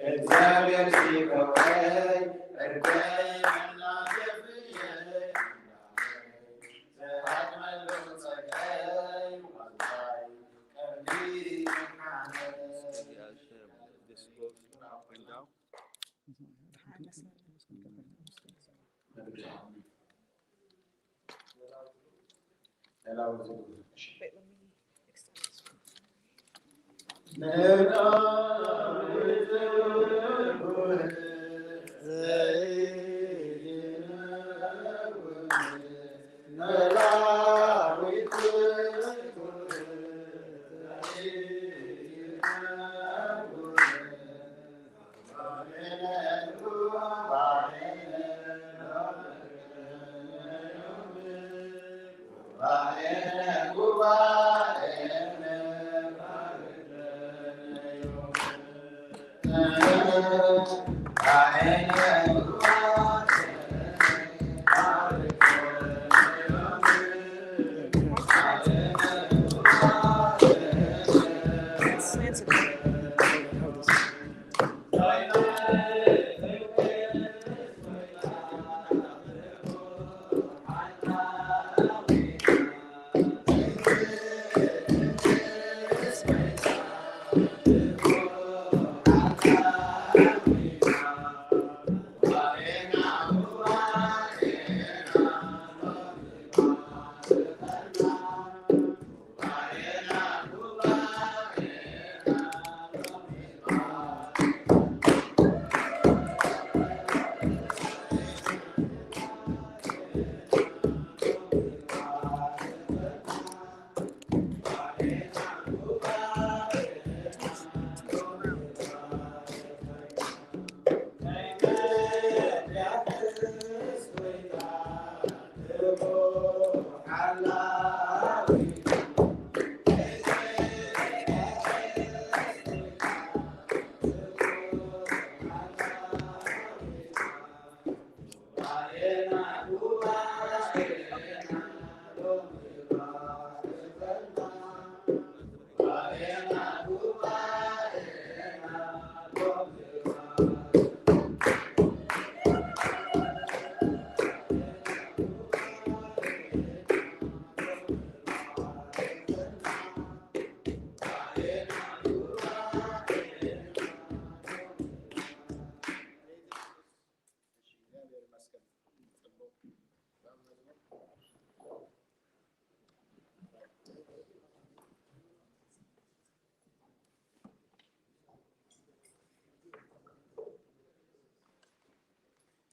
እግዚአብሔር ሲፈውሰኝ እርቀ መናገፍዬ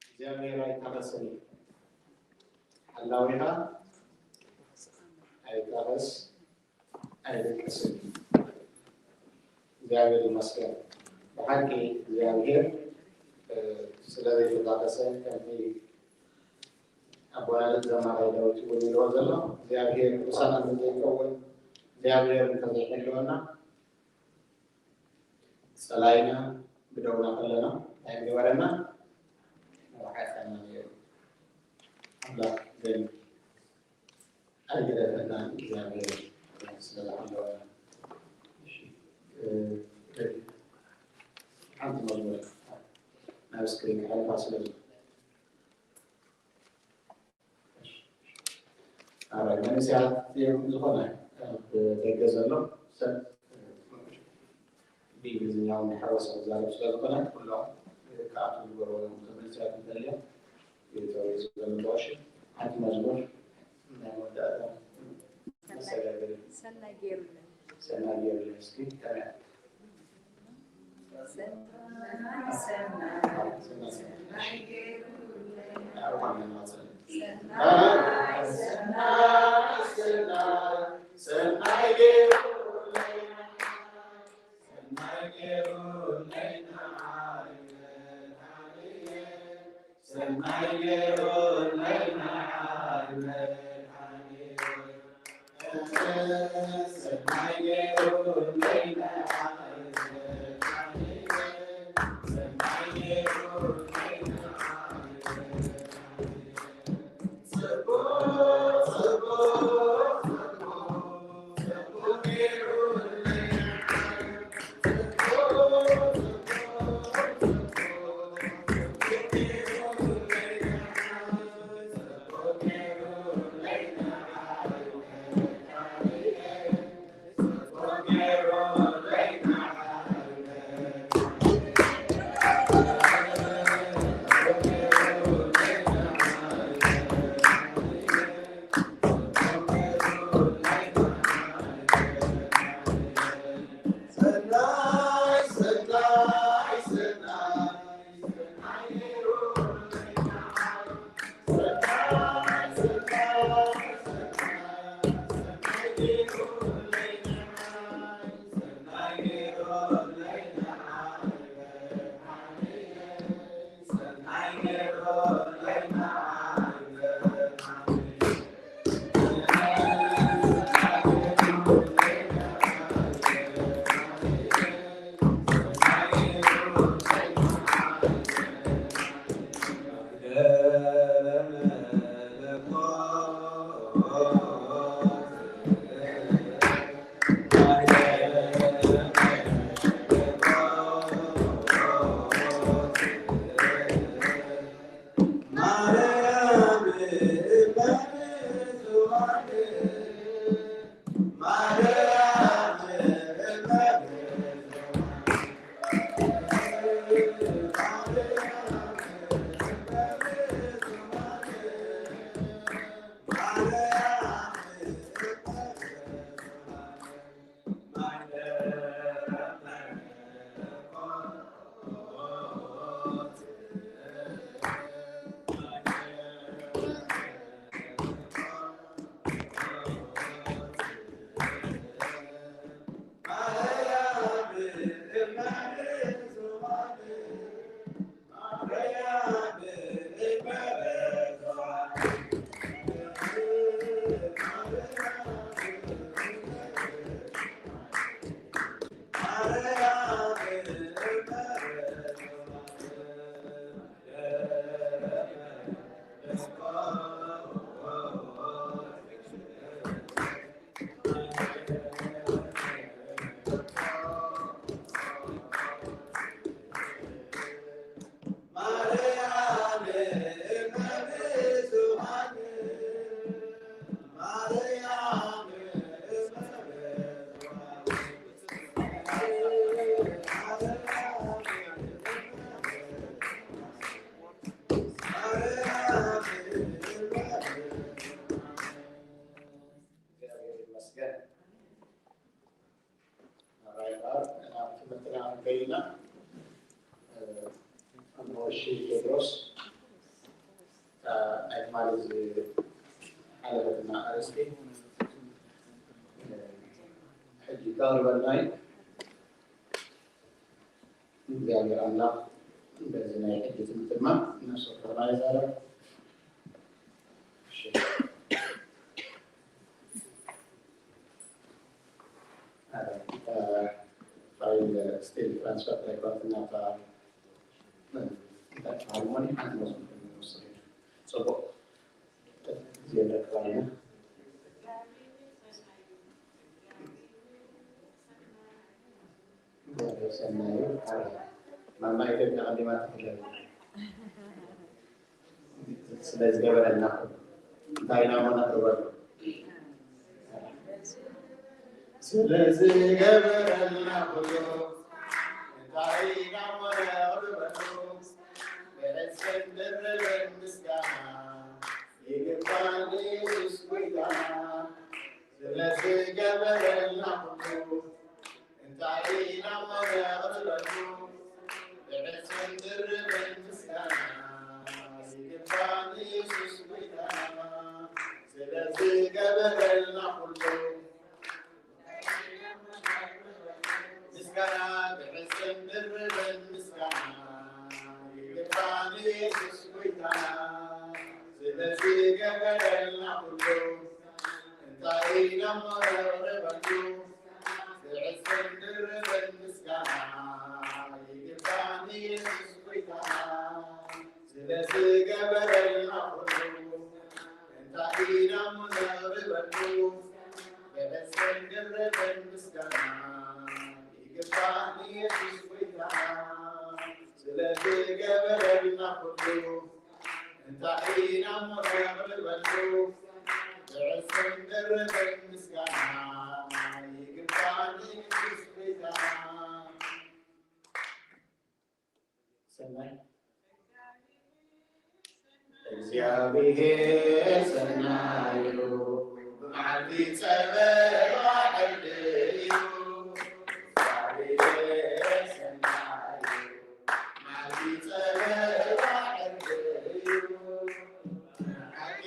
እግዚኣብሔር ኣይጣቐስን እዩ። ሓላዊኻ ኣይጣቐስ ኣይደቅስን እዩ። እግዚኣብሔር ይመስገን። ብሓቂ እግዚኣብሔር፣ እ፣ ስለ ዘይተጣቐሰ፣ ከምቲ ኣቦና ዘማራይ ዳዊት እውን ኢልዎ ዘሎ፣ እግዚኣብሔር ቅዱሳን ኣምልኮ ይኸውን። እግዚኣብሔር እንተዘይሕልወና፣ ጸላኢና ብደውና ከለና እንታይ ምገበረና? ምሓጸና ነይሩ። ኣምላኽ ግን ኣይገደፈናን፣ እግዚኣብሔር ስለ ዝሓለወና። እሺ፣ እ፣ ሓንቲ መዝሙር ናብ ስክሪን ክሕልፋ ስለ ዝኽእል። ኣራይ መንእሰያት እዮም። ዝኾነ ኣብ ደገ ዘሎ ሰብ ብእንግሊዝኛ እውን ሓወሰ ክዛረብ ስለ ዝኾነ፣ ኩሎም ክኣትዉ ዝገበርዎ እዮም። እቶም መንእሰያት እንተልዮም ይተወዩ ዘምልጦ። እሺ፣ ሓንቲ መዝሙር ናይ መወዳእታ መሰጋገሪ። ሰናይ ገይሩለይ። ሰናይ ገይሩለይ። እስኪ ከመይ? እግዚኣብሔር ይመስገን። ኣራይ እምበኣር፣ ናብ ትምህርትና ክንከይድ ኢና። እ፣ ኣቦ ቀሺ ቴድሮስ፣ እ፣ ናይ ትማሊ ዝሓለፈትና ኣርእስቲ፣ እ፣ ሕጂ ከቕርበልና እዩ። እግዚኣብሔር ኣምላኽ በዚ ናይ ሕጂ ትምህርቲ ድማ ነፍሲ ወከፍና ይዛረብ። እሺ። እ፣ ፋይል ስቴጅ ትራንስፈር ኣይኮነትን፣ ናብታ፣ እ፣ እንታይ ትበሃል እሞ፣ ሓንቲ መስመር ክንወስድ ኢና። ጽቡቕ። ግዜ ንረክብ ኣለና። ሰናዩ፣ ማማ ኢትዮጵያ ቀዲማ ትፍለጥ። ስለ ዝገበረልና ኩሉ እንታይ ኢና እሞ ነቕርበሉ? ስለ ዝገበረልና ኩሉ እንታይ ኢና እሞ ነቕርበሉ? ብዕጽፍን ድርብን ምስጋና ይግባእ ንየሱስ ጎይታና። ስለ ዝገበረልና ኩሉ እንታይ ኢና እሞ ነቕርበሉ? ብዕጽፍን ድርብን ምስጋና ይግባእ ንየሱስ ጎይታና። ስለ ዝገበረልና ኩሉ ምስጋና ብዕጽፍን ድርብን ምስጋና ይግባእ ንየሱስ ጎይታና። ስለ ዝገበረልና ኩሉ እንታይ ኢና እሞ ነቕርበሉ? ብዕጽፍን ድርብን ምስጋና ይግባእ ንየሱስ ጎይታና። ስለ ዝገበረልና ኩሉ እንታይ ኢና እሞ ነቕርበሉ? ብዕጽፍን ድርብን ምስጋና ይግባእ ንየሱስ ጎይታና፣ ስለዝገበረልና ኩሉ እንታይ ኢና እሞ ነቕርበሉ? ብዕስን ድርብን ምስጋና ይግባእ ንየሱስ ጎይታና። ሰናይ እግዚኣብሔር ሰናዩ ብመዓልቲ ጸበባ ዕርዲ እዩ። እግዚኣብሔር ሰናዩ ብመዓልቲ ጸበባ ዕርዲ እዩ። ብሓቂ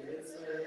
ዝጽውዕዎ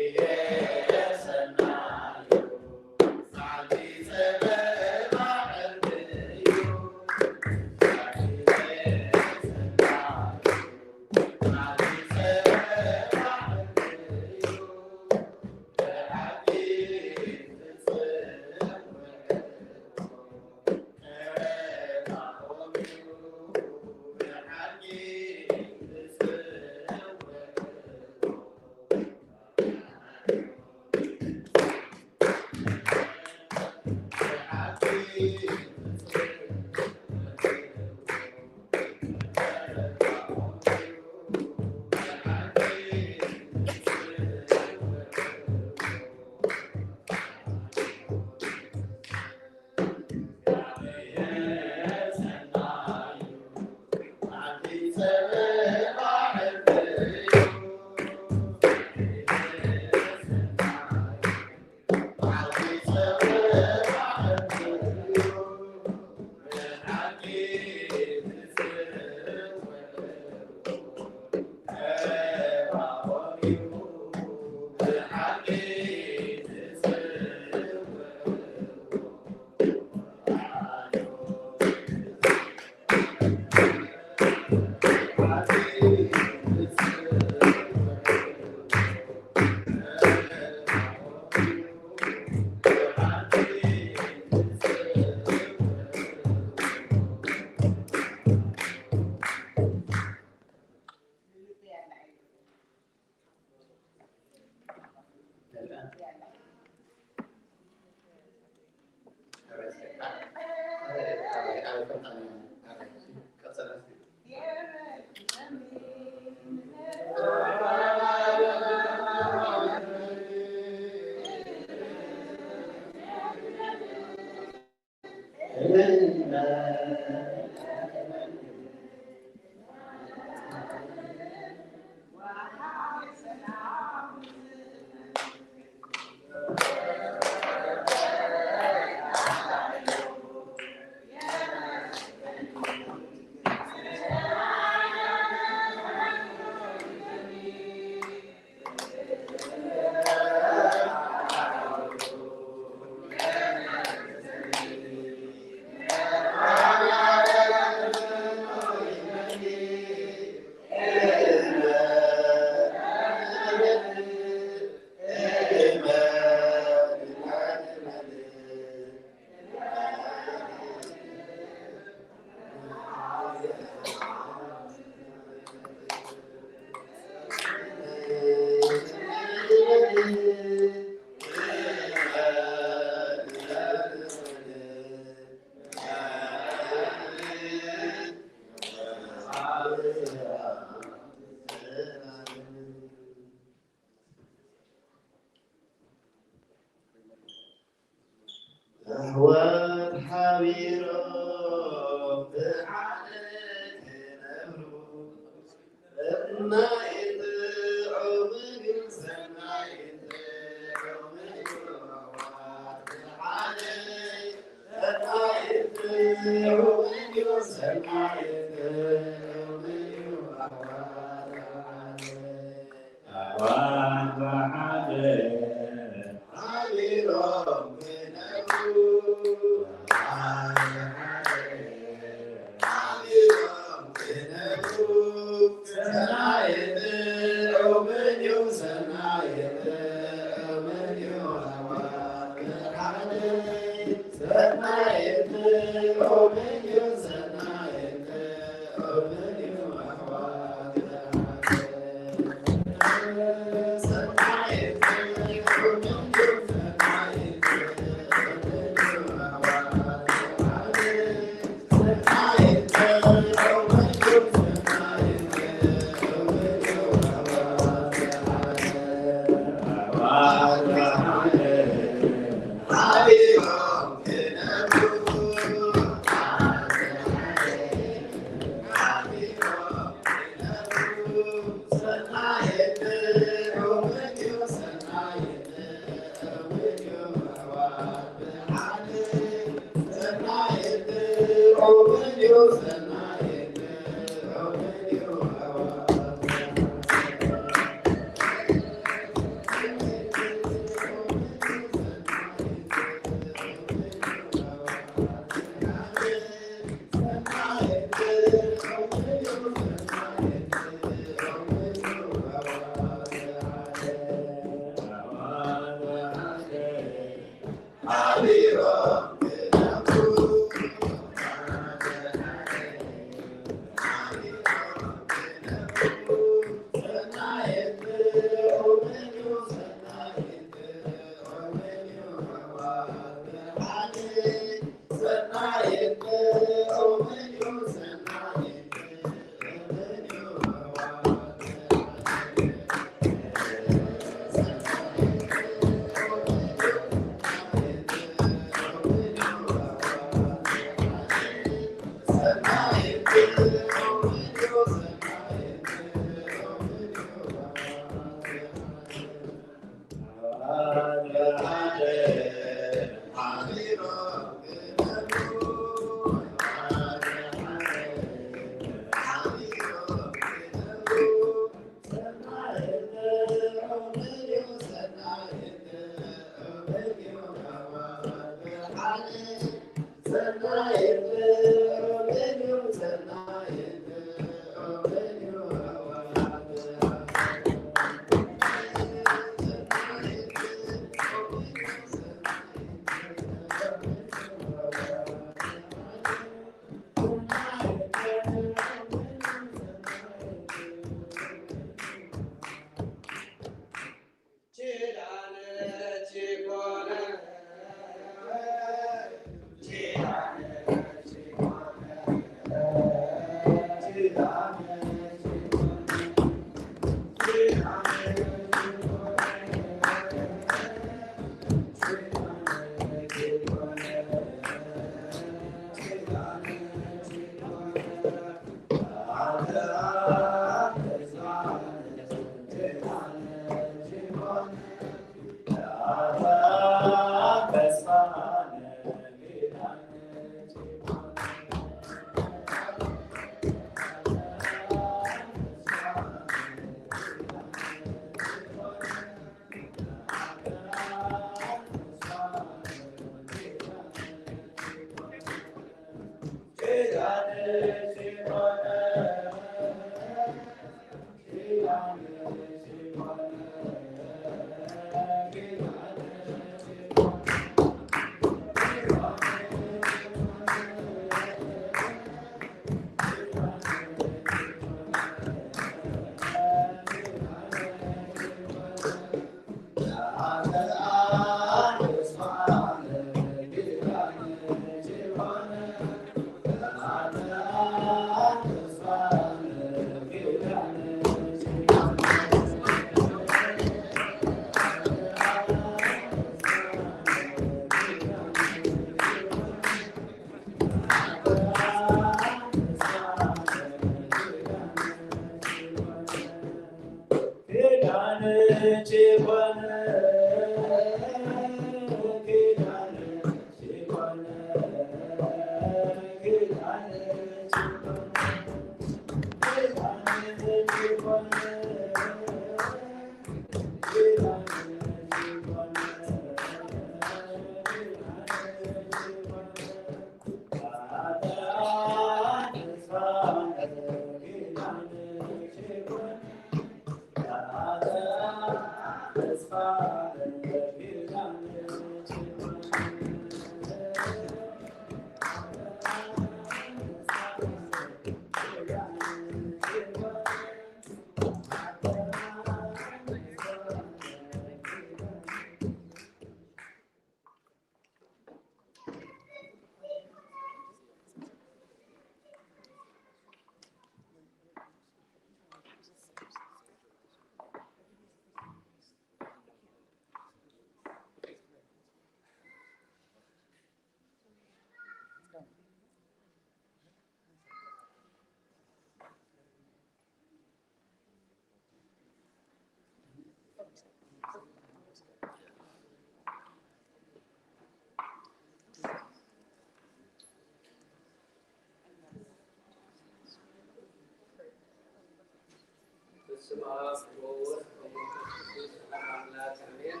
በስመ አብ ወወልድ ወመንፈስ ቅዱስ አሐዱ አምላክ አሜን።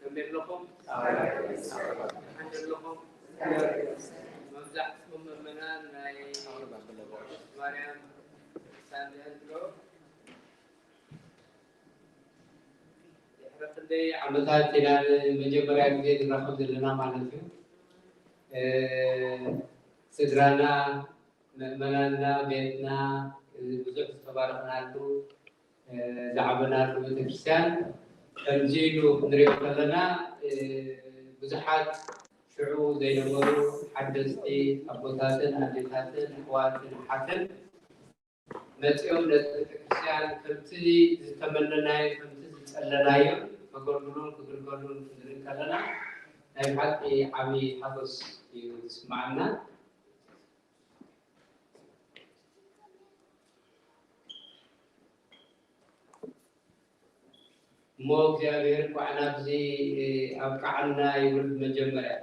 ከመይ ኣለኹም? ደሓን ኣለኹም? መብዛሕትኹም ምእመናን ናይ ማርያም ሳንድያንድሮ ድሕሪ ክንደይ ዓመታት ኢና ንመጀመርያ ግዜ ንራኸብ ዘለና ማለት እዩ። እ፣ ስድራና፣ ምእመናንና፣ ቤትና፣ እ፣ ብዙሕ ዝተባረኽናሉ፣ እ፣ ዝዓበናሉ ቤተክርስትያን ከምዚ ኢሉ ክንሪኦ ከለና፣ እ፣ ብዙሓት ሽዑ ዘይነበሩ ሓደስቲ ኣቦታትን ኣዴታትን ኣሕዋትን ኣሓትን መጺኦም ነቲ ቤተክርስትያን ከምቲ ዝተመነናዮ፣ ከምቲ ዝጸለናዮ ከገልግሉን ክግልገሉን ክንርኢ ከለና ናይ ብሓቂ ዓቢ ሓጎስ እዩ ዝስምዓና። እሞ እግዚኣብሔር እንኳዕ ናብዚ ኣብቅዓና ይብል። መጀመርያ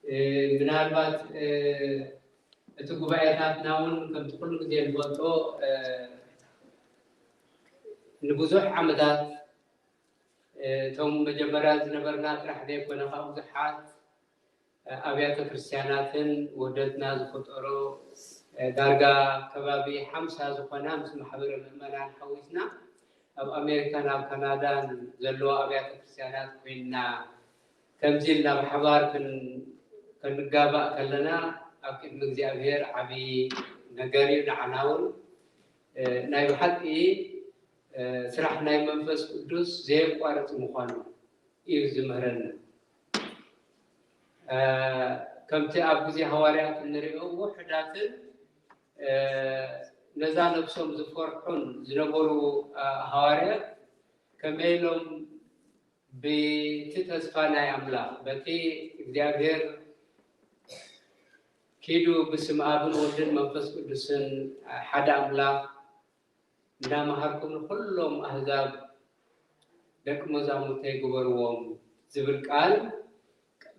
እ፣ ምናልባት እ፣ እቲ ጉባኤታትና እውን ከምቲ ኩሉ ግዜ ንፈልጦ እ፣ ንብዙሕ ዓመታት እ፣ እቶም መጀመርያ ዝነበርና ጥራሕ ዘይኮነ፣ ካብ ብዙሓት እ፣ ኣብያተ ክርስቲያናትን ውህደትና ዝፈጠሮ እ፣ ዳርጋ ከባቢ ሓምሳ ዝኾና ምስ ማሕበረ ምእመናን ሓዊስና ኣብ ኣሜሪካን ኣብ ካናዳን ዘለዋ ኣብያተ ክርስቲያናት ኮይንና ከምዚ ኢልና ብሓባር ክን-፣ ክንጋባእ ከለና ኣብ ቅድሚ እግዚኣብሔር ዓብዪ ነገር እዩ። ንዓና እውን እ፣ ናይ ብሓቂ እ፣ ስራሕ ናይ መንፈስ ቅዱስ ዘየቋርጽ ምዃኑ እዩ ዝምህረና። እ፣ ከምቲ ኣብ ግዜ ሃዋርያት እንሪኦ ውሑዳትን እ፣ ነዛ ነብሶም ዝፈርሑን ዝነበሩ እ፣ ሃዋርያት ከመይ ኢሎም በቲ ተስፋ ናይ ኣምላኽ፣ በቲ እግዚኣብሔር ኪዱ ብስም ኣብን ወልድን መንፈስ ቅዱስን ሓደ ኣምላኽ እንዳመሃርኩም ንኹሎም ኣህዛብ ደቂ መዛሙርተይ ግበርዎም ዝብል ቃል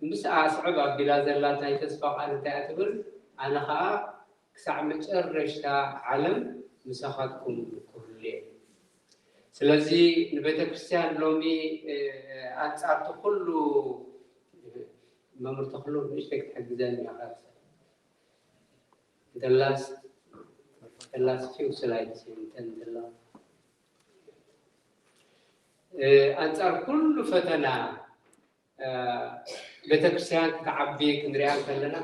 ምስ ኣስዕብ ኣቢላ ዘላ ናይ ተስፋ ቃል እንታይ እያ ትብል? ኣነ ኸኣ ክሳዕ መጨረሽታ ዓለም ምሳኻትኩም ክህሉ እየ። ስለዚ ንቤተ ክርስቲያን ሎሚ፣ እ፣ ኣንጻርቲ ኩሉ መምህር ተኽሉ ንእሽተይ ክትሕግዘኒ እያ። The last, the last few slides እንተን ዘላ፣ እ፣ ኣንጻር ኩሉ ፈተና እ፣ ቤተክርስትያን ክትዓቢ ክንሪኣ እንከለና፣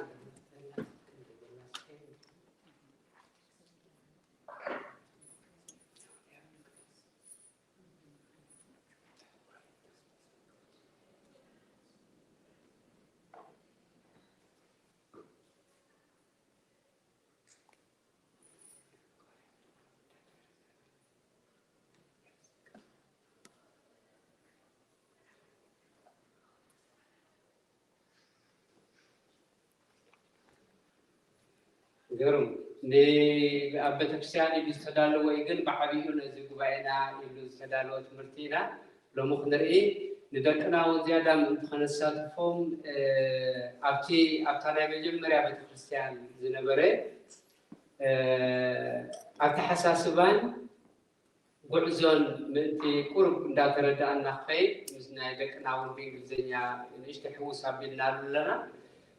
ግሩም። ኣብ ቤተክርስትያን ኢሉ ዝተዳለወ እዩ፣ ግን ብዓብዩ ነዚ ጉባኤና ኢሉ ዝተዳለወ ትምህርቲ ኢና ሎሚ ክንርኢ። ንደቅና እውን ዝያዳ ምእንቲ ከነሳትፎም፣ ኣብቲ ኣብታ ናይ መጀመርያ ቤተክርስትያን ዝነበረ ኣተሓሳስባን ጉዕዞን ምእንቲ ቁሩብ እንዳተረዳእና ክኸይድ፣ ምስ ናይ ደቅና እውን ብእንግሊዝኛ ንእሽቶ ሕውስ ኣቢልና ኣለና።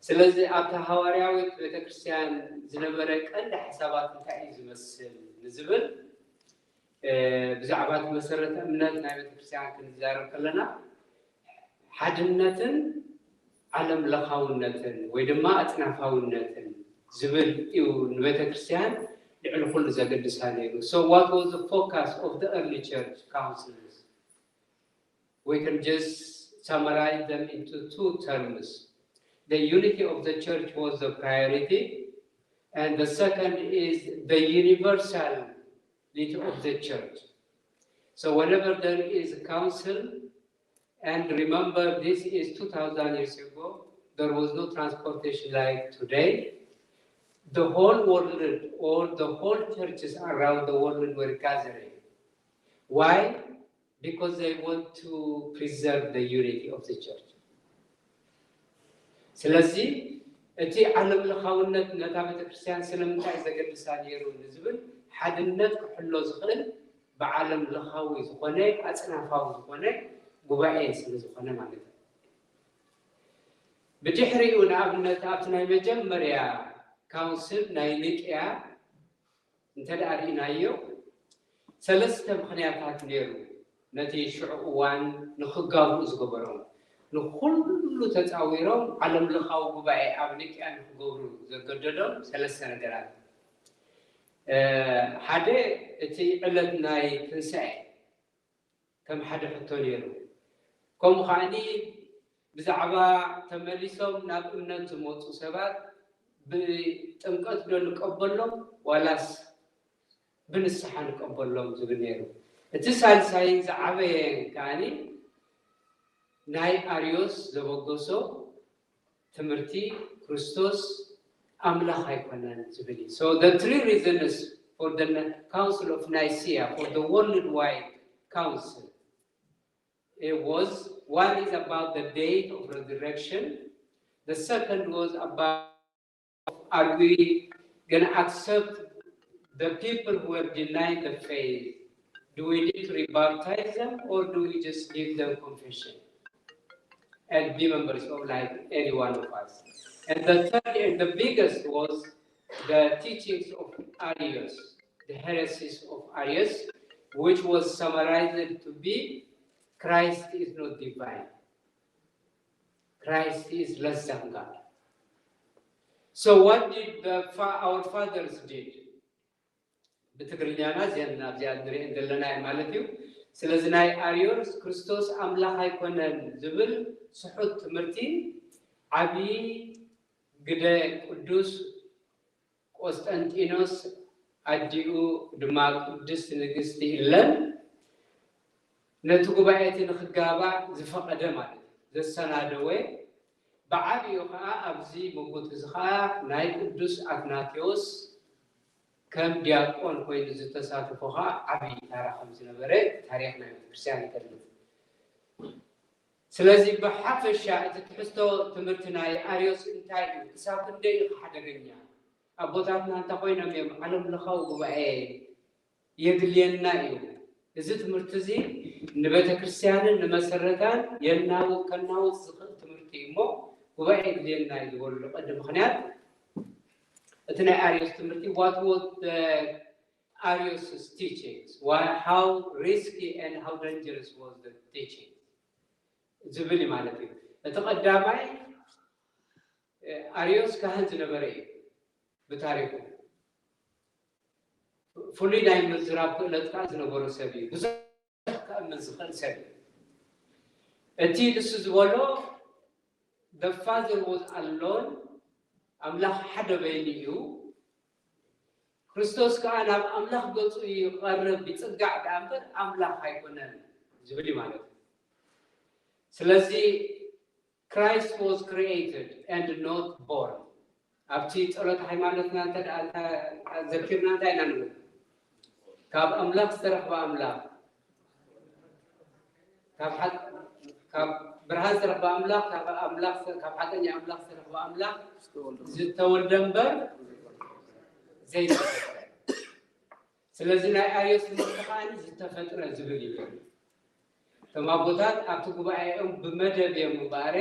ስለዚ ኣብታ ሃዋርያዊት ቤተክርስትያን ዝነበረ ቀንዲ ሓሳባት እንታይ እዩ ዝመስል ንዝብል፣ ብዛዕባ እቲ መሰረተ እምነት ናይ ቤተክርስትያን ክንዛረብ ከለና፣ ሓድነትን ዓለም ለኻውነትን ወይ ድማ ኣጽናፋውነትን ዝብል እዩ ንቤተ ክርስቲያን ልዕሊ ኩሉ ዘገድሳ ነይሩ። So what was the focus of the early church councils? We can just summarize them into two terms. The unity of the church was the priority, and the second is the universality of the church. So whenever there is a council, and remember, this is two thousand years ago, there was no transportation like today. The whole world or the whole churches around the world were gathering. Why? Because they want to preserve the unity of the church. ስለዚ እቲ ዓለም ለኻውነት ነታ ቤተክርስትያን ስለምንታይ ዘገድሳ ነይሩ ንዝብል፣ ሓድነት ክሕሎ ዝኽእል ብዓለም ለኻዊ ዝኾነ ኣጽናፋዊ ዝኾነ ጉባኤ ስለ ዝኾነ ማለት እዩ። ብድሕሪኡ ንኣብነት ኣብቲ ናይ መጀመርያ ካውንስል ናይ ኒቅያ እንተ ደኣ ርኢናዮ፣ ሰለስተ ምኽንያታት ነይሩ ነቲ ሽዑ እዋን ንኽጋብኡ ዝገበሮም። ንኹሉ ተጻዊሮም ዓለም ለኻዊ ጉባኤ ኣብ ኒቅያ ንኽገብሩ ዘገደዶም ሰለስተ ነገራት። ሓደ፣ እቲ ዕለት ናይ ትንሳኤ ከም ሓደ ሕቶ ነይሩ። ከምኡ ከዓኒ ብዛዕባ ተመሊሶም ናብ እምነት ዝመፁ ሰባት ብጥምቀት ዶ ንቀበሎም ዋላስ ብንስሓ ንቀበሎም ዝብል ነይሩ። እቲ ሳልሳይ ዝዓበየ ከዓኒ ናይ ኣርዮስ ዘበገሶ ትምህርቲ ክርስቶስ ኣምላኽ ኣይኮነን ዝብል እዩ። So the three reasons for the Council of Nicaea, for the worldwide council, it was, one is about the date of resurrection. The second was about, are we gonna accept the people who have denied the faith? Do we need to rebaptize them, or do we just give them confession and be members of, like, any one of us? And the third and the biggest was the teachings of Arius, the heresies of Arius, which was summarized to be Christ is not divine. Christ is less than God. So what did the, our fathers did? ብትግርኛና እዚአን ኣብዚኣ ንሪአን ዘለና እየን ማለት እዩ። ስለዚ ናይ ኣርዮስ ክርስቶስ ኣምላኽ ኣይኮነን ዝብል ስሑት ትምህርቲ ዓብዪ ግደ ቅዱስ ቆስጠንጢኖስ ኣዲኡ ድማ ቅድስት ንግስቲ ኢለን ነቲ ጉባኤ እቲ ንኽጋባእ ዝፈቐደ ማለት እዩ፣ ዘሰናደወ። ብዓብዩ ከዓ ኣብዚ ምጉት እዚ ከዓ ናይ ቅዱስ ኣትናቴዎስ ከም ዲያቆን ኮይኑ ዝተሳተፎ ከዓ ዓብዪ ታራ ከም ዝነበረ ታሪኽ ናይ ቤተክርስትያን ይገልጽ። ስለዚ ብሓፈሻ እቲ ትሕዝቶ ትምህርቲ ናይ ኣርዮስ እንታይ እዩ? ክሳብ ክንደይ እዩ ሓደገኛ? ኣቦታትና እንታይ ኮይኖም እዮም? ዓለም ለኻዊ ጉባኤ የድልየና እዩ። እዚ ትምህርቲ እዚ ንቤተ ክርስቲያንን ንመሰረታን የናውፅ፣ ከናውፅ ዝኽእል ትምህርቲ እዩ እሞ ጉባኤ የድልየና እዩ ዝበሉ ቀንዲ ምኽንያት እቲ ናይ ኣርዮስ ትምህርቲ፣ what was the Arius' teachings? Why, how risky and how dangerous was the teaching? ዝብል እዩ ማለት እዩ። እቲ ቀዳማይ ኣርዮስ ካህን ዝነበረ እዩ። ብታሪኹ ፍሉይ ናይ ምዝራብ ክእለት ከዓ ዝነበሮ ሰብ እዩ። ብዙሕ ከእምን ዝኽእል ሰብ እዩ። እቲ ንሱ ዝበሎ the Father was alone፣ ኣምላኽ ሓደ በይኑ እዩ፣ ክርስቶስ ከዓ ናብ ኣምላኽ ገጹ ይቐርብ ይጽጋዕ ደኣ እምበር ኣምላኽ ኣይኮነን ዝብል እዩ ማለት እዩ። ስለዚ Christ was created and not born። ኣብቲ ጸሎት ሃይማኖትና እንተ ደኣ ዘኪርና እንታይ ኢና ንብል? ካብ ኣምላኽ ዝተረኽበ ኣምላኽ፣ ካብ ሓ- ካብ ብርሃን ዝተረኽበ ኣምላኽ፣ ካብ ኣምላኽ ካብ ሓቀኛ ኣምላኽ ዝተረኽበ ኣምላኽ ዝተወልደ እምበር ዘይተፈጥረ። ስለዚ ናይ ኣርዮስ ትምህርቲ ከዓ ዝተፈጥረ ዝብል እዩ። እቶም ኣቦታት ኣብቲ ጉባኤኦም ብመደብ እዮም እምበኣረ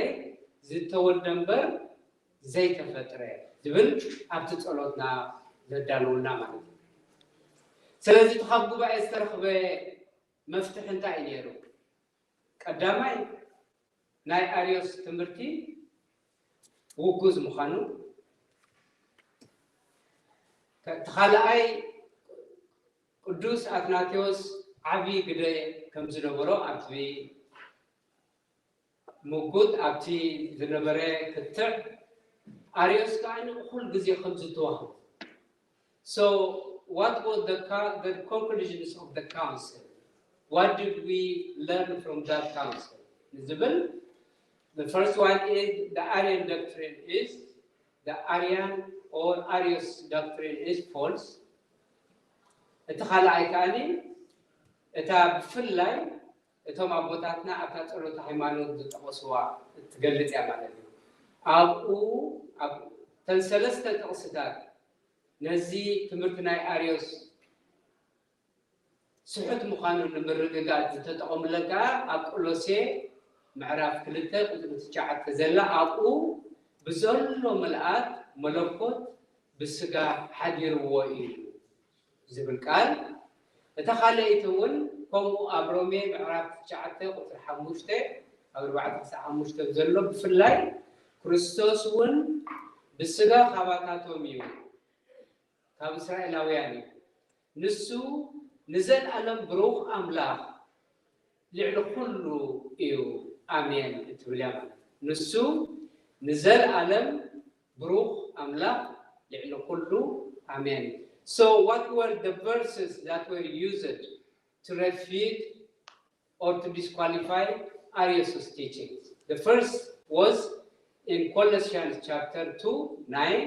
ዝተወልደ እምበር ዘይተፈጥረ ዝብል ኣብቲ ጸሎትና ዘዳለውና ማለት እዩ። ስለዚ እቲ ካብ ጉባኤ ዝተረኽበ መፍትሒ እንታይ እዩ ነይሩ? ቀዳማይ ናይ ኣርዮስ ትምህርቲ ውጉዝ ምዃኑ፣ እቲ ካልኣይ ቅዱስ ኣትናቴዎስ ዓብዪ ግደ ከም ዝነበሮ ኣብቲ ምጉት ኣብቲ ዝነበረ ክትዕ ኣርዮስ ከዓ ንእኹል ግዜ ከም ዝተዋህቦ። So what was the, co- the conclusions of the council? What did we learn from that council? ንዝብል, the first one is the Arian doctrine is the Arian or Arius doctrine is false. እቲ ካልኣይ ከኣኒ እታ ብፍላይ እቶም ኣቦታትና ኣብታ ጸሎተ ሃይማኖት ዝጠቐስዋ እትገልጽ እያ ማለት እዩ። ኣብኡ ኣብ ተን ሰለስተ ጥቕስታት ነዚ ትምህርቲ ናይ ኣርዮስ ስሑት ምዃኑ ንምርግጋጽ ዝተጠቐሙለን ከኣ ኣብ ቆሎሴ ምዕራፍ ክልተ ቁጽሪ ትሽዓተ ዘላ ኣብኡ ብዘሎ ምልኣት መለኮት ብስጋ ሓዲርዎ እዩ ዝብል ቃል። እታ ካልኣይቲ እውን ከምኡ ኣብ ሮሜ ምዕራፍ ትሽዓተ ቁጽሪ ሓሙሽተ ካብ ኣርባዕተ ክሳብ ሓሙሽተ ዘሎ ብፍላይ ክርስቶስ እውን ብስጋ ካባታቶም እዩ ካብ እስራኤላውያን እዩ። ንሱ ንዘለኣለም ብሩኽ ኣምላኽ ልዕሊ ኩሉ እዩ። ኣሜን እትብል እያ ማለት። ንሱ ንዘለኣለም ብሩኽ ኣምላኽ ልዕሊ ኩሉ። ኣሜን። So what were the verses that were used to refute or to disqualify Arius' teachings? The first was in Colossians chapter two, nine,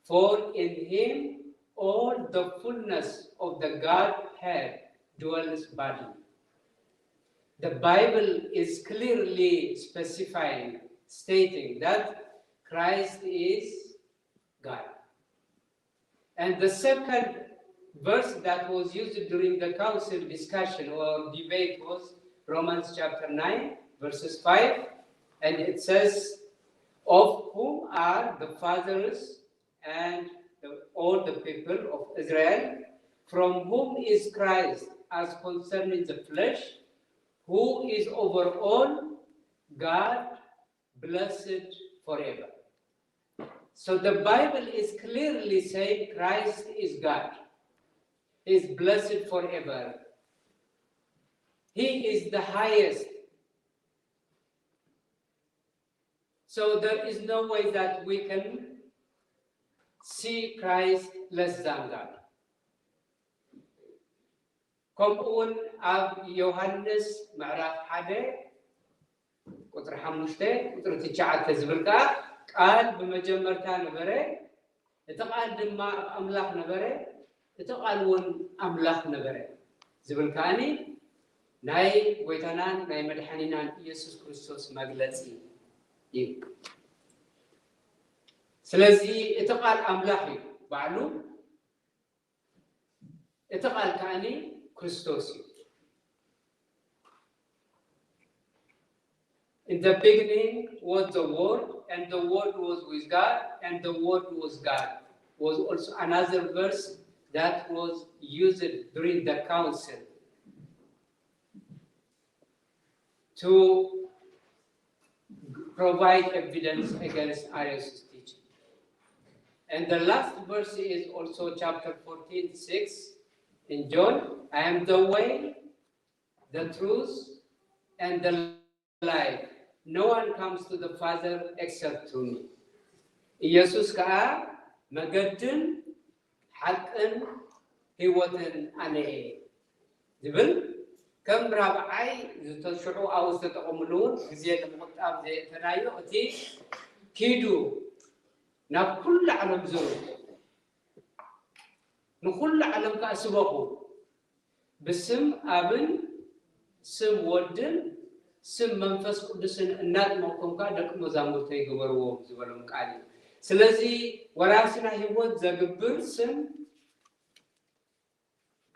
"For in him all the fullness of the Godhead dwells bodily." The Bible is clearly specifying, stating that Christ is God. And the second verse that was used during the council discussion or debate was Romans chapter nine, verses five, and it says, "Of whom are the fathers and the, all the people of Israel, from whom is Christ, as concerning the flesh, who is over all, God, blessed forever." So the Bible is clearly saying Christ is God. He is blessed forever. He is the highest. So there is no way that we can see Christ less than God. ከምኡ እውን ኣብ ዮሃንስ ምዕራፍ ሓደ ቁፅሪ ሓሙሽተ ቁፅሪ ትሽዓተ ዝብል ከዓ፣ "ቃል ብመጀመርታ ነበረ፣ እቲ ቃል ድማ ኣብ ኣምላኽ ነበረ፣ እቲ ቃል እውን ኣምላኽ ነበረ" ዝብል ከኣኒ ናይ ጎይታናን ናይ መድሓኒናን ኢየሱስ ክርስቶስ መግለፂ እዩ። ስለዚ እቲ ቃል ኣምላኽ እዩ ባዕሉ፣ እቲ ቃል ከኣኒ ክርስቶስ እዩ። "In the beginning was the Word, and the Word was with God, and the Word was God" was also another verse that was used during the council to provide evidence against Arius' teaching. And the last verse is also chapter fourteen six in John, "I am the way, the truth, and the life. No one comes to the Father except through me." ኢየሱስ ከዓ መገድን ሓቅን ህይወትን ኣነ እየ ዝብል፣ ከም ራብዓይ ዝተሽዑ ኣብኡ ዝተጠቐምሉ እውን ግዜ ንምቑጣብ ዘየእተናዮ፣ እቲ "ኪዱ ናብ ኩሉ ዓለም ዝሩ፣ ንኹሉ ዓለም ከዓ ስበኹ፣ ብስም ኣብን ስም ወድን ስም መንፈስ ቅዱስን እናጥመቕኩም ከዓ ደቂ መዛሙርተይ ግበርዎም ዝበሎም ቃል እዩ። ስለዚ ወራስና ህይወት ዘግብር ስም፣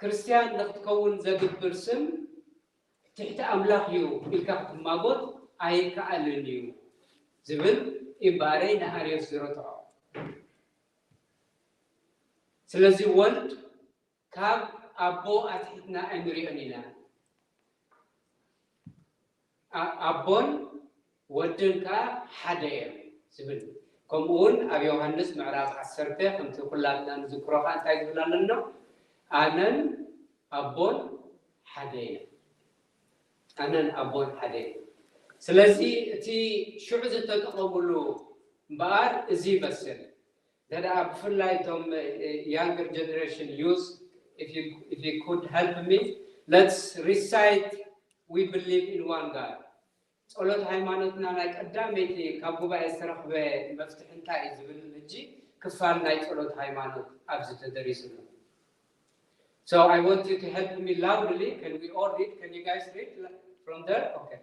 ክርስትያን ንክትከውን ዘግብር ስም ትሕቲ ኣምላኽ እዩ ኢልካ ክትማጎት ኣይከኣልን እዩ ዝብል እምበኣረይ ንኣርዮስ ዝረትዖ። ስለዚ ወልድ ካብ ኣቦ ኣትሒትና ኣይንሪኦን ኢና። ኣቦን ወድን ከዓ ሓደ እዮም ዝብል። ከምኡ እውን ኣብ ዮሃንስ ምዕራፍ ዓሰርተ ከምቲ ኩላትና ንዝክሮ ከዓ እንታይ ዝብል ኣለና? ኣነን ኣቦን ሓደ ኢና። ኣነን ኣቦን ሓደ ኢና። ስለዚ እቲ ሽዑ ዝተጠቐምሉ እምበኣር እዚ ይመስል። እንተ ደኣ ብፍላይ እቶም younger generation youth, if you, if you could help me, let's recite we believe in one God. ጸሎት ሃይማኖትና ናይ ቀዳመይቲ ካብ ጉባኤ ዝተረኽበ መፍትሒ እንታይ እዩ ዝብል ሕጂ ክፋል ናይ ጸሎት ሃይማኖት ኣብዚ ተደሪሱ ኣሎ። So I want you to help me loudly. Can we all read? Can you guys read from there? Okay.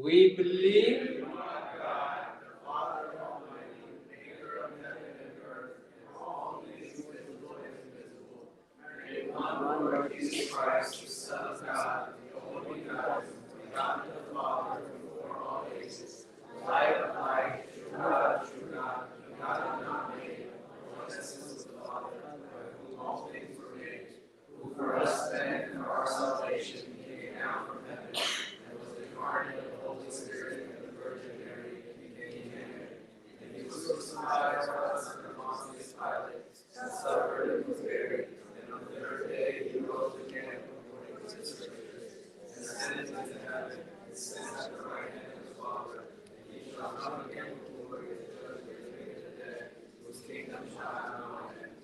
We believe in one God, the Father Almighty, maker of heaven and earth, and all things visible and invisible, and in one Lord Jesus Christ, the Son of God, the only God, begotten of the Father before all ages, light of light, true God, true God, begotten, not made, one essence with the Father, by whom all things were made, who for us men and for our salvation came down from heaven, and was incarnate of the Holy Spirit and the Virgin Mary, and became human. And he was crucified for us under Pontius Pilate, and suffered and was buried, and on the third day he rose again according to the Scriptures, and ascended into heaven, and sits at the right hand of the Father, and he shall come again with glory to judge the living and the dead, whose kingdom shall have no end.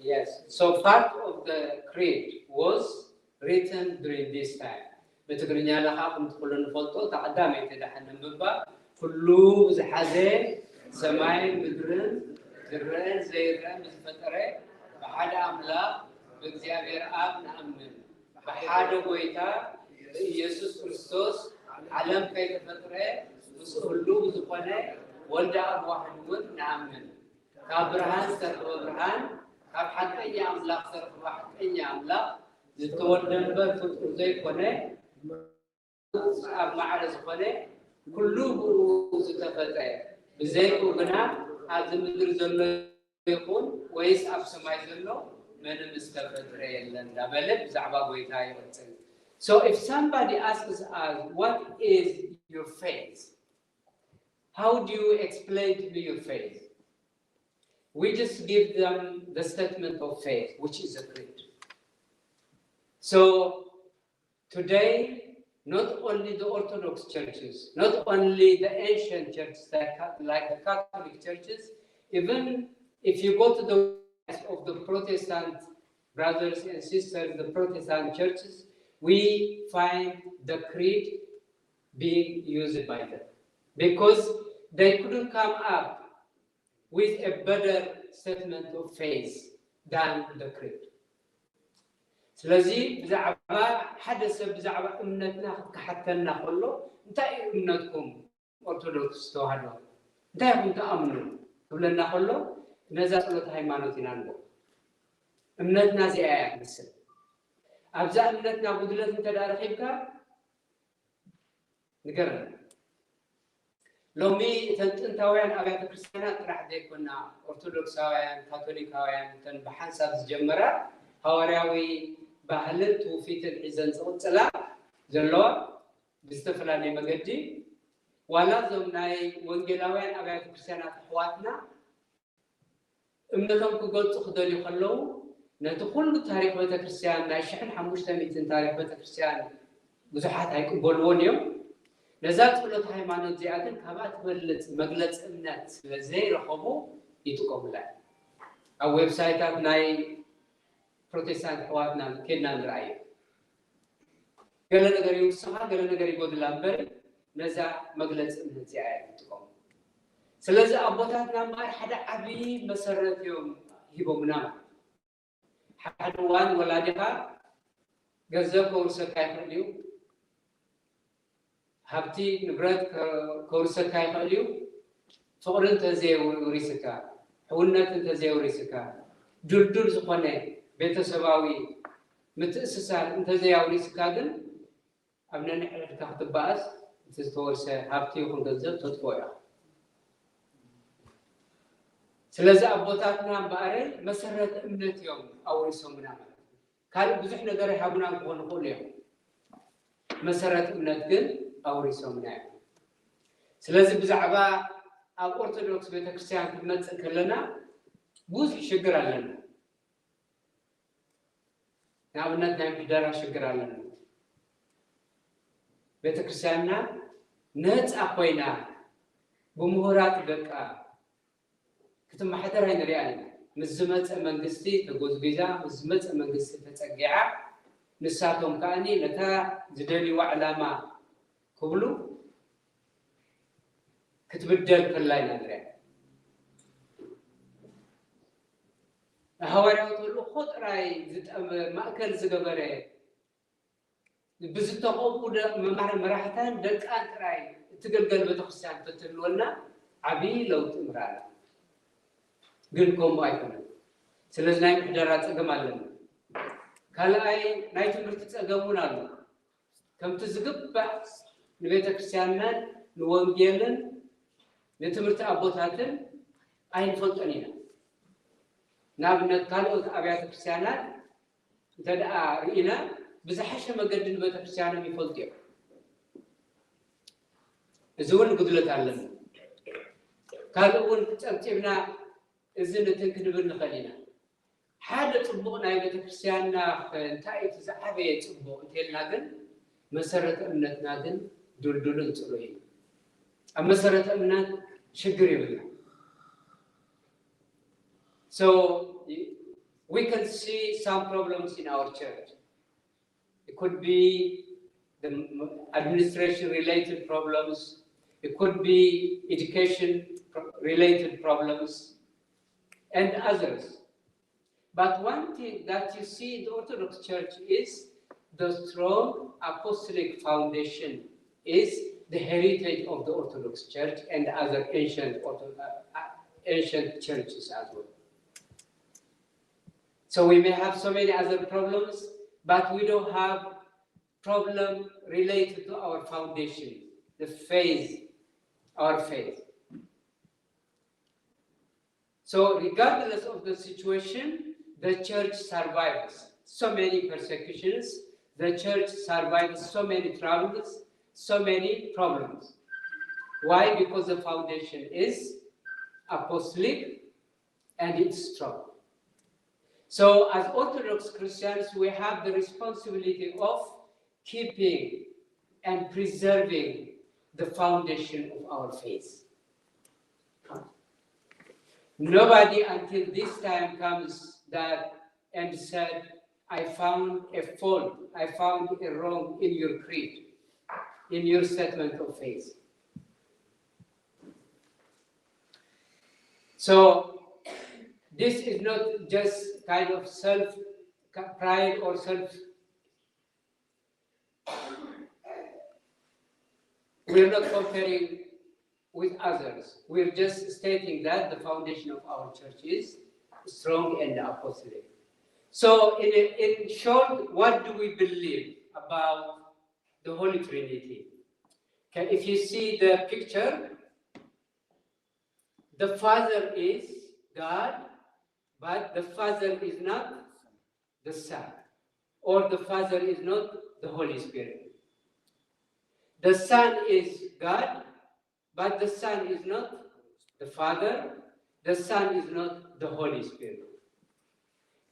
Yes, so part of the creed was written during this time. ብትግርኛ ለኻ ከምቲ ኩሉ ንፈልጦ እታ ቀዳመይቲ ደሓን ነንብባ። ኩሉ ዝሓዘ ሰማይን ምድርን ዝረአን ዘይረአን ብዝፈጠረ ብሓደ ኣምላኽ ብእግዚኣብሔር ኣብ ንኣምን። ብሓደ ጎይታ ብኢየሱስ ክርስቶስ ዓለም ከይተፈጥረ ምስኡ ህሉው ዝኾነ ወልደ ኣብ ዋሕድ እውን ንኣምን። ካብ ብርሃን ዝተረኽበ ብርሃን፣ ካብ ሓቀኛ ኣምላኽ ዝተረኽበ ሓቀኛ ኣምላኽ፣ ዝተወልደ እምበር ፍጡር ዘይኮነ፣ ኣብ ማዕረ ዝኾነ፣ ኩሉ ብኡ ዝተፈጥረ፣ ብዘይኡ ግና ኣብዚ ምድሪ ዘሎ ይኹን ወይስ ኣብ ሰማይ ዘሎ ምንም ዝተፈጥረ የለን እንዳበለ ብዛዕባ ጎይታ ይቕጽል። So if somebody asks us, "What is your faith?" How do you explain to me your faith? We just give them the statement of faith, which is a creed. So today, not only the Orthodox churches, not only the ancient churches like, like the Catholic churches, even if you go to the of the Protestant brothers and sisters, the Protestant churches, we find the creed being used by them because they couldn't come up with a better statement of faith than the creed. ስለዚ ብዛዕባ ሓደ ሰብ ብዛዕባ እምነትና ክሓተና ከሎ እንታይ እዩ እምነትኩም ኦርቶዶክስ ተዋህዶ እንታይ ኢኹም ትኣምኑ ክብለና ከሎ ነዛ ጸሎት ሃይማኖት ኢና ንብሎ። እምነትና እዚኣ እያ ትመስል። ኣብዛ እምነትና ጉድለት እንተ ደኣ ረኺብካ ንገረና። ሎሚ እተን ጥንታውያን ኣብያተ ክርስቲያናት ጥራሕ ዘይኮና ኦርቶዶክሳውያን፣ ካቶሊካውያን እተን ብሓንሳብ ዝጀመራ ሃዋርያዊ ባህልን ትውፊትን ሒዘን ዝቕጽላ ዘለዋ ብዝተፈላለየ መገዲ ዋላ እዞም ናይ ወንጌላውያን ኣብያተ ክርስቲያናት ኣሕዋትና እምነቶም ክገልጹ ክደልዩ ከለዉ ነቲ ኩሉ ታሪኽ ቤተክርስትያን ናይ ሽሕን ሓሙሽተ ሚእትን ታሪኽ ቤተክርስትያን ብዙሓት ኣይቅበልዎን እዮም። ነዛ ጸሎት ሃይማኖት እዚኣ ግን ካብኣ ትበልጽ መግለጺ እምነት ስለ ዘይረኸቡ ይጥቀሙላ። ኣብ ዌብሳይታት ናይ ፕሮቴስታንት ኣሕዋትና ኬድና ንርኣዮ። ገለ ነገር ይውስኻ፣ ገለ ነገር ይጎድላ እምበር ነዛ መግለጺ እምነት እዚኣ እዮም ዝጥቀሙ። ስለዚ ኣቦታትና እምበኣር ሓደ ዓብዪ መሰረት እዮም ሂቦምና ማለት እዩ። ሓደ እዋን ወላዲኻ ገንዘብ ከውርሰካ ይኽእል እዩ፣ ሃብቲ ንብረት ከውርሰካ ይኽእል እዩ። ፍቕሪ እንተዘየውሪስካ፣ ሕውነት እንተዘየውሪስካ፣ ድልዱል ዝኾነ ቤተሰባዊ ምትእስሳር እንተዘያውሪስካ ግን ኣብ ነንሕድሕድካ ክትበኣስ እቲ ዝተወርሰ ሃብቲ ይኹን ገንዘብ ተጥፍኦ ኢኻ። ስለዚ ኣቦታትና እምበኣረይ መሰረተ እምነት እዮም ኣውሪሶምና ማለት እዩ። ካልእ ብዙሕ ነገር ኣይሃቡናን ክኾኑ ይኽእሉ እዮም። መሰረት እምነት ግን ኣውሪሶምና እዮም። ስለዚ ብዛዕባ ኣብ ኦርቶዶክስ ቤተክርስትያን ክንመፅእ ከለና ብዙሕ ሽግር ኣለና። ንኣብነት ናይ ምሕደራ ሽግር ኣለና። ቤተክርስትያንና ነፃ ኮይና ብምሁራት ደቃ ክትመሓደር ኣይንሪኣን ኢና። ምስ ዝመፀ መንግስቲ ተጎዝጒዛ፣ ምስ ዝመፀ መንግስቲ ተፀጊዓ፣ ንሳቶም ከኣኒ ነታ ዝደልይዋ ዕላማ ክብሉ ክትብደል ከላ ኢና ንሪኣ። ንሃዋርያዊ ተልእኾ ጥራይ ዝጠመ-፣ ማእከል ዝገበረ ብዝተቐብኡ ደ-፣ መማር-፣ መራሕታን ደቃን ጥራይ እትግልገል ቤተክርስትያን ተትህልወና ዓብዪ ለውጢ ምረኣና። ግን ከምኡ ኣይኮነን። ስለዚ ናይ ምሕደራ ጸገም ኣለና። ካልኣይ ናይ ትምህርቲ ጸገም እውን ኣሎ። ከምቲ ዝግባእ ንቤተ ክርስቲያንናን ንወንጌልን ንትምህርቲ ኣቦታትን ኣይንፈልጦን ኢና። ንኣብነት ካልኦት ኣብያተ ክርስቲያናት እንተ ደኣ ርኢና ብዝሓሸ መገዲ ንቤተ ክርስቲያኖም ይፈልጡ እዮም። እዚ እውን ጉድለት ኣለና። ካልእ እውን ጸብጺብና እዚ ንትን ክንብል ንኽእል ኢና። ሓደ ጽቡቕ ናይ ቤተ ክርስቲያንና እንታይ እቲ ዝዓበየ ጽቡቕ እንተልና ግን መሰረተ እምነትና ግን ድልዱልን ጽሩይ እዩ። ኣብ መሰረተ እምነት ሽግር ይብልና። So we can see some problems in our church. It could be the administration related problems. It could be education related problems and others. But one thing that you see in the Orthodox Church is the strong apostolic foundation is the heritage of the Orthodox Church and other ancient Orthodox, uh, ancient churches as well. So we may have so many other problems, but we don't have problem related to our foundation, the faith, our faith. So regardless of the situation, the church survives so many persecutions, the church survives so many troubles, so many problems. Why? Because the foundation is apostolic and it's strong. So as Orthodox Christians, we have the responsibility of keeping and preserving the foundation of our faith. Nobody until this time comes that and said, "I found a fault, I found a wrong in your creed, in your statement of faith." So this is not just kind of self pride or self. We're not comparing with others. We're just stating that the foundation of our church is strong and apostolic. So in, in short, what do we believe about the Holy Trinity? Okay, if you see the picture, the Father is God, but the Father is not the Son, or the Father is not the Holy Spirit. The Son is God, but the Son is not the Father, the Son is not the Holy Spirit.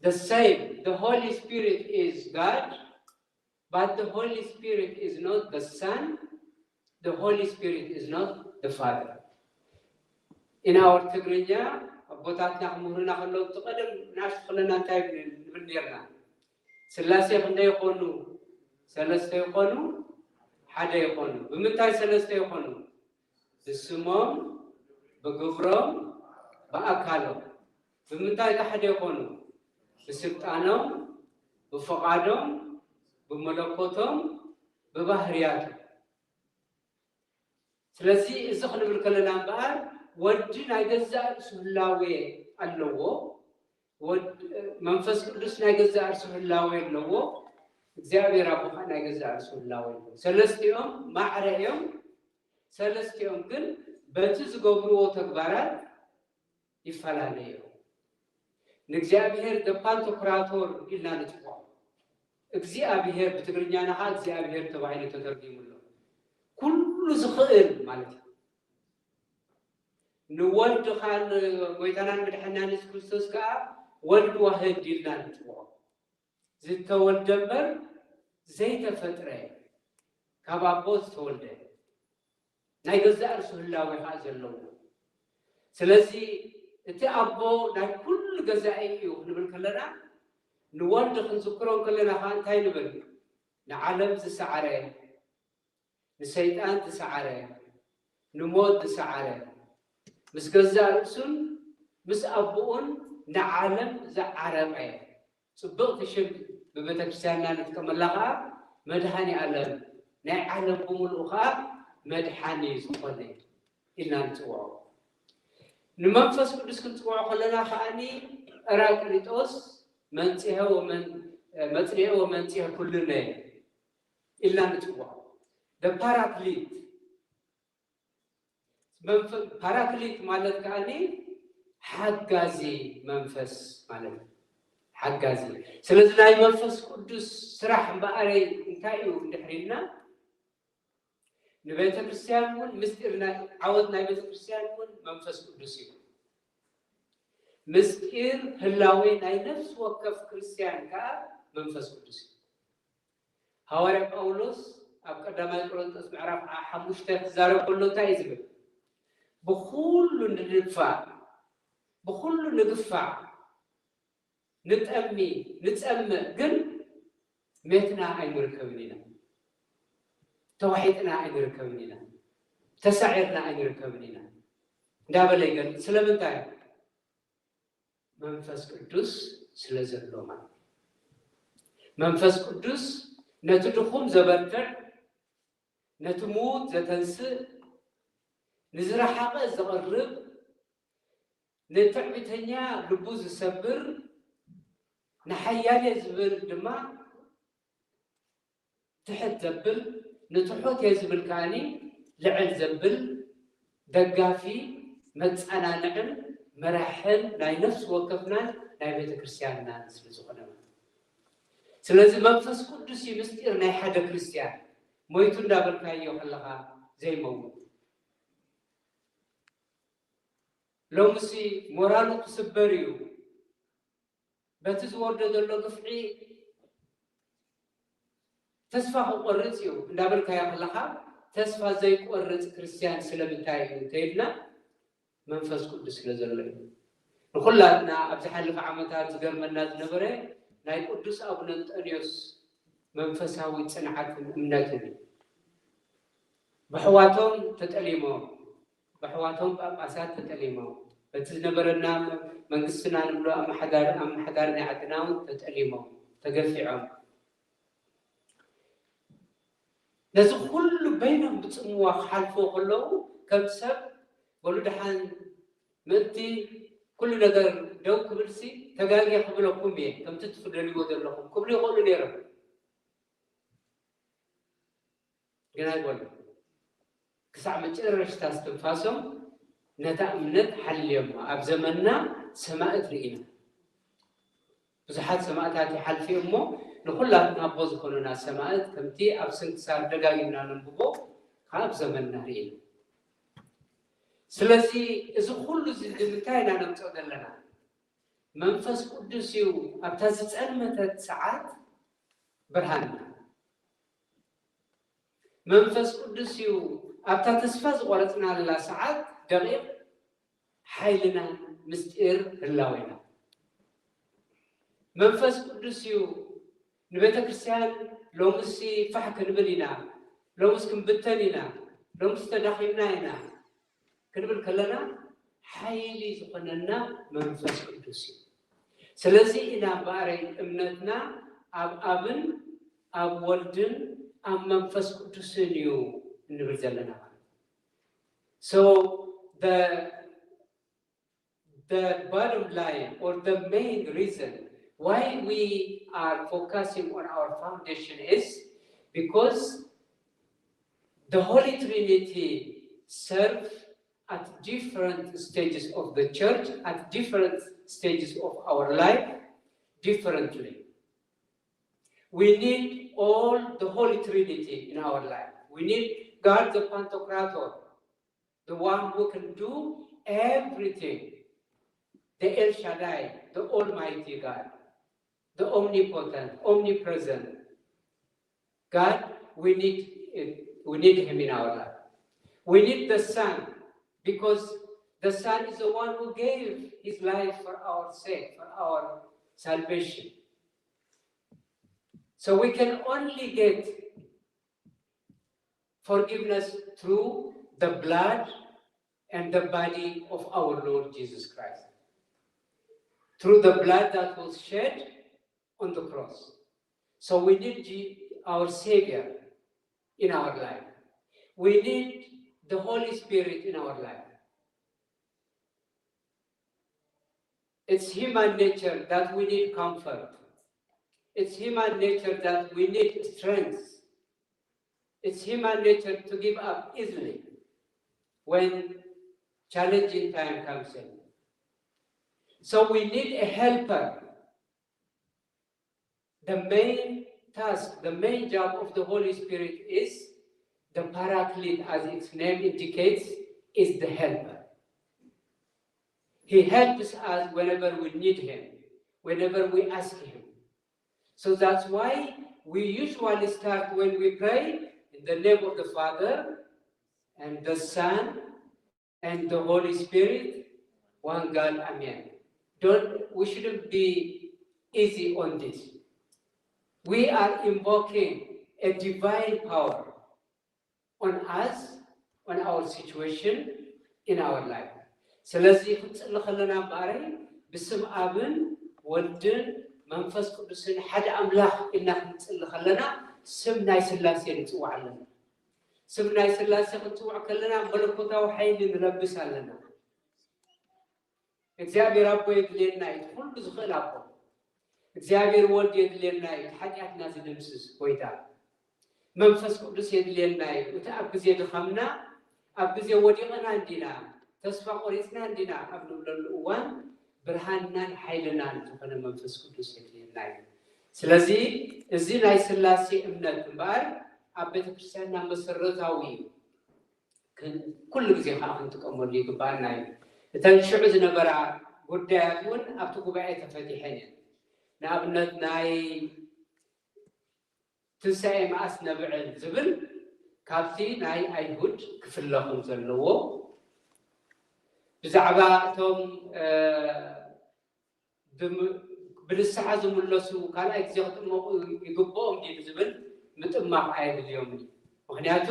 The same, the Holy Spirit is God, but the Holy Spirit is not the Son, the Holy Spirit is not the Father. In our ትግርኛ ኣቦታትና ክምህሩና ከለዉ እቲ ቀደም ንኣሽቱ ከለና እንታይ ንብል ነርና? ስላሴ ክንደይ ይኾኑ? ሰለስተ ይኾኑ? ሓደ ይኾኑ። ብምንታይ ሰለስተ ይኾኑ? ብስሞም፣ ብግብሮም፣ ብኣካሎም። ብምንታይ ካሕደ ይኾኑ? ብስልጣኖም፣ ብፍቓዶም፣ ብመለኮቶም፣ ብባህርያቶም። ስለዚ እዚ ክንብል ከለና እምበኣር ወዲ ናይ ገዛእ ርእሱ ህላዌ ኣለዎ። ወድ-፣ መንፈስ ቅዱስ ናይ ገዛእ ርእሱ ህላዌ ኣለዎ። እግዚኣብሔር ኣቦ ከዓ ናይ ገዛእ ርእሱ ህላዌ ኣለዎ። ሰለስቲኦም ማዕረ እዮም። ሰለስቲኦም ግን በቲ ዝገብርዎ ተግባራት ይፈላለዩ እዮም። ንእግዚኣብሔር the ፓንቶክራቶር ኢልና ንጽውዖ። እግዚኣብሔር ብትግርኛና ከዓ እግዚኣብሔር ተባሂሉ ተተርጊሙ ኣሎ። ኩሉ ዝኽእል ማለት እዩ። ንወልድ ከዓ ንጎይታናን መድሓኒናን የሱስ ክርስቶስ ከዓ ወልድ ዋህድ ኢልና ንጽውዖ። ዝተወልደ እምበር ዘይተፈጥረ፣ ካብ ኣቦ ዝተወልደ፣ ናይ ገዛእ ርእሱ ህላዌ ከዓ ዘለዎ። ስለዚ እቲ ኣቦ ናይ ኩሉ ገዛኢ እዩ ክንብል ከለና፣ ንወልድ ክንዝክሮ ከለና ከዓ እንታይ ንብል? ንዓለም ዝሰዓረ፣ ንሰይጣን ዝሰዓረ፣ ንሞት ዝሰዓረ፣ ምስ ገዛእ ርእሱን ምስ ኣቦኡን ንዓለም ዝዓረቐ፣ ጽብቕቲ ሽም ብቤተ ክርስቲያንና ንጥቀመላ ከዓ መድኃኔ ዓለም፣ ናይ ዓለም ብምሉኡ ከዓ መድሓኒ ዝኾነ ኢልና ንጽውዖ። ንመንፈስ ቅዱስ ክንጽውዖ ከለና ከዓኒ ጳራቅሊጦስ መንጽሔ ወመን-፣ መጽንሔ ወመንጽሔ ኩልነ ኢልና ንጽውዖ። ፓራክሊት መንፈ-፣ ፓራክሊት ማለት ከዓኒ ሓጋዚ መንፈስ ማለት እዩ። ሓጋዚ። ስለዚ ናይ መንፈስ ቅዱስ ስራሕ እምበኣረይ እንታይ እዩ እንድሕር ኢልና፣ ንቤተ ክርስቲያን እውን ምስጢር ናይ ዓወት ናይ ቤተ ክርስቲያን እውን መንፈስ ቅዱስ እዩ። ምስጢር ህላዌ ናይ ነፍሲ ወከፍ ክርስቲያን ከዓ መንፈስ ቅዱስ እዩ። ሃዋርያ ጳውሎስ ኣብ ቀዳማይ ቆሮንቶስ ምዕራፍ ሓሙሽተ ክዛረብ ከሎ እንታይ እዩ ዝብል? ብኹሉ ንድፋዕ፣ ብኹሉ ንግፋዕ፣ ንጠሚ፣ ንጸምእ፣ ግን ሜትና ኣይንርከብን ኢና፣ ተዋሒጥና ኣይንርከብን ኢና፣ ተሳዒርና ኣይንርከብን ኢና እንዳበለ ይገልጽ። ስለምንታይ? መንፈስ ቅዱስ ስለ ዘሎ ማለት እዩ። መንፈስ ቅዱስ ነቲ ድኹም ዘበርትዕ፣ ነቲ ምዉት ዘተንስእ፣ ንዝረሓቐ ዘቕርብ፣ ንትዕቢተኛ ልቡ ዝሰብር፣ ንሓያል እየ ዝብል ድማ ትሕት ዘብል፣ ንትሑት እየ ዝብል ከዓኒ ልዕል ዘብል፣ ደጋፊ፣ መጸናንዕን መራሕን ናይ ነፍሲ ወከፍናን ናይ ቤተ ክርስቲያንናን ስለ ዝኾነ ማለት እዩ። ስለዚ መንፈስ ቅዱስ እዩ ምስጢር ናይ ሓደ ክርስቲያን። ሞይቱ እንዳበልካዮ ከለኻ ዘይመውት። ሎምሲ ሞራሉ ክስበር እዩ። በቲ ዝወርዶ ዘሎ ግፍዒ ተስፋ ክቆርጽ እዩ እንዳበልካዮ ከለኻ፣ ተስፋ ዘይቆርጽ ክርስቲያን ስለምንታይ እዩ እንተኢልና፣ መንፈስ ቅዱስ ስለ ዘሎ እዩ። ንኹላትና ኣብ ዝሓለፈ ዓመታት ዝገርመና ዝነበረ ናይ ቅዱስ ኣቡነ እንጠንዮስ መንፈሳዊ ጽንዓትን እምነትን እዩ። ብሕዋቶም ተጠሊሞም፣ ብሕዋቶም ጳጳሳት ተጠሊሞም፣ በቲ ዝነበረና መንግስትና ንብሎ ኣመሓዳሪ፣ ኣመሓዳሪ ናይ ዓድና እውን ተጠሊሞም፣ ተገፊዖም፣ ነዚ ኩሉ በይኖም ብጽምዋ ክሓልፍዎ ከለዉ፣ ከም ሰብ በሉ ደሓን ምእንቲ ኩሉ ነገር ደው ክብልሲ ተጋግየ ክብለኩም እየ፣ ከምቲ ትደልይዎ ዘለኹም ክብሉ ይኽእሉ ነይሮም። ግን ኣይበሉን። ክሳዕ መጨረሽታ እስትንፋሶም ነታ እምነት ሓልዮማ። ኣብ ዘመንና ሰማእት ርኢና። ብዙሓት ሰማእታት ይሓልፉ እዮም እሞ፣ ንኹላትና ኣቦ ዝኾኑና ሰማእት ከምቲ ኣብ ስንክሳር ደጋጊምና ነንብቦ፣ ካብ ዘመንና ርኢና። ስለዚ እዚ ኩሉ እዚ ንምንታይ ኢና ነምጽኦ ዘለና? መንፈስ ቅዱስ እዩ ኣብታ ዝጸልመተት ሰዓት ብርሃንና። መንፈስ ቅዱስ እዩ ኣብታ ተስፋ ዝቆረጽናላ ሰዓት ደቂቕ ሓይልና፣ ምስጢር ህላዌና። መንፈስ ቅዱስ እዩ ንቤተ ክርስቲያን ሎምሲ ፋሕ ክንብል ኢና፣ ሎምስ ክንብተን ኢና፣ ሎምስ ተዳኺምና ኢና ክንብል ከለና፣ ሓይሊ ዝኾነና መንፈስ ቅዱስ እዩ። ስለዚ ኢና እምበኣረይ እምነትና ኣብ ኣብን ኣብ ወልድን ኣብ መንፈስ ቅዱስን እዩ እንብል ዘለና ማለት እዩ። So the the bottom line or the main reason why we are focusing on our foundation is because the Holy Trinity serve at different stages of the church, at different stages of our life, differently. We need all the Holy Trinity in our life. We need God the Pantocrator, the one who can do everything, the El Shaddai, the Almighty God, the omnipotent, omnipresent God. We need it. We need him in our life. We need the Son because the Son is the one who gave his life for our sake, for our salvation. So we can only get forgiveness through the blood and the body of our Lord Jesus Christ. Through the blood that was shed on the cross. So we need Je- our Savior in our life. We need the Holy Spirit in our life. It's human nature that we need comfort. It's human nature that we need strength. It's human nature to give up easily when challenging time comes in. So we need a helper. The main task, the main job of the Holy Spirit is the Paraclete, as its name indicates, is the helper. He helps us whenever we need him, whenever we ask him. So that's why we usually start when we pray in the name of the Father and the Son and the Holy Spirit, one God, Amen. Don't we shouldn't be easy on this. We are invoking a divine power on us, on our situation, in our life. ስለዚ ክንጽሊ ከለና እምበኣረይ ብስም ኣብን ወልድን መንፈስ ቅዱስን ሓደ ኣምላኽ ኢልና ክንጽሊ ከለና ስም ናይ ስላሴ ንጽዋዕ ኣለና። ስም ናይ ስላሴ ክንጽውዕ ከለና መለኮታዊ ሓይሊ ንለብስ ኣለና። እግዚኣብሔር ኣቦ የድልየና እዩ፣ ኩሉ ዝኽእል ኣቦ። እግዚኣብሔር ወልድ የድልየና እዩ፣ እቲ ሓጢኣትና ዝድምስስ ጎይታ። መንፈስ ቅዱስ የድልየና እዩ፣ እቲ ኣብ ግዜ ድኻምና፣ ኣብ ግዜ ወዲቕና እንዲና፣ ተስፋ ቆሪጽና እንዲና ኣብ ንብለሉ እዋን ብርሃንናን ሓይልናን ዝኾነ መንፈስ ቅዱስ የድልየና እዩ። ስለዚ እዚ ናይ ስላሴ እምነት እምበኣር ኣብ ቤተክርስትያንና መሰረታዊ እዩ። ክን- ኩሉ ግዜ ከዓ ክንጥቀመሉ ይግባኣና እዩ። እተን ሽዑ ዝነበራ ጉዳያት እውን ኣብቲ ጉባኤ ተፈቲሐን እየን። ንኣብነት ናይ ትንሳኤ መኣስ ነብዕል ዝብል ካብቲ ናይ ኣይሁድ ክፍለ ከም ዘለዎ ብዛዕባ እቶም እ፣ ብም- ብንስሓ ዝምለሱ ካልኣይ ግዜ ክጥመቑ ይግብኦም ድዩ ዝብል ምጥማቕ ኣየድልዮምን እዩ። ምክንያቱ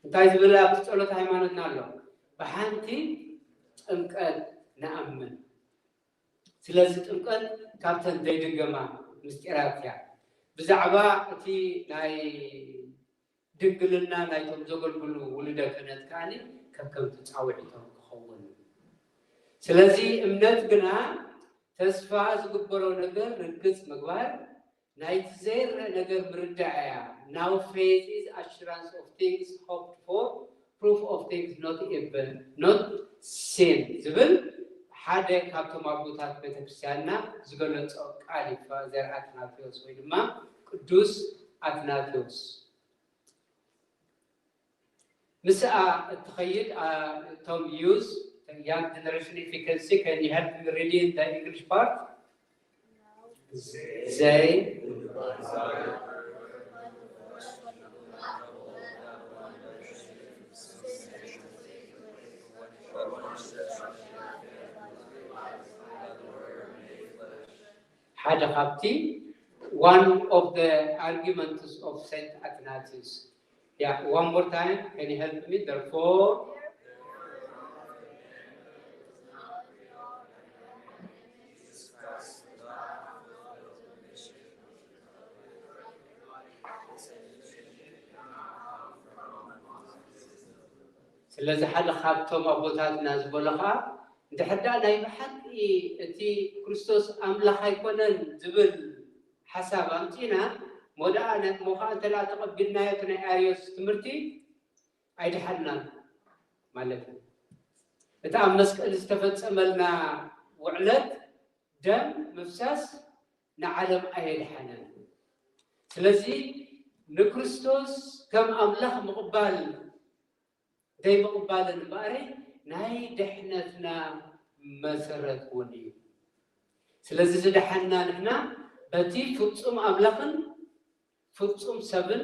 እንታይ ዝብል ኣብቲ ጸሎት ሃይማኖትና ኣሎ? ብሓንቲ ጥምቀት ንኣምን። ስለዚ ጥምቀት ካብተን ዘይድገማ ምስጢራት እያ። ብዛዕባ እቲ ናይ ድንግልና ናይቶም ዘገልግሉ ውሉደ ክህነት ከኣ ከከምቲ ጻውዒቶም ክኸውን እዩ። ስለዚ እምነት ግና ተስፋ ዝግበሮ ነገር ርግጽ ምግባር፣ ናይቲ ዘይረአ ነገር ምርዳእ እያ። Now faith is assurance of things hoped for, proof of things not even not seen ዝብል ሓደ ካብቶም ኣቦታት ቤተክርስትያንና ዝገለጾ ቃል እዩ። ዘር ኣትናቴዎስ ወይ ድማ ቅዱስ ኣትናቴዎስ ምስኣ እትኸይድ እቶም ዩዝ young generation, if you can see, can you help me reading the English part? They ሓደ ካብቲ one of the arguments of Saint Athanasius. Yeah, one more time, can you help me? Therefore, ስለዚ ሓደ ካብቶም ኣቦታትና ዝበሎ ኸዓ፣ እንድሕር ደኣ ናይ ብሓቂ እቲ ክርስቶስ ኣምላኽ ኣይኮነን ዝብል ሓሳብ ኣምጺና፣ ሞ ደኣ ነ-፣ ሞ ኸዓ እንተ ደኣ ተቐቢልናዮ እቲ ናይ ኣርዮስ ትምህርቲ ኣይድሓንናን ማለት እዩ። እቲ ኣብ መስቀል ዝተፈጸመልና ውዕለት ደም ምፍሳስ ንዓለም ኣየድሓነን። ስለዚ ንክርስቶስ ከም ኣምላኽ ምቕባል ዘይምቕባልን እምበኣር ናይ ድሕነትና መሰረት እውን እዩ። ስለዚ ዝደሓንና ንሕና በቲ ፍጹም ኣምላኽን ፍጹም ሰብን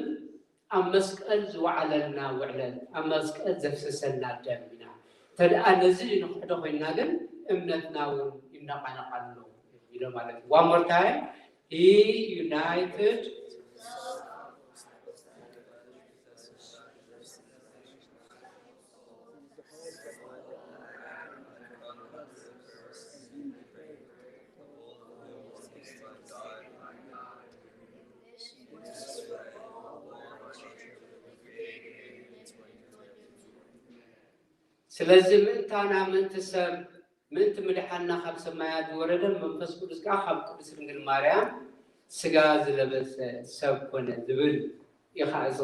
ኣብ መስቀል ዝወዓለልና ውዕለት፣ ኣብ መስቀል ዘፍሰሰልና ደም ኢና። እንተ ደኣ ነዚ ንኽሕዶ ኮይንና ግን እምነትና እውን ይነቓነቕ ኣሎ ኢሎ ማለት እዩ። One more time. He united ስለዚ ምእንታና፣ ምእንቲ ሰብ፣ ምእንቲ ምድሓንና ካብ ሰማያት ዝወረደ መንፈስ ቅዱስ ከኣ ካብ ቅድስት ድንግል ማርያም ስጋ ዝለበሰ ሰብ ኮነ ዝብል እዩ ከኣ እዚ።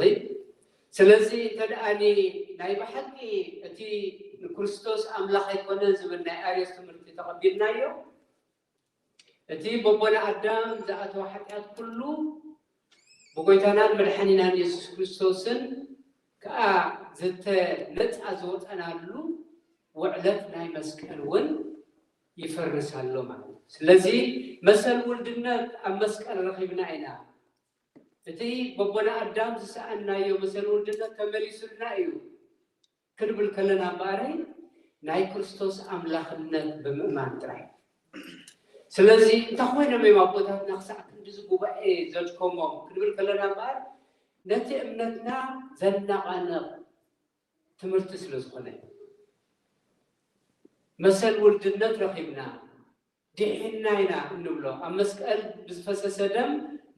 ስለዚ እንተ ደኣኒ ናይ ብሓቂ እቲ ንክርስቶስ ኣምላኽ ኣይኮነን ዝብል ናይ ኣርዮስ ትምህርቲ ተቐቢልናዮ፣ እቲ በቦና ኣዳም ዝኣተወ ሓጢኣት ኩሉ ብጎይታናን መድሓኒናን የሱስ ክርስቶስን ከኣ ዝተነጻ ዝወጸናሉ ውዕለት ናይ መስቀል እውን ይፈርስ ኣሎ ማለት እዩ። ስለዚ መሰል ውልድነት ኣብ መስቀል ረኺብና ኢና። እቲ በቦና ኣዳም ዝሰኣንናዮ መሰል ውልድነት ተመሊሱልና እዩ። ክንብል ከለና እምበኣር ናይ ክርስቶስ ኣምላኽነት ብምእማን ጥራይ። ስለዚ እንታይ ኮይኖም እዮም ኣቦታትና ክሳዕ ክንድዚ ጉባኤ ዘድከሞም ክንብል ከለና እምበኣር ነቲ እምነትና ዘናቓንቕ ትምህርቲ ስለ ዝኾነ መሰል ውልድነት ረኺብና ድሒንና ኢና እንብሎ፣ ኣብ መስቀል ብዝፈሰሰ ደም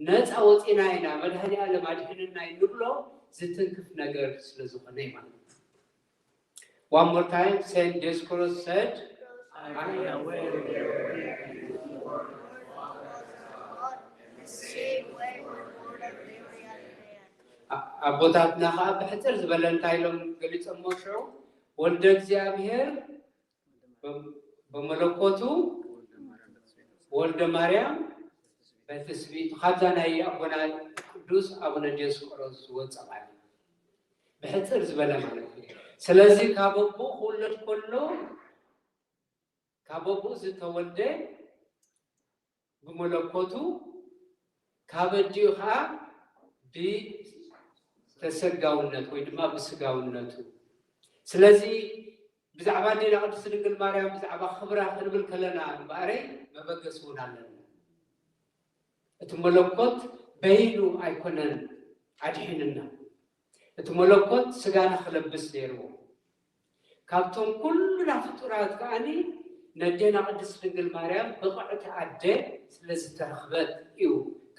ነፃ ወፂና ኢና፣ መድሃኔ ዓለም ኣድሒንና እንብሎ ዝትንክፍ ነገር ስለ ዝኾነ እዩ ማለት እዩ። One more time, Saint Dioscorus said, I am aware of your ኣቦታትና ከዓ ብሕፅር ዝበለ እንታይ ኢሎም ገሊፆሞ ሽዑ፣ ወልደ እግዚኣብሔር በመለኮቱ ወልደ ማርያም በትስብእቱ፣ ካብዛ ናይ ኣቦና ቅዱስ ኣቡነ ዲዮስቆሮስ ዝወፀ ማለት እዩ። ብሕፅር ዝበለ ማለት እዩ። ስለዚ ካብ ኣቦኡ ክውለድ ከሎ ካብ ኣቦኡ ዝተወልደ ብመለኮቱ፣ ካብ ኣዲኡ ከዓ ብተሰጋውነት ወይ ድማ ብስጋውነቱ። ስለዚ ብዛዕባ ኣዴና ቅድስቲ ድንግል ማርያም ብዛዕባ ክብራ ክንብል ከለና እምበኣረይ መበገሲ እውን ኣለና። እቲ መለኮት በይኑ ኣይኮነን ኣድሒንና። እቲ መለኮት ስጋና ክለብስ ነይርዎ። ካብቶም ኩልና ፍጡራት ከኣኒ ነዴና ቅድስቲ ድንግል ማርያም ብቕዕቲ ኣደ ስለ ዝተረኽበት እዩ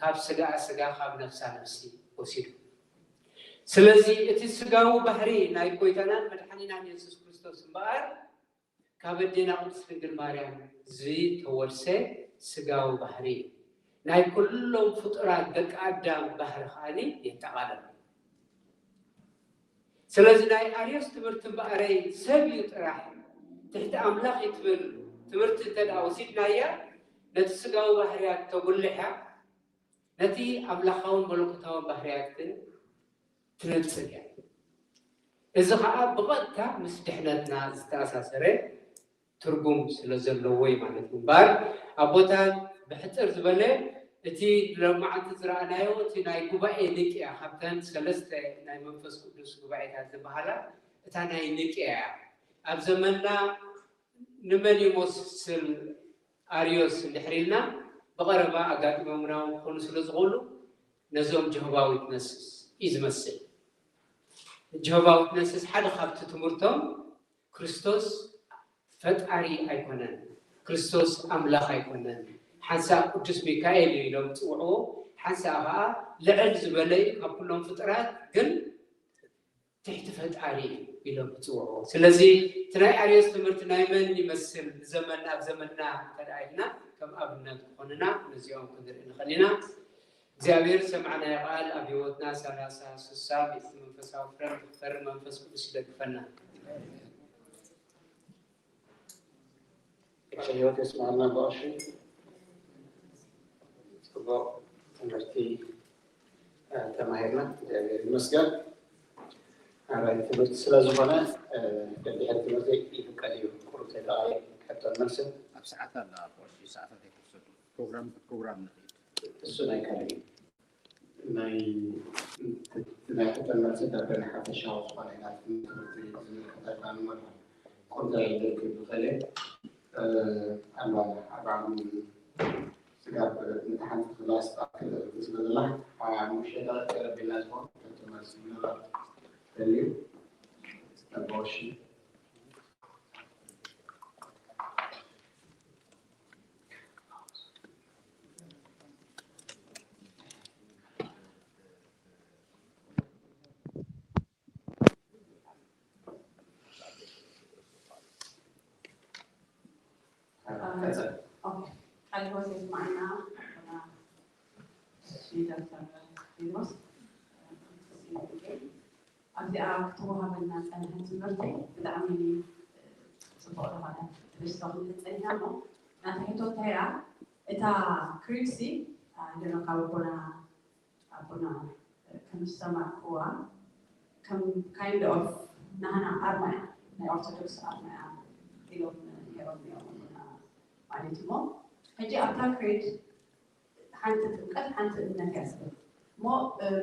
ካብ ስጋኣ ስጋ ካብ ነፍሳ ነፍሲ ወሲዱ። ስለዚ እቲ ስጋዊ ባህሪ ናይ ጎይታናን መድሓኒናን የሱስ ክርስቶስ እምበኣር ካብ ኣዴና ቅድስት ድንግል ማርያም ዝተወርሰ ስጋዊ ባህሪ ናይ ኩሎም ፍጡራት ደቂ ኣዳም ባህሪ ከኣኒ የጠቓልል። ስለዚ ናይ ኣርዮስ ትምህርቲ እምበኣረይ ሰብ እዩ ጥራሕ ትሕቲ ኣምላኽ እዩ ትብል ትምህርቲ እንተ ደኣ ወሲድናያ ነቲ ስጋዊ ባህርያት ተጉልሕ እያ። ነቲ ኣምላኻውን መለኮታውን ባህርያት ግን ትነጽግ እያ። እዚ ኸዓ ብቐጥታ ምስ ድሕነትና ዝተኣሳሰረ ትርጉም ስለ ዘለዎ እዩ ማለት እዩ። እምበኣር ኣቦታት ብሕጽር ዝበለ እቲ ሎማዓንቲ ዝረኣናዮ እቲ ናይ ጉባኤ ኒቅያ ካብተን ሰለስተ ናይ መንፈስ ቅዱስ ጉባኤታት ዝበሃላ እታ ናይ ኒቅያ እያ። ኣብ ዘመንና ንመን ይመስል ኣርዮስ እንድሕር ኢልና ብቐረባ ኣጋጢሞምና እውን ክኾኑ ስለ ዝኽእሉ ነዞም ጀሆባ ዊትነስስ እዩ ዝመስል። ጀሆባ ዊትነስስ ሓደ ካብቲ ትምህርቶም ክርስቶስ ፈጣሪ ኣይኮነን፣ ክርስቶስ ኣምላኽ ኣይኮነን፣ ሓንሳእ ቅዱስ ሚካኤል እዩ ኢሎም ዝፅውዕዎ፣ ሓንሳእ ከዓ ልዕል ዝበለ እዩ ካብ ኩሎም ፍጥራት፣ ግን ትሕቲ ፈጣሪ ኢሎም ዝፅውዕዎ። ስለዚ እቲ ናይ ኣርዮስ ትምህርቲ ናይ መን ይመስል ንዘመንና ኣብ ዘመንና እንተደኣ ኢልና ከም ኣብነት ክኾንና ነዚኦም ክንርኢ ንኽእል ኢና። እግዚኣብሔር ዝሰማዕናዮ ቃል ኣብ ህይወትና ሰላሳ ስሳ ሚእቲ መንፈሳዊ ፍረ ንክፈሪ መንፈስ ቅዱስ ይደግፈና። ህይወት የስማዕና። ብቐሺ ጽቡቕ ትምህርቲ ተማሂርና እግዚኣብሔር ይመስገን። ኣራይ ትምህርቲ ስለ ዝኾነ ደድሕሪ ትምህርቲ ይፍቀድ እዩ። ቁሩብ ተተቓየ ሕቶን መልስን ኣብ ሰዓት ኣላ። ብቐሺ ሰዓታት ኣይክፍሰዱ ፕሮግራም ፕሮግራም ንኽእል። እሱ ናይ ካልእ እዩ። ናይ ናይ ሕቶን መልሲ ደበና ሓፈሻዊ ዝኾነ ኢና ትምህርቲ ዝምልከት ኣይኮነን። ቁርዳ ይደርክ ብኸለ ኣላ ኣብ ስጋብ ነቲ ሓንቲ ክላስ ትኣክል ስለ ዘላ ሓሙሽተ ደቂቕ ቀረብ ኢልና ዝኾን ሕቶ መልሲ ምናልባት ተልዩ ኣባወሺ ቃለ ሕይወት የስማዕና ኣቦና ዶክተር ቴድሮስ። ኣብዚኣ ክትወሃበና ዝፀንሐት ትምህርቲ ብጣዕሚ ፅቡቕ ዝኾነ ትሕዝቶ ክንብል ፀኒሕና እሞ ናታ ሕቶ እንታይ እያ? እታ ክሪድ ሲ ደሎ ካብ ኣቦና ኣቦና ከም ዝሰማዕክዋ ከም kind of ናህና ኣርማ እያ፣ ናይ ኦርቶዶክስ ኣርማ እያ ኢሎም ነይሮም እዮም ኣቦና ማለት እሞ ሕጂ ኣብታ ክሪድ ሓንቲ ጥምቀት ሓንቲ እምነት እያ ዝብል እሞ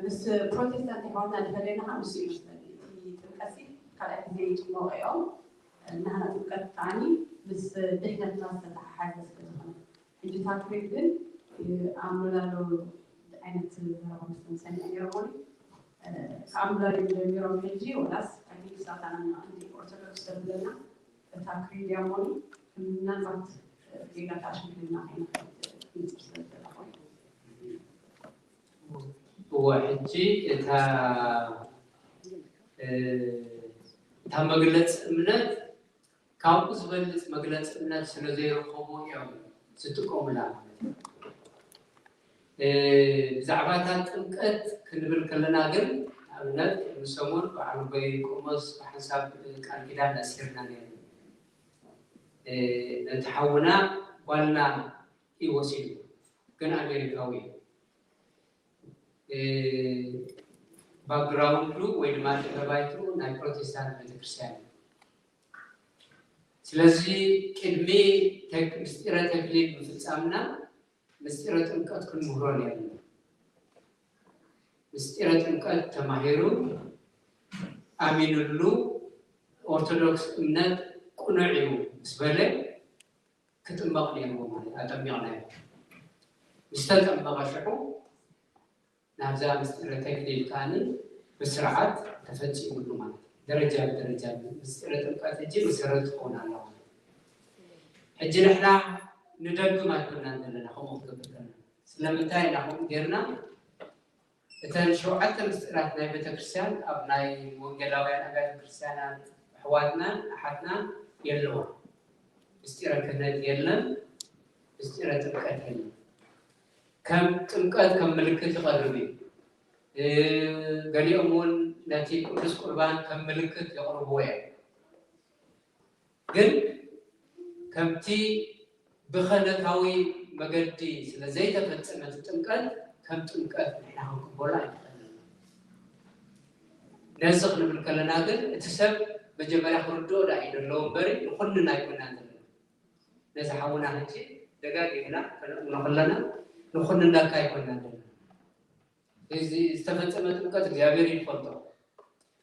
ምስ ፕሮቴስታንት ኣሕዋትና ዝፈለየና ከዓ ንሱ ይመስለኒ። እቲ ጥምቀት ሲ ካልኣይ ግዜ ይጥመቑ እዮም። ናህና ጥምቀት ከዓኒ ምስ ድሕነትና ዝተተሓሓዘ ስለ ዝኾነ ሕጂ እታ ክሪድ ግን ኣምሉላ ኣሎ ዓይነት ዘረባ መስለን ሰሚዐ ነይረ እሞ ከኣምሉላ እዮም ጀሚሮም ሕጂ ወላስ ኣይ ቲንክ ሳታና ቀንዲ ኦርቶዶክስ ተብለና እታ ክሪድ እያ እሞ ምናልባት ጌጋ ተኣሽግርና ከይንፈልጥ ንፅር ስለ ዝደለኹ እወ ሕጂ እታ እታ መግለፂ እምነት ካብኡ ዝበልፅ መግለፂ እምነት ስለ ዘይረኸቡ እዮም ዝጥቀሙላ ማለት እዩ። ብዛዕባታት ጥምቀት ክንብል ከለና ግን ንኣብነት ቅድሚ ሰሙን በዓል ኣቦይ ቆሞስ ብሓንሳብ ቃል ኪዳን ኣሲርና ነይሩ። ነቲ ሓውና ጓልና እዩ ወሲዱ፣ ግን ኣሜሪካዊ እዩ። ባክግራውንዱ ወይ ድማ ድሕረ ባይትኡ ናይ ፕሮቴስታንት ቤተክርስትያን እዩ። ስለዚ ቅድሚ ምስጢረ ተክሊል ምፍፃምና ምስጢረ ጥምቀት ክንምህሮ ነይርና። ምስጢረ ጥምቀት ተማሂሩ ኣሚኑሉ ኦርቶዶክስ እምነት ቅኑዕ እዩ ምስ በለ ክጥመቕ ነይርዎ ማለት ኣጠሚቕናዮ። ምስ ተጠመቐ ሽዑ ናብዛ ምስጢረ ተክሊል ከዓኒ ብስርዓት ተፈፂሙሉ ማለት እዩ። ደረጃ ብደረጃ ምስጢረ ጥምቀት ሕጂ መሰረት ትኸውን ኣላ ማለት እዩ። ሕጂ ንሕና ንደግም ኣይኮናን ዘለና ከምኡ ክገብር ከለና ስለምንታይ ኢና ከምኡ ጌርና? እተን ሸውዓተ ምስጢራት ናይ ቤተክርስትያን ኣብ ናይ ወንጌላውያን ኣብያተ ክርስትያናት ኣሕዋትናን ኣሓትናን የለዋን። ምስጢረ ክህነት የለን፣ ምስጢረ ጥምቀት የለን። ከም ጥምቀት ከም ምልክት ይቐርብ እዩ። ገሊኦም እውን ነቲ ቅዱስ ቁርባን ከም ምልክት የቕርብዎ እዮም። ግን ከምቲ ብኸነታዊ መገዲ ስለ ዘይተፈጸመ እቲ ጥምቀት ከም ጥምቀት ንሕና ክንቅበሎ ኣይንኽእልን። ነዚ ክንብል ከለና ግን እቲ ሰብ መጀመርያ ክርድኦ ደኣ እዩ ዘለዎ እምበሪ ንኹንና ኣይኮናን ዘለና። ነዚ ሓውና ሕጂ ደጋጊምና ከነእምኖ ከለና ንኹንና እካ ኣይኮናን ዘለና። እዚ ዝተፈጸመ ጥምቀት እግዚኣብሔር እዩ ዝፈልጦ።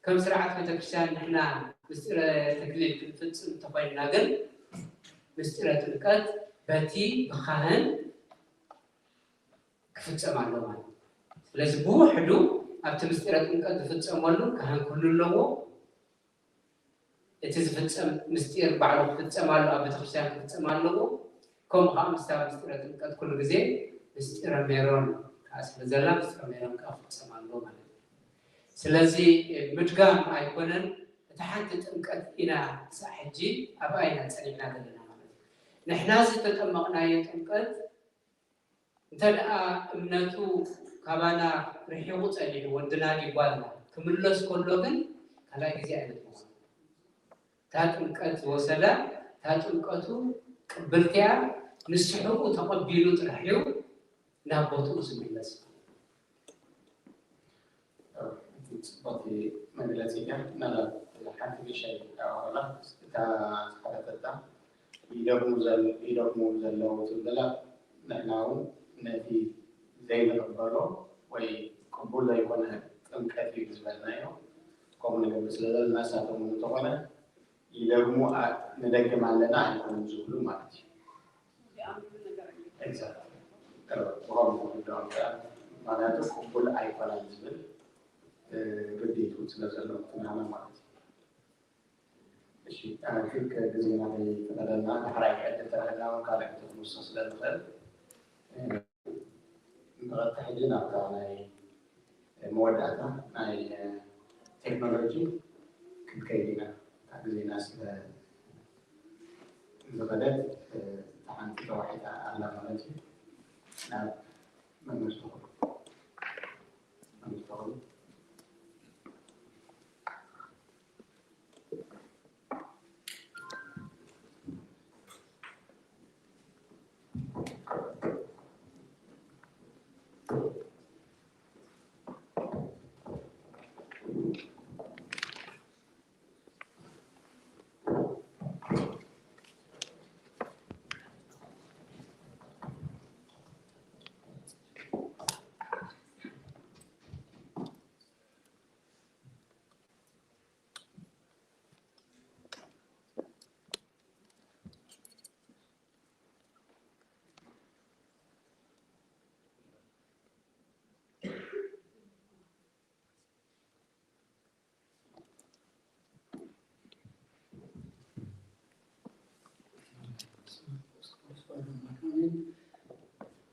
ከም ስርዓት ቤተክርስትያን ንሕና ምስጢረ ተክሊል ክንፍጽም እንተኾይንና ግን ምስጢረ ጥምቀት በቲ ብካህን ክፍጸም ኣለዎ ማለት እዩ። ስለዚ ብውሕዱ ኣብቲ ምስጢረ ጥምቀት ዝፍጸመሉ ካህን ክህሉ ኣለዎ። እቲ ዝፍጸም ምስጢር ባዕሉ ክፍጸም ኣለዎ፣ ኣብ ቤተክርስትያን ክፍጸም ኣለዎ። ከምኡ ከዓ ምስታ ምስጢረ ጥምቀት ኩሉ ግዜ ምስጢረ ሜሮን ከዓ ስለ ዘላ ምስጢረ ሜሮን ከዓ ክፍጸም ኣለዎ ማለት እዩ። ስለዚ ምድጋም ኣይኮነን፣ እታ ሓንቲ ጥምቀት ኢና ክሳዕ ሕጂ ኣብኣ ኢና ጸኒዕና ዘለና ማለት እዩ። ንሕና ዝተጠመቕናዮ ጥምቀት እንተ ደኣ እምነቱ ካባና ርሒቑ ጸኒሑ፣ ወድና ድዩ ጓልና ክምለስ ከሎ ግን ካልኣይ ግዜ ኣይንጥመቖን። እታ ጥምቀት ዝወሰዳ፣ እታ ጥምቀቱ ቅብልቲያ ንስሕኡ ተቐቢሉ ጥራሕ እዩ ናብ ቦትኡ ዝምለስ። ጽቡቕቲ መግለጺ እያ። ምናልባት ሓንቲ ንእሽተይ ኣዋቕላ እታ ዝሓተተታ ይደግሙ ዘል- ይደግሙ ዘለዉ ትብል ዘላ፣ ንሕና እውን ነቲ ዘይንቕበሎ ወይ ቅቡል ዘይኮነ ጥምቀት እዩ ዝበልናዮ ከምኡ ንገብር ስለ ዘለና፣ ንሳቶም እውን እንተኾነ ይደግሙ ኣ- ንደግም ኣለና ኣይኮኑን ዝብሉ ማለት እዩ። Exactly። ብኸምኡ ንርድኦም ከኣ፣ ምኽንያቱ ቅቡል ኣይኮነን ዝብል እ፣ ርድኢት እውን ስለ ዘሎ ምትናና ማለት እዩ። እሺ፣ ኣነ ፊክ ግዜና ከይፈቐደልና፣ ዳሕራይ ዕድል ተረኸብና እውን ካልእ ክትውስኽ ስለ ንኽእል፣ እ፣ ንቐጥታ ሕጂ ናብታ ናይ መወዳእታ ናይ ቴክኖሎጂ ክንከይድ ኢና። እታ ግዜና ስለ ዝኸደት፣ እታ ሓንቲ ተዋሒጣ ኣላ ማለት እዩ። ናብ መምህር ተኽሉ። መምህር ተኽሉ።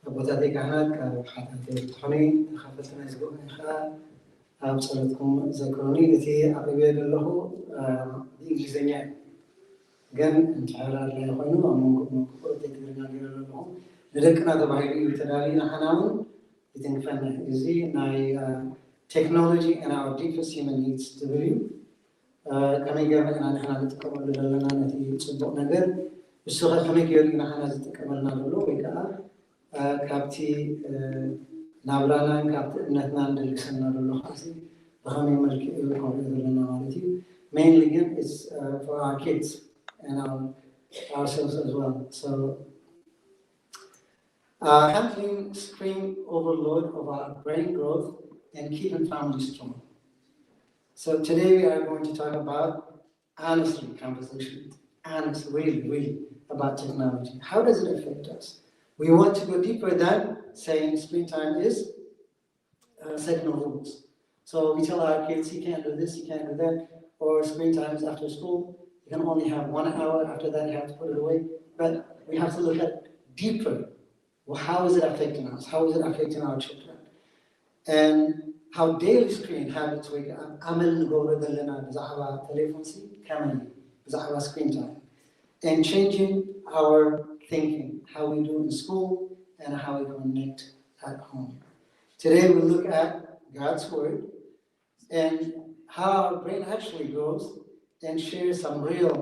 ኣቦታተይ ካህናት ካብ ሓታተይ ትኾኒ ተኻፈልቲ ናይ ዝግባእ ከዓ ኣብ ጸሎትኩም ዘክሩኒ። እቲ ኣቕርብዮ ዘለኹ ብእንግሊዝኛ እዩ፣ ግን እንድሕር ኣድላይ ኮይኑ ኣብ መንጎ መንጎ እቲ ትግርኛ ገይረ ዘለኹ። ንደቅና ተባሂሉ እዩ ተዳልዩ፣ ንዓና እውን ይትንክፈና እዩ። እዚ ናይ ቴክኖሎጂ and our deepest human needs ዝብል እዩ። ከመይ ገይርና ኢና ንሕና ንጥቀመሉ ዘለና ነቲ ፅቡቕ ነገር፣ እሱ ኸ ከመይ ገይሩ እዩ ንዓና ዝጥቀመልና ዘሎ ወይ ከዓ ካብቲ ናብራናን ካብቲ እምነትናን ደልግሰና ዘሎ ከዓሲ ብኸመይ መልክዕ እዩ ክንሪኦ ዘለና ማለት እዩ። Mainly ግን it's for our kids and our ourselves as well. So uh, handling screen overload of our brain growth and keeping family strong. So today we are going to talk about honestly conversation, honest, really, really about technology. How does it affect us? We want to go deeper than saying screen time is uh, set no rules. So we tell our kids, you can't do this, you can't do that, or screen time is after school. You can only have one hour. After that, you have to put it away. But we have to look at deeper. Well, how is it affecting us? How is it affecting our children? And how daily screen habits we አመል ንገብሮ ዘለና ብዛዕባ ቴሌፎን ሲ ከመይ ብዛዕባ screen time and changing our thinking, how we do in school and how we connect at home. Today we look at God's Word and how our brain actually grows and share some real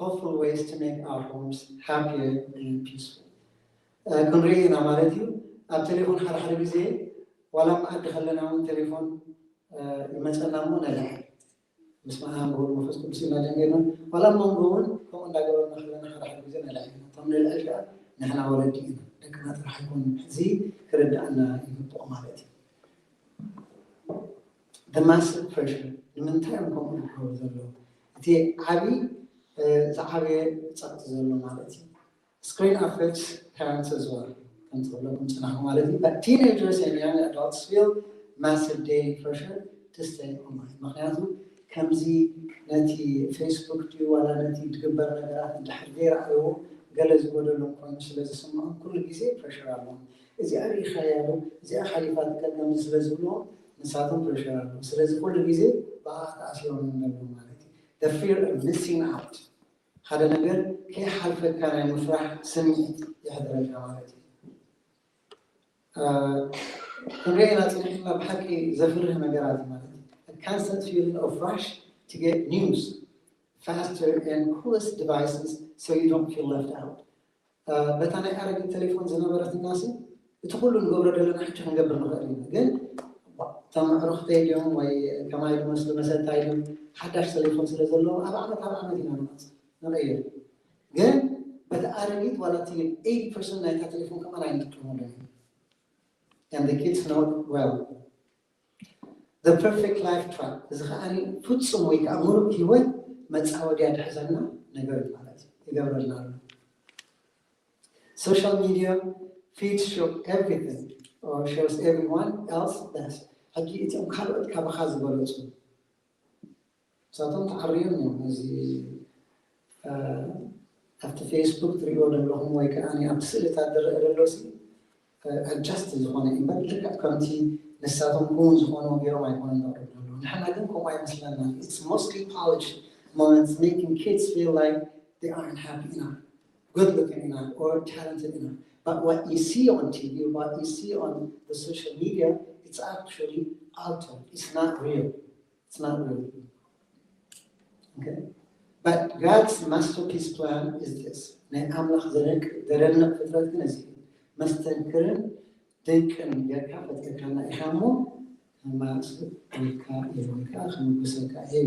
hopeful ways to make our homes happier and peaceful. ክንርኢ ኢና ማለት እዩ። ኣብ ቴሌፎን ሓደ ሓደ ግዜ ዋላ መኣዲ ከለና እውን ቴሌፎን ይመፀና እሞ ነልዕል። በስመ ኣብ ወወልድ ወመንፈስ ቅዱስ ኢና ጀሚርና። ዋላ ኣብ መንጎ እውን ከምኡ እንዳገበርና ከለና ሓደ ሓደ ግዜ ነልዕል ኢና። እቶም ነልዕል ከዓ ንሕና ወለዲ ኢና፣ ደቅና ጥራሕ ኣይኮኑን። እዚ ክርድኣና ይግብኦ ማለት እዩ። The massive pressure ንምንታይ እዮም ከምኡ ዝገብሩ ዘለዉ? እቲ ዓብዪ ዝዓበየ ፀቕጢ ዘሎ ማለት እዩ። Screen affects parents as well. ከምቲ ክብለኩም ፅናሕኩ ማለት እዩ። But teenagers and young adults feel massive daily pressure to stay online. ምክንያቱ ከምዚ ነቲ ፌስቡክ ድዩ ዋላ ነቲ ዝግበር ነገራት እንድሕር ዘይረኣይዎ ገለ ዝጎደሎም ኮይኑ ስለ ዝስምዖም ኩሉ ግዜ ፕረሽር ኣለዎም። እዚኣ ርኢኻያ ዶ? እዚኣ ሓሊፋትካ ከምዚ ስለ ዝብልዎም ንሳቶም ፕሬሽር ኣለዎ። ስለዚ ኩሉ ግዜ ብኣ ተኣሲሮም እዮም ዘለዉ ማለት እዩ። The fear of missing out፣ ሓደ ነገር ከይሓልፈካ ናይ ምፍራሕ ስምዒት የሕድረካ ማለት እዩ። ክንሪኦ ኢና ፅኒሕና ብሓቂ ዘፍርህ ነገራት ማለት እዩ። Constant feeling of rush to get news faster and coolest devices so you don't feel left out. በታ ናይ ኣረጊት ቴሌፎን ዝነበረትና ሲ እቲ ኩሉ ንገብሮ ዘለና ሕጂ ክንገብር ንኽእል ኢና። ግን ተምዕሩኽተይ ድዮም ወይ ከማይ ዝመስሉ መሰልታይ ድዮም ሓዳሽ ቴሌፎን ስለ ዘለዎም ኣብ ዓመት ኣብ ዓመት ኢና ንመፅ ንቐይር። ግን በቲ ኣረጊት ዋላ እቲ ኤይቲ ፐርሰንት ናይታ ቴሌፎን ከማን ኣይንጥቀመሉ። And the kids know well. The perfect life trap፣ እዚ ከዓ ፍፁም ወይ ከዓ ምሉእ ህይወት መፃወድያ ዝሕዘና ነገር ማለት እዩ ይገብረልና ኣሎ። Social media feeds show everything or shows everyone else best። ሕጂ እቲኦም ካልኦት ካባኻ ዝበለፁ ንሳቶም ተዓርዮም እዮም። እዚ ኣብቲ ፌስቡክ ትሪእዎ ዘለኹም ወይ ከዓ ኣብቲ ስእልታት ዝረአ ዘሎ ኣድጃስት ዝኾነ እምበር ልክዕ ከምቲ ንሳቶም ክውን ዝኾኑ ገይሮም ኣይኮነን ዘቕርቡ ዘለዉ። ንሕና ግን ከምኡ ኣይመስለና። It's mostly polished moments making kids feel like they aren't happy enough, good looking enough or talented enough. But what you see on T V, what you see on the social media, it's actually altered. It's not real. It's not real. Okay? But God's masterpiece plan is this. ናይ ኣምላኽ ዘደንቅ ዘደንቅ ፍጥረት ግን እዚ መስተንክርን ድንቅን ጌርካ ፈጢርካና ኢኻ እሞ ከማስልካ እዩ ወይ ከዓ ክምጉሰካ እዩ።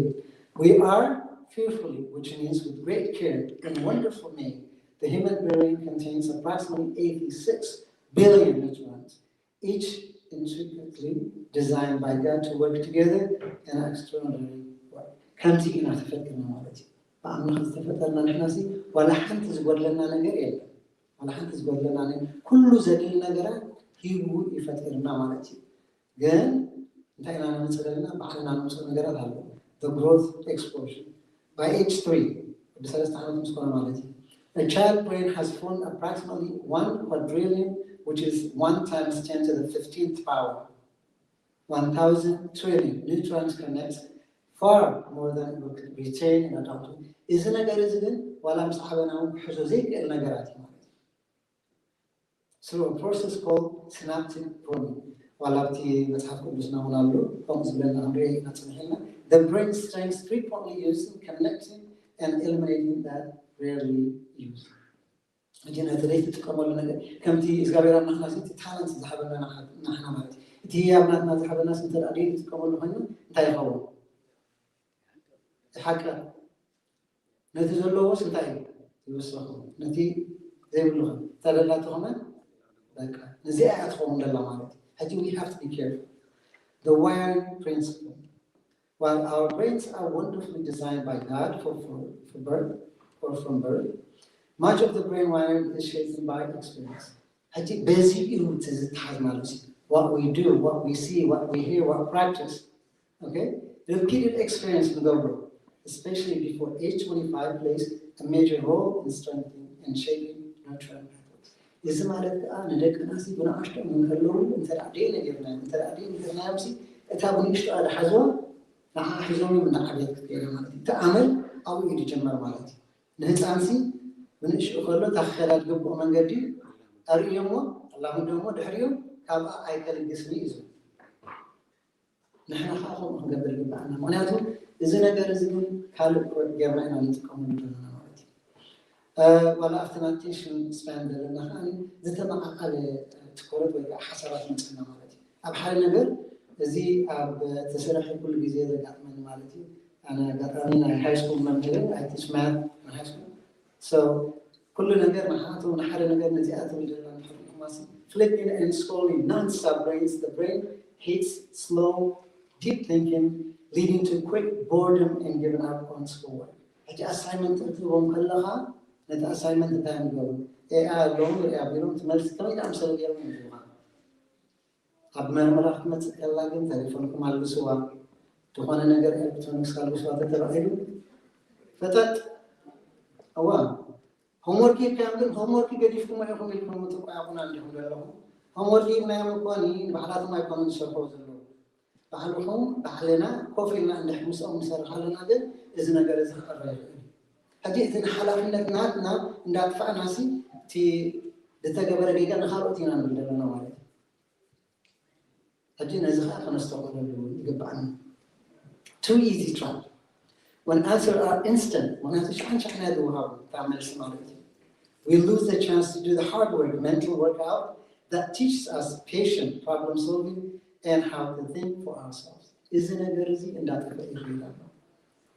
We are fearfully, which means with great care and wonderful made. The human brain contains approximately eighty-six billion neurons, each intricately designed by God to work together in an extraordinary way. ከምዚ ኢና ተፈጢርና ማለት እዩ። ብኣምላኽ ዝተፈጠርና ንሕና ሲ ዋላ ሓንቲ ዝጎድለና ነገር የለን። ዋላ ሓንቲ ዝጎድለና ነገር ኩሉ ዘድሊ ነገራት ሂቡ ይፈጥርና ማለት እዩ። ግን እንታይ ኢና ነምፅእ ዘለና? ባዕልና ነምፅኦ ነገራት ኣሎ። The growth explosion by age three፣ ወዲ ሰለስተ ዓመት ምስ ኮነ ማለት እዩ። A child brain has formed approximately one quadrillion, which is one times ten to the fifteenth power. One thousand trillion neurons connect far more than we could retain in adulthood. እዚ ነገር እዚ ግን ዋላ ምስ ዓበና እውን ክሕዞ ዘይክእል ነገራት እዩ ማለት እዩ። Through a process called synaptic pruning. ዋላ ኣብቲ መፅሓፍ ቅዱስና እውን ኣሎ ከምኡ ዝብለና ክንሪኦ ኢና ፅኒሕና። The brain strengthens frequently using connecting and eliminating that rarely used. ሕጂ ነቲ ዘይትጥቀመሉ ነገር ከምቲ እግዚኣብሔር ኣምላኽና እቲ ታለንት ዝሃበና ናሕና ማለት እዩ። እቲ ህያብ ናትና ዝሃበናስ እንተ ደኣ ዘይንጥቀመሉ ኮይኑ እንታይ ይኸውን? ይሓቅር። ነቲ ዘለዎስ እንታይ እዩ? ይውስኽ። ነቲ ዘይብሉ ኸ? እታ ደላቶ ከማን በቃ ነዚኣ እያ ትኸውን ደላ ማለት እዩ። ሕጂ we have to be careful. The wiring principle. While our brains are wonderfully designed by God for, for, for birth or from birth, much of the brain wiring is shaped by experience. ሕጂ በዚ እዩ እቲ ዝተሓዝ ማለት እዩ። What we do, what we see, what we hear, what practice. Okay? Repeated experience ንገብሮ, especially before age twenty-five, plays a major role in strengthening and shaping neural networks. እዚ ማለት ከዓ ንደቅና ሲ ብንኣሽቶኦም እንከለዉ እንተ ደኣ ደይ ነጊርናዮም፣ እንተ ደኣ ደይ ነጊርናዮም ሲ እታ ብንእሽቶኣ ዝሓዝዋ ንዓ ሒዞም እዮም እናዓበየት ክትከይድ ማለት እዩ። እቲ ኣመል ኣብኡ እዩ ዝጅመር ማለት እዩ። ንህፃን ሲ ብንእሽኡ ከሎ እታ ክኸዳ ዝግብኦ መንገዲ ኣርእዮሞ ኣላምዶሞ ድሕሪኡ ካብኣ ኣይከልግስን እዩ ዝብል። ንሕና ከዓ ከምኡ ክንገብር ይግባኣና። ምክንያቱ እዚ ነገር እዚ ግን ካልእ ጌርና ኢና ንጥቀመሉ ዘለና ማለት እዩ። ዋላ ኣብቲ ኣቴንሽን ስፓን ዘለና ከዓ ዝተመቃቀለ ትኮረት ወይ ከዓ ሓሳባት ይመፅና ማለት እዩ። ኣብ ሓደ ነገር እዚ ኣብ ተሰራሒ ኩሉ ግዜ ዘጋጥመኒ ማለት እዩ። ኣነ ኣጋጣሚ ናይ ሃይ ስኩል መምህር ኣይ ቲች ማት ሃይ ስኩል ኩሉ ነገር ንሓቱ ንሓደ ነገር ነዚኣ ትብል ዘለና እንድሕር ኢልኩማ ሲ flipping and scrolling non-stop drains the brain, hits slow deep thinking, leading to quick boredom and giving up on schoolwork. ሕጂ ኣሳይመንት ክትህቦም ከለኻ ነቲ ኣሳይመንት እንታይ እዮም ዝገብሩ? ኤኣይ ኣለዎም ሪኣ ቢሎም ትመልሲ ከመይ ዝኣምሰለ ገይሮም እዮም ዝህቡኻ? ኣብ መርመራ ክትመፅእ ከላ ግን ተሌፎንኩም ኣልግስዋ፣ ዝኾነ ነገር ኤሌክትሮኒክስ ኣልግስዋ ተተባሂሉ ፈጠጥ። እዋ ሆምወርክ ሂብካዮም ግን ሆምወርክ ገዲፍኩሞ ኢኹም ኢልኩም ምጥቋያቑና እንዲኹም ዘለኹም። ሆምወርክ ሂብናዮም እኮ ንባዕላቶም ኣይኮኑን ዝሰርሕዎ ዘለዉ። ባዕልኹም ባዕልና ኮፍ ኢልና እንድሕር ምስኦም ንሰርሕ ኣለና ግን እዚ ነገር እዚ ክቐረ ይኽእል እዩ። ሕጂ እቲ ሓላፍነት ናትና እንዳጥፋእና ሲ እቲ ዝተገበረ ጌጋ ንካልኦት ኢና ንብል ዘለና ማለት እዩ። ሕጂ ነዚ ከዓ ከነስተውዕለሉ ይግባኣና። Two easy trap. When answer are instant, ምክንያቱ ሽሓን ሽሓን እያ ዝወሃቡ እታ መልሲ ማለት እዩ። We lose the chance to do the hard work, mental workout that teaches us patience, problem solving, and how to think for ourselves. እዚ ነገር እዚ እንዳጠፈ ይኽእል ኣሎ።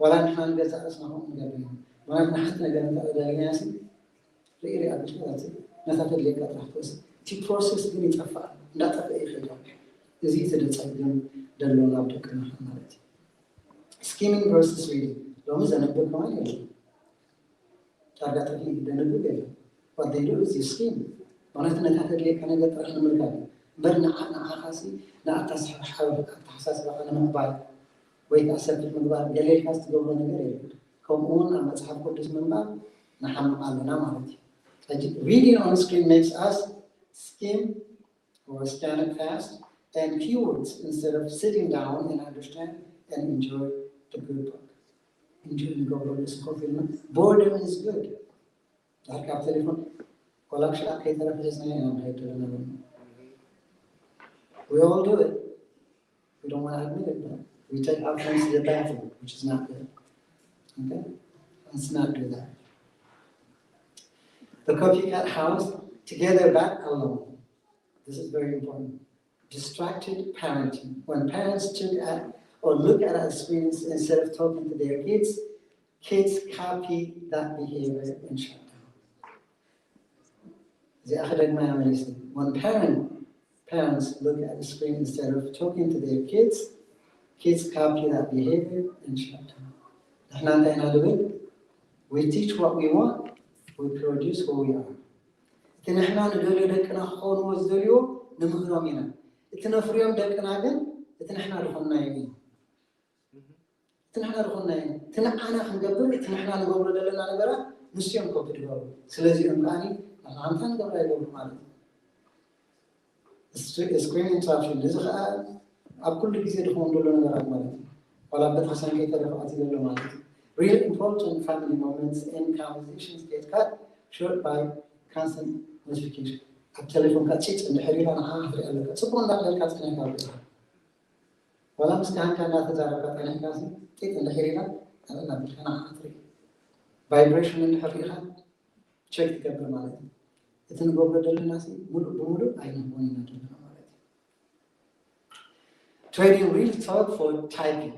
ዋላ ንሕና ንገዛእ ርእስና ከምኡ ንገብር ኢና። ማለት ንሓንቲ ነገር እንተደሊናያ ሲ ርኢ ርኢ ኣቢልካ ነታ ተድልየካ ጥራሕ ትወስድ። እቲ ፕሮሰስ ግን ይጠፍእ ኣሎ፣ እንዳጠፍአ ይኸይድ ኣሎ። እዚ እቲ ዘጸግም ዘሎ ናብ ደቅና ማለት እዩ። Skimming versus reading ሎሚ ዘንብብ ከማን የለን። ዳርጋ ጥርሒ ዘንብብ የለን። What they do is you skim. ማለት ነታ ተድልየካ ነገር ጥራሕ ንምርካብ እዩ። እምበር ንዓ ንዓኻ ሲ ንኣታ ስሕሓዊ ኣተሓሳስባኻ ንምዕባይ ወይ ከዓ ሰፊሕ ምግባር ገለ ኢልካ ዝትገብሮ ነገር የለን። ከምኡ እውን ኣብ መፅሓፍ ቅዱስ ምንባብ ንሓምቕ ኣለና ማለት እዩ። ሕጂ reading on screen makes us skim or scan it fast and keywords instead of sitting down and understand and enjoy the good book. Enjoy ንገብረሉ ሲ ኮፍ ኢልና boredom is good. ዳርካ ኣብ ቴሌፎን ኮላክሽን ከይተረፈ ሒዝና ኢና ንኸይድ ዘለና። We all do it. We don't want to admit it, but we take our phones to the bathroom, which is not good. Okay? Let's not do that. The copycat house together but alone. This is very important. Distracted parenting. When parents took at or look at our screens instead of talking to their kids, kids copy that behavior and shut down. እዚኣ ክደግማ እያ መሊሰ። When parent, parents look at the screen instead of talking to their kids, kids copy that behavior and shut down. ንሕና እንታይ ኢና ንብል? We teach what we want, we produce who we are. እቲ ንሕና ንደልዮ ደቅና ክኾንዎ ዝደልዮ ንምህሮም ኢና። እቲ ነፍርዮም ደቅና ግን እቲ ንሕና ዝኾንናዮ እዩ። እቲ ንሕና ዝኾንናዮ እቲ ንዓና ክንገብር እቲ ንሕና ንገብሮ ዘለና ነገራት ንስዮም ኮፒ ድገብሩ። ስለዚኦም ከዓኒ ንዓምታ ንገብራ ይገብሩ ማለት እዩ። ስክሪን ኢንተራፕሽን እዚ ከዓ ኣብ ኩሉ ግዜ ድኾን ዘሎ ነገራት ማለት እዩ። ዋላ ቤተክርስትያን ከይተረፈ ኣትዩ ዘሎ ማለት እዩ። Real important family moments and conversations get cut short by constant notification. ኣብ ቴሌፎንካ ጭጭ እንድሕር ኢላ ንዓ ክትሪኣ ኣለካ። ፅቡቅ እንዳዕለልካ ፀኒሕካ ኣለካ። ዋላ ምስ ካህንካ እናተዛረብካ ጠኒሕካ ጢጥ እንድሕር ኢላ ኣብና ብልካ ንዓ ትርኢ። ቫይብሬሽን እንድሕር ርኢኻ ቸክ ትገብር ማለት እዩ። እቲ ንገብሮ ዘለና ሲ ሙሉእ ብሙሉእ ኣይንህቦን ኢና ዘለና ማለት እዩ። Trading real talk for typing.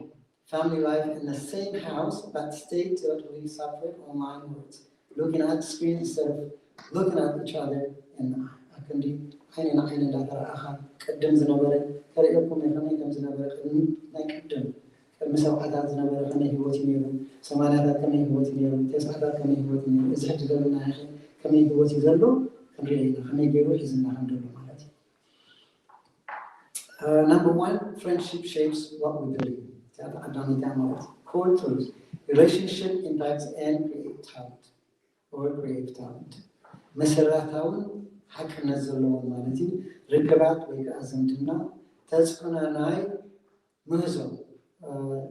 Family life in the same house but stay totally separate online worlds. Looking at screen instead of looking at each other in the eye. ኣክንዲ ዓይኒ ንዓይኒ እንዳተረኣኻ ቅድም ዝነበረ ተርእየኩም ከመይ ከም ዝነበረ ቅድሚ ናይ ቅድም ቅድሚ ሰብዓታት ዝነበረ ከመይ ህይወት እዩ ነይሩ፣ ሰማንያታት ከመይ ህይወት እዩ ነይሩ፣ ተስዓታት ከመይ ህይወት እዩ ነይሩ፣ እዚ ሕጂ ዘለና ከመይ ህይወት እዩ ዘሎ ክንርኢ ኢና፣ ከመይ ገይሩ ሒዝና ከም ዘሎ ማለት እዩ። Number one, friendship shapes what we believe. እዚኣ ቀዳመይቲ ማለት culture, relationship impacts and create talent or create talent. መሰረታውን ሓቅነት ዘለዎም ማለት እዩ። ርክባት ወይ ከዓ ዝምድና ተፅዕኖ ናይ ምህዞ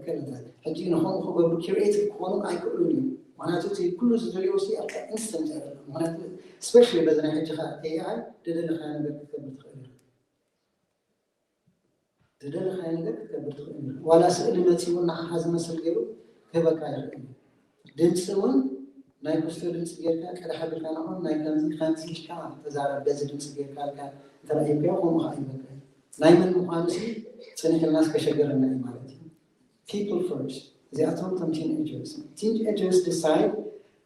ክእለታት ሕጂ ንኸምኡ ክገብሩ ክሪኤቲቭ ክኾኑ ኣይክእሉን እዮም። ምክንያቱ እቲ ኩሉ ዝደልዮ ሲ ኣብታ ኢንስተንት ኣይደለም። ምክንያቱ ስፔሻሊ በዚ ናይ ሕጂ ከዓ ኤኣይ ዝደለኻዮ ነገር ክትገብር ትኽእል ኢኻ። ዝደለኻዮ ነገር ክትገብር ትኽእል ኢኻ። ዋላ ስእሊ መፂኡ ንዓኻ ዝመስል ገይሩ ክህበካ ይኽእል እዩ። ድምፂ እውን ናይ ኩስቶ ድምፂ ጌርካ ቀዳሕ ኣቢልካ ንኹን ናይ ከምዚ ከምዚ ኢልካ ተዛረብ በዚ ድምፂ ጌርካ ኢልካ እንተረኣይካዮ ከምኡ ከዓ ይበካ እዩ። ናይ መን ምዃኑ ሲ ፅንሕ ኢልናስ ከሸገረና እዩ ማለት እዩ። People first እዚኣቶም ከም teenagers teenagers decide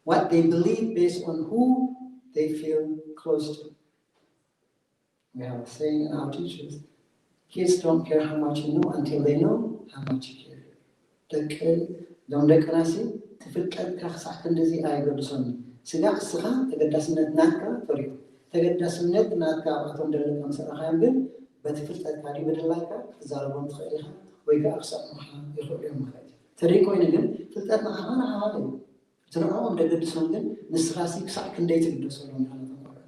what they believe based on who they feel close to. We have a saying in our teachers, kids don't care how much you know until they know how much you care. ደቂ ሎም ደቅና ሲ ትፍልጠትካ ክሳዕ ክንድዚ ኣየገድሶን። ስጋዕ እስኻ ተገዳስነት ናትካ ፈሪቑ ተገዳስነት ናትካ ኣብኣቶም ደለካ ምስ ረኣኻዮም ግን በቲ ፍልጠትካ ድዩ ብድላይካ ክትዛረቦም ትኽእል ኢኻ ወይ ከዓ ክሰምዑኻ ይኽእሉ እዮም ማለት እዩ። ተደይ ኮይኑ ግን ፍልጠት ንዓኻ ንዓኻ እዩ። እቲ ንዕኦም ደገድሶም ግን ንስኻ ሲ ክሳዕ ክንደይ ትግደሰሎም ኢኻ ነቶም ቆልዑ።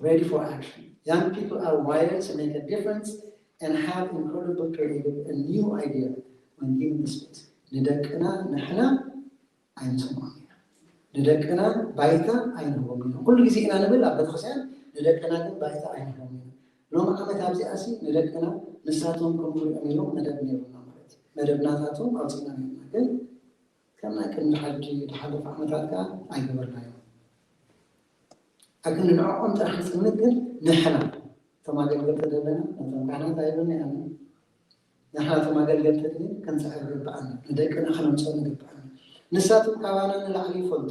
Ready for action. Young people are wired to make a difference and have incredible creative and new idea when given the space. ንደቅና ንሕና ኣይንሰምዖም ኢና። ንደቅና ባይታ ኣይንህቦም ኢና። ኩሉ ግዜ ኢና ንብል ኣብ ቤተክርስትያን፣ ንደቅና ግን ባይታ ኣይንህቦም ኢና። ሎም ዓመት ኣብዚኣ ሲ ንደቅና ንሳቶም ከምኡ ሪኦም ኢሎም መደብ ነይሩና ማለት እዩ። መደብ ናታቶም ኣውፅእና ነይርና፣ ግን ከም ናይ ቅድሚ ሕጂ ዝሓለፈ ዓመታት ከዓ ኣይገበርናዮ። ኣግን ንዕኦም ጥራሕ ንፅምት፣ ግን ንሕና እቶም ኣገልገልቲ ዘለና ነቶም ካህናት ኣይብልና ኢና። ንሕና እቶም ኣገልገልቲ ግን ክንፅዕር ይግብኣና፣ ንደቅና ክነምፅኦ ይግብኣና። ንሳቶም ካባና ንላዕሊ ይፈልጡ።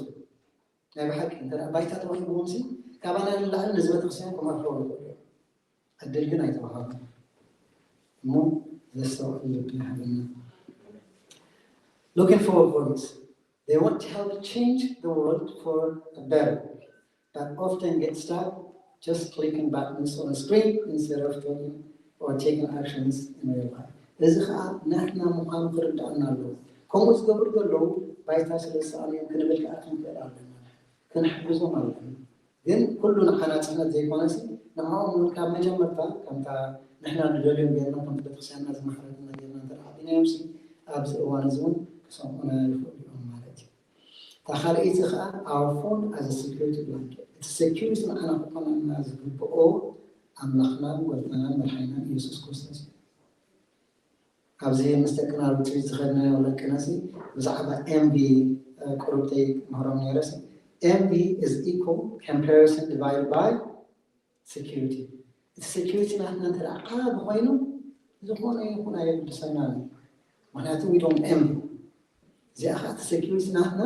ናይ ብሓቂ እንተ ባይታ ተዋሂብዎም ሲ ካባና ንላዕሊ ነዚ ቤተክርስትያን ክመርሕዎ ይኽእሉ እዮም። ዕድል ግን ኣይተዋሃቦም። እሞ ዘስተውዕል ልቢ ይሃበና። Looking for a voice. They want to help change the world for a better, but often get stuck just clicking buttons on a screen instead of talking or taking actions in real life. እዚ ከዓ ንሕና ምዃኑ ክርዳእና ኣለዎ። ከምኡ ዝገብሩ ዘለዉ ባይታ ስለ ዝሰኣኑ እዮም ክንብል ከዓ ክንክእል ኣለና። ክንሕግዞም ኣለና። ግን ኩሉ ንዓና ፅዕነት ዘይኮነሲ ንዕኦም እውን ካብ መጀመርታ ከምታ ንሕና ንደልዮም ጌርና ከምቲ ቤተክርስትያንና ዝመሓረትና ጌርና እንተ ዓቢናዮም ሲ ኣብዚ እዋን እዚ እውን ክሰምዑና ይኽእሉ እዮም ማለት እዩ። እታ ካልኣይቲ ከዓ our phone as a security blanket፣ እቲ security ንዓና ክኾነና ዝግብኦ ኣምላኽናን ጎይታናን መድሓኒናን ኢየሱስ ክርስቶስ እዩ። ኣብዚ ምስ ደቅና ሪትሪት ዝኸድናዮ ለቅነሲ ብዛዕባ ኤምቪ ቁሩብተይ ምህሮም ነይረሲ ኤምቪ is equal comparison divided by security። እቲ security ናትና እንተ ዓቢ ኮይኑ ዝኾነ ይኹን ኣየግድሰናን እዩ። ምክንያቱ we don't envy። እዚኣ ከዓ እቲ security ናትና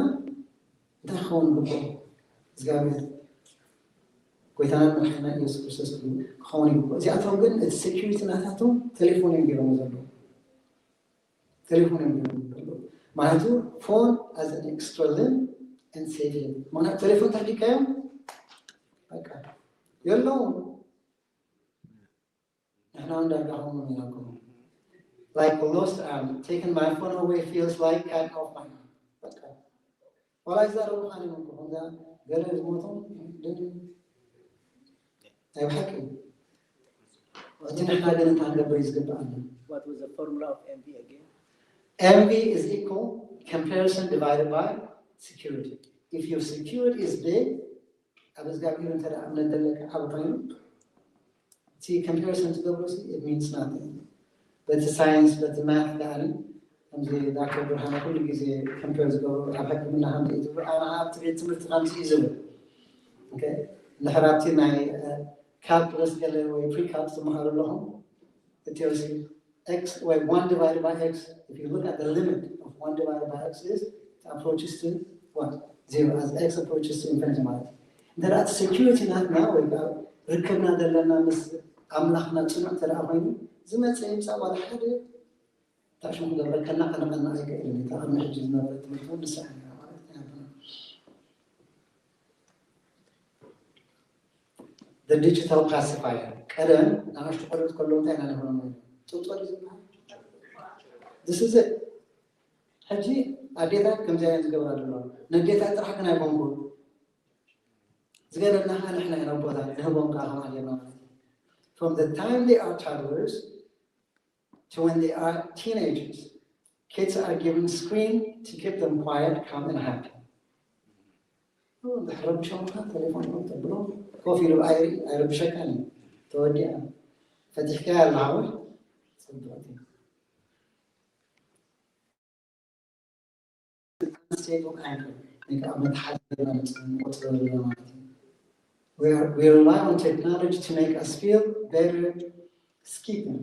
እንታይ ክኸውን ግብኦ እግዚኣብሔር ጎይታና መድሓኒና ኢየሱስ ክርስቶስ ክኸውን ይግብኦ። እዚኣቶም ግን እቲ security ናታቶም ቴሌፎን እዮም ገይሮም ዘለዉ። ቴሌፎን እዮም ገይሮም ዘለዉ። ማለቱ phone as an extra limb and save limb። ምክንያቱ ቴሌፎን ተሕዲካዮም በቃ የለውን። ንሕና እውን ዳርጋ ከምኡ ኢና። Like a lost arm, taking my phone away feels like cutting off my arm. በቃ ዋላ ይዛረቡ ካን እዮም እኮ ከምዛ ገለ ዝሞቶም ግን ናይ ብሓቂ እዩ። እቲ ንሕና ግን እንታይ ክንገብር እዩ ዝግብኣና? What was the formula of envy again? Envy is equal comparison divided by security. If your security is big, ኣብ እግዚኣብሔር እንተ ደኣ እምነት ዘለካ ዓቢ ኮይኑ እቲ comparison ትገብሮ ሲ it means nothing። በቲ ሳይንስ በቲ math ከዓኒ ከምዚ ዳክተር ብርሃነ ኩሉ ግዜ compare ዝገብሩ ኣብ ሕክምና ከምዚ እዩ ዝብሉ ኣነ ኣብቲ ቤት ትምህርቲ ከምዚ እዩ ዝብል። Okay? እንድሕር ኣብቲ ናይ calculus ገለ ወይ pre-calc ትመሃሩ ኣለኹም እቲ x ወይ one divided by x, if you look at the limit of one divided by x is it approaches to what? Zero, as x approaches to infinity ማለት እዩ። እንተ ደኣ እቲ security ናትና ወይ ከዓ ርክብና ዘለና ምስ ኣምላኽና ፅኑዕ እንተ ደኣ ኮይኑ ዝመፅእ ይምፃእ ዋላ ሓደ ታሽሙ ክገብረ ከናቐነቐና ኣይክእልን እዩ። እታ ቅድሚ ሕጂ ዝነበረ ትምህርቲ እውን ንሳ እያ ማለት ናይ ኣቦና። The digital pacifier ቀደም ንኣሽቱ ቆልዑት ከለዉ እንታይ ኢና ንብሎም? ጡጦ ድዩ ዝበሃል? This is it። ሕጂ ኣዴታት ከምዚ እየን ዝገብራ ዘለዋ። ነዴታት ጥራሕ ግን ኣይኮንኩን ዝገደልና ከዓ ንሕና ኢና ኣቦታት ንህቦም ከዓ ከምኣ ጌርና ማለት እዩ። From the time they are toddlers to when they are teenagers, kids are given screen to keep them quiet, calm and happy. ድሕረብሾምካ ቴሌፎን ተብሎ ኮፍ ኢሉ ኣይርብሸካን እዩ። ተወዲኣ ፈቲሕካ ኣለሃወ ፅቡቅ stable anchor ወይ ከዓ መተሓዚ ንቆፅሮ ዘለና ማለት እዩ። We rely on technology to make us feel better, skipping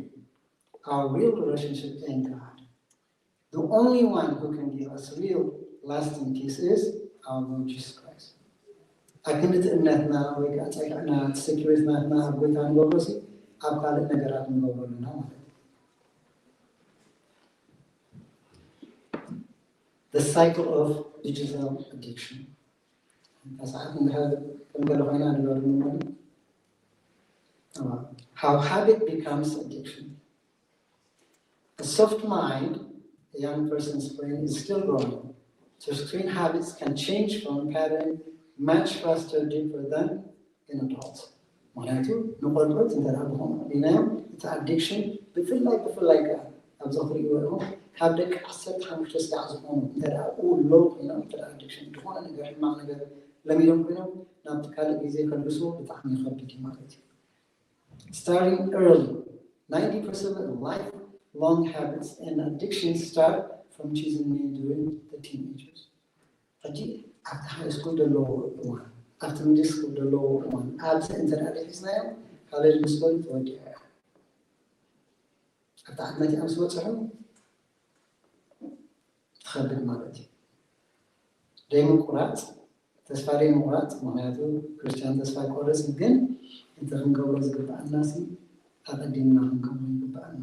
our real relationship in God. The only one who can give us real lasting peace is our Lord Jesus Christ. ኣክንዲ እቲ እምነትና ወይ ከዓ ፀግዕና እቲ security ናትና ኣብ ጎይታ ንገብሮ ሲ ኣብ ካልእ ነገራት ንገብሮ ኣለና ማለት እዩ። The cycle of digital addiction. እታ ሰዓት እንድሕር ከም ገለ ኮይና ንበሉ ንበሉ። How habit becomes addiction. A soft mind, a young person's brain is still growing. So screen habits can change from a pattern much faster, deeper than in adults. ምክንያቱ ንቆልዑት እንተ ደኣ ብኸምኡ ሪእናዮም እቲ ኣዲክሽን ብፍላይ ብፍላይ ከኣ ኣብዚ ክትርእይዎ ኢኹም ካብ ደቂ ዓሰርተ ሓሙሽተ ስጋዕ ዝኾኑ እንተ ደኣ ኡሎ ኮይኖም እንተ ደኣ ኣዲክሽን ዝኾነ ነገር ሕማቕ ነገር ለሚዶም ኮይኖም ናብቲ ካልእ ግዜ ከልግስዎ ብጣዕሚ ይኸብድ እዩ ማለት እዩ። Starting early, ninety percent of lifelong habits and addictions start from choosing men during the teenagers. ሕጂ ኣብቲ ሃይ ስኩል ዘለዎ እዋን ኣብቲ ሚድል ስኩል ዘለዎ እዋን ኣብዚ እንተ ደኣ ሒዝናዮ ካለጅ ምስ በሉ ተወዲዑ እያ ኣብቲ ዓመት ምስ በፅሑ ትኸብድ ማለት እዩ ደይምቁራፅ ተስፋ ደይምቁራፅ ምክንያቱ ክርስቲያን ተስፋ ይቆርፅ ግን እቲ ክንገብሮ ዝግበኣና ሲ ኣቐዲምና ክንገብሮ ይግበኣና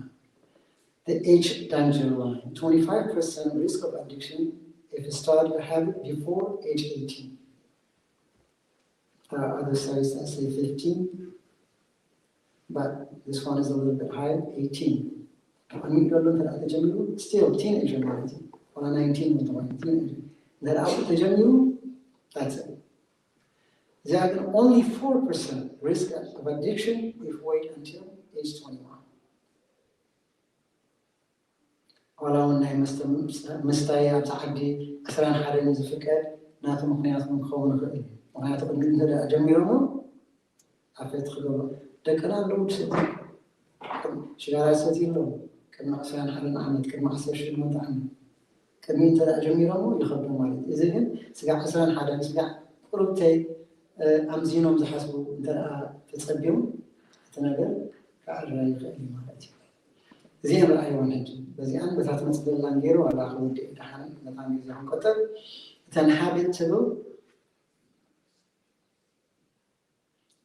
The age danger line, twenty-five percent risk of addiction if you start a habit before age eighteen. There are other studies that say fifteen, but this one is a little bit higher, eighteen. ከሚት ዘሎ እንተ ተጀሚሩ still teenager ማለት እዩ ዋላ nineteen እንተኾነ teenager እንተ ኣብኡ ተጀሚሩ that's it እዚኣ ግን only four percent risk of addiction if wait until age twenty-one ዋላ እውን ናይ መስተ ምስታይ ኣብቲ ዓዲ ዕስራን ሓደን ዝፍቀድ ናቱ ምክንያት እውን ክኸውን ይኽእል እዩ ምክንያቱ ቅድሚ እንተ ጀሚሮሞ ኣፌት ክገብሮ ደቅና ኣለዉ ድስቲ ሽጋራ ዝሰትዩ ኣለዉ ቅድሚ ዕስራን ሓደን ዓመት ቅድሚ ዓሰርተ ሸሞንተ ዓመት ቅድሚ እንተ ጀሚሮሞ ይኸብዶ ማለት እዩ እዚ ግን ስጋዕ ዕስራን ሓደን ስጋዕ ቁርብተይ ኣምዚኖም ዝሓስቡ እንተ ተፀቢዮም እቲ ነገር ክዕረ ይኽእል እዩ ማለት እዩ እዚአን ረኣይወን ሕጂ በዚኣን በታ ትመፅእ ዘላን ገይሩ ዋላ ክውድእ ደሓን መታን ግዜ ክንቆጠብ እተን ሓቢት ትብል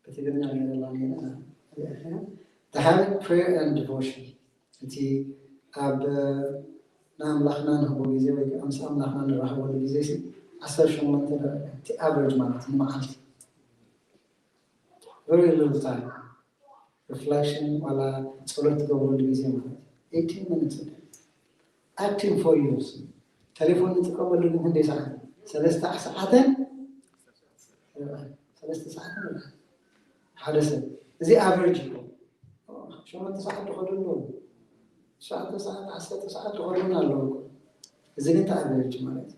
ብትግርኛ ገይረላ ነይራ እዚኣ ኮይና the habit prayer and devotion እቲ ኣብ ንኣምላኽና ንህቦ ግዜ ወይ ከዓ ምስ ኣምላኽና ንራኸበሉ ግዜ ሲ ዓሰርተ ሸሞንተ ደቂቃ እቲ ኣቨሬጅ ማለት ንመዓልቲ very little time reflection ዋላ ጸሎት ትገብረሉ ግዜ ማለት እዩ eighteen minutes a day acting for years ቴሌፎን ንጥቀመሉ ግን ክንደይ ሰዓት ሰለስተ ሰዓትን ሰለስተ ሰዓትን ሓደ ሰብ እዚ ኣቨሬጅ እዩ ሸሞንተ ሰዓት ዝኸዱ ኣለዉ ትሽዓተ ሰዓት ዓሰርተ ሰዓት ዝኸዱን ኣለዉ እዚ ግን ተኣቨሬጅ ማለት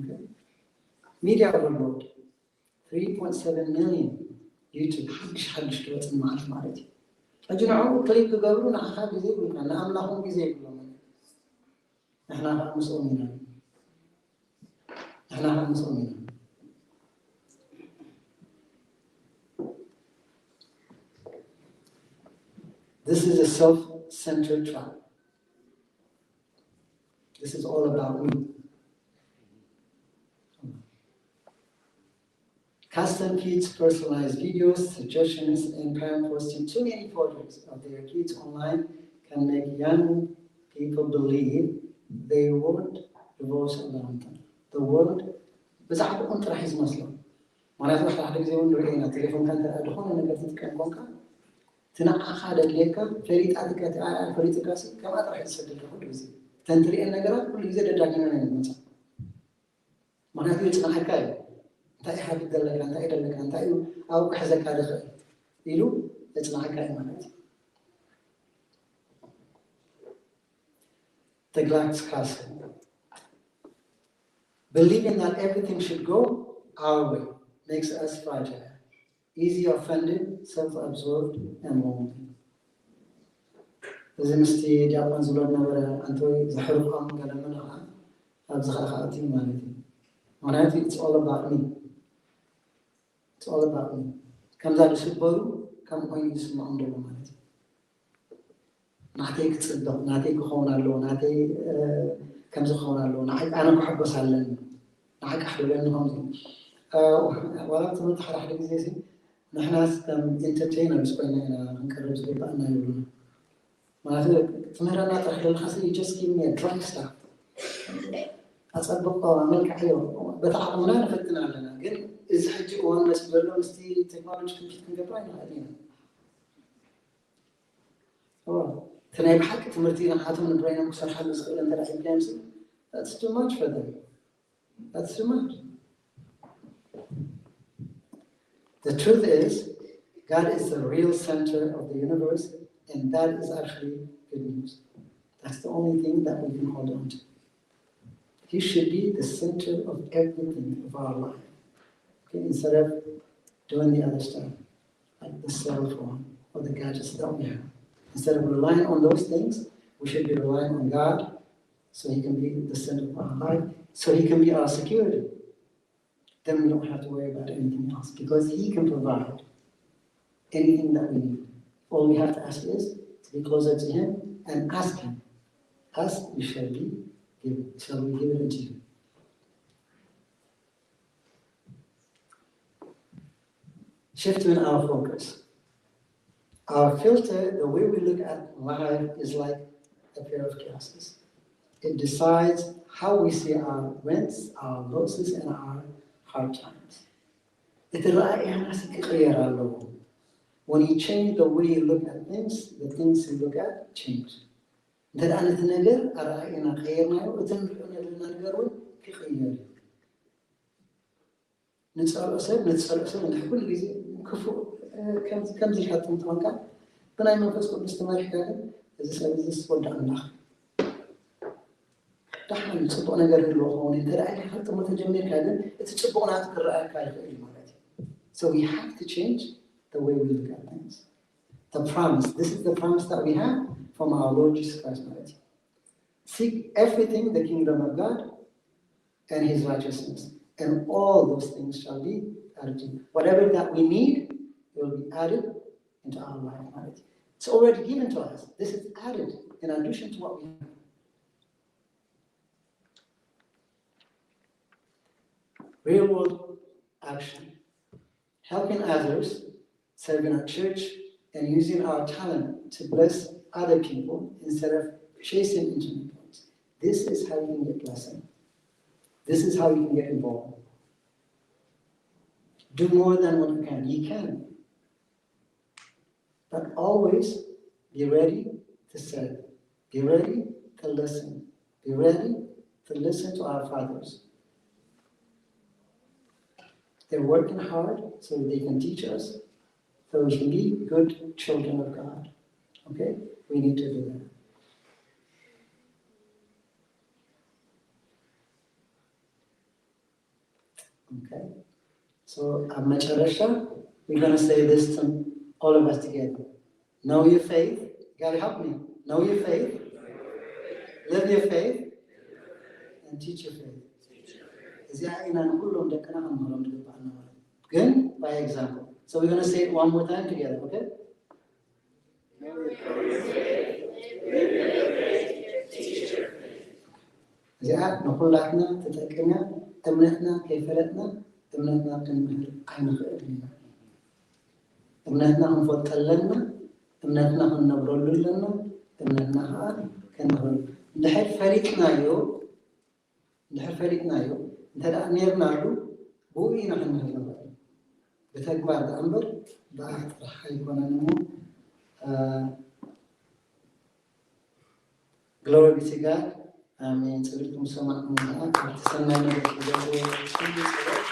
እዩ ሚድያ ኦቨርሎድ three point seven million YouTube ሓድሽ ሓድሽ ክወፅእ ማለት ማለት እዩ ሕጂ ንዕኡ ክሊክ ክገብሩ ንዓኻ ግዜ ይብሉካ ንኣምላኾም ግዜ ይብሎም ንሕና ከዓ ምስኦም ኢና ንሕና ከዓ ምስኦም ኢና This is a self-centered trap. This is all about me. Custom feeds, personalized videos, suggestions, and parent posting too many photos of their kids online can make young people believe they won't revolve around them. The world ብዛዕባኦም ጥራሕ እዩ ዝመስሎም። ምክንያቱ ሓደ ሓደ ግዜ እውን ንሪኦ ኢና ቴሌፎንካ እንተ ዝኾነ ነገር ትጥቀም ኮንካ እቲ ንዓኻ ደድልየካ ፈሊጣትካ እቲ ኣያ ፈሊጥካ ሲ ከምኣ ጥራሕ እዩ ዝሰደልካ ኩሉ ግዜ እተን ትሪኤን ነገራት ኩሉ ግዜ ደዳጊመን እየን ዝመፃ ምክንያቱ የፅንዓካ እዩ እንታይ ሓቢት ዘለካ እንታይ ደለካ እንታይ እዩ ኣብኡ ክሕዘካ ዝኽእል ኢሉ የፅንዓካ እዩ ማለት እዩ ተግላክስ ካስል Believing that everything should go our way makes us fragile, easy offended, self-absorbed, and lonely. እዚ ምስቲ ዲያቆን ዝብሎ ዝነበረ ኣንተ ወይ ዘሕርቆም ገለመለ ከዓ ኣብዚ ከዓ ከኣትዩ ማለት እዩ ምክንያቱ it's all about me it's all about me ከምዛ ዝስበሩ ከም ኮይኑ ዝስምዖም ደሎ ማለት እዩ ናተይ ክፅብቕ ናተይ ክኸውን ኣለዎ ናተይ ከምዚ ክኸውን ኣለዎ ንዓይ ኣነ ክሕጎስ ኣለኒ ንዓይ ካሕደለኒ ከምዚ ዋላ ትምህርቲ ሓደ ሓደ ግዜ ሲ ንሕናስ ከም ኢንተርቴይነርስ ኮይና ኢና ክንቀርብ ዝግባእና ይብሉና ማለት ትምህረና ጥራሕ ዘለካ ሲ just give me dry stuff ኣፀብቆ ኣመልክዓዮ በቲ ዓቕምና ንፈትን ኣለና ግን እዚ ሕጂ እዋን መስ ዘሎ ምስቲ ቴክኖሎጂ ክምሽት ክንገብር ኣይንኽእል ኢና እቲ ናይ ብሓቂ ትምህርቲ ንዓቶም ንብረይኖም ክሰርሓሉ ዝኽእል እንተ ሂብናዮም ሲ that's too much for them that's too much the truth is God is the real center of the universe, and that is actually good news. That's the only thing that we can hold on to. He should be the center of everything of our life. Okay, instead of doing the other stuff, like the cell phone or the gadgets that we have. Instead of relying on those things, we should be relying on God so He can be the center of our life, so He can be our security. Then we don't have to worry about anything else because He can provide anything that we need. All we have to ask is to be closer to Him and ask Him. Ask, you shall be given. Shall we give it unto you? Shifting our focus. Our filter, the way we look at life, is like a pair of glasses. It decides how we see our wins, our losses, and our hard times. It When you change the way you look at things, the things you look at change. እንተ ደኣ ነቲ ነገር ኣረኣእያና ቀይርናዮ፣ እቲ ንሪኦ ዘለና ነገር እውን ክቕየር እዩ። ንጸልኦ ሰብ፣ ንጸልኦ ሰብ እንድሕር ኩሉ ግዜ ክፉእ፣ እ፣ ከም-፣ ከምዚ ኢልካ ትጥምጥመካ፣ ብናይ መንፈስ ቅዱስ ተመሪሕካ ግን፣ እዚ ሰብ እዚስ ወዲ ኣምላኽ፣ ደሓን ጽቡቕ ነገር ይህልዎ ክኸውን እዩ። እንተ ደኣ ኢልካ ክትጥምቶ ጀሚርካ ግን፣ እቲ ጽቡቕ ናቱ ክረኣየካ ይኽእል እዩ ማለት እዩ። So we have to change the way we look at things. The promise, this is the promise that we have from our Lord Jesus Christ ማለት እዩ። Seek everything the kingdom of God and His righteousness, and all those things shall be added to you. Whatever that we need, it will be added into our life ማለት እዩ። It's already given to us. This is added in addition to what we have. Real world action. Helping others, serving our church, and using our talent to bless other people instead of chasing intimate points. This is how you can get blessing. This is how you can get involved. Do more than what you can. You can. But always be ready to serve. Be ready to listen. Be ready to listen to our fathers. They're working hard so they can teach us, so we can be good children of God. Okay? We need to do that. Okay? So, ኣብ መጨረሻ, we're going to say this to all of us together. Know your faith. You gotta help me. Know your faith. Live your faith. And teach your faith. እዚኣ ኢና ንኩሎም ደቅና ክንምህሮም ዝግባኣና ማለት እዩ። ግን by example. So we're going to say it one more time together, okay? እዚኣ ንኹላትና ትጠቅም እያ። እምነትና ከይፈለጥና እምነትና ክንምህር ኣይንኽእልን ኢና። እምነትና ክንፈልጦ ኣለና። እምነትና ክንነብረሉ ኣለና። እምነትና ከዓ ክንነብረሉ። እንድሕር ፈሊጥናዮ፣ እንድሕር ፈሊጥናዮ፣ እንተ ደኣ ነይርናሉ፣ ብኡ ኢና ክንምህር ንኽእል። ብተግባር ደኣ እምበር ብኣፍ ጥራሕ ኣይኮነን እሞ፣ እ፣ Glory be to God. ኣሜን። ጸሎትኩም ሰማዕኩም። ኣብቲ ሰናይ ነገር ክትገብሩ ኩሉ ጸሎት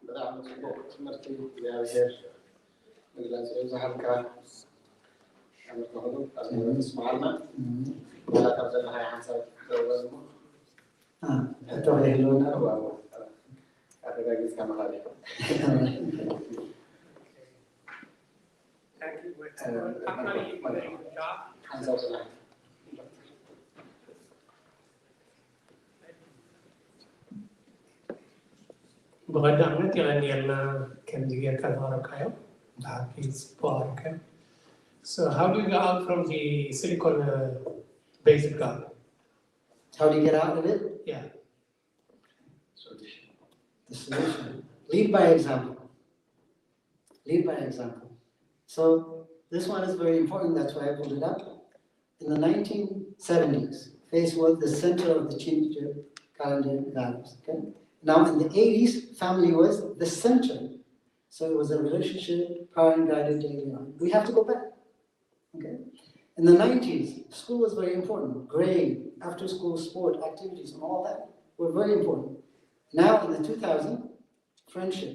ብጣዕሚ ጽቡቕ ትምህርቲ እግዚኣብሔር መግለጺ ይብዝሓልካ። ኣመልከኽሉ ኣብ ኣሜን። ስምዓልና። ኣሜን። ዋላ ካብ ዘለኻዮ ሓንሳብ ክትደውል እሞ። አ፣ ሕቶ ከይህልወና። እዋ፣ እዋ። ኣረጋጊጽካ ምኻድ እዩ። ሓንሳብ ስራሕ። ብቐዳምነት የቐንየልና ከምዚ ጌርካ ዘቕረብካዮ፣ ብሓቂ ጽቡቕ ኣቕሪብካዮ። So how do you get out from the silicon, uh, based God? How do you get out of it? Yeah. The solution. Lead by example. Lead by example. So this one is very important. That's why I pulled it up. In the nineteen seventies, faith was the center of the Chinese calendar values. Okay. Now in the eighties, family was the center. So it was a relationship, parent guided daily life. We have to go back. Okay. In the nineties, school was very important. Grade, after school sport activities, and all that were very important. Now, in the two thousand, friendship.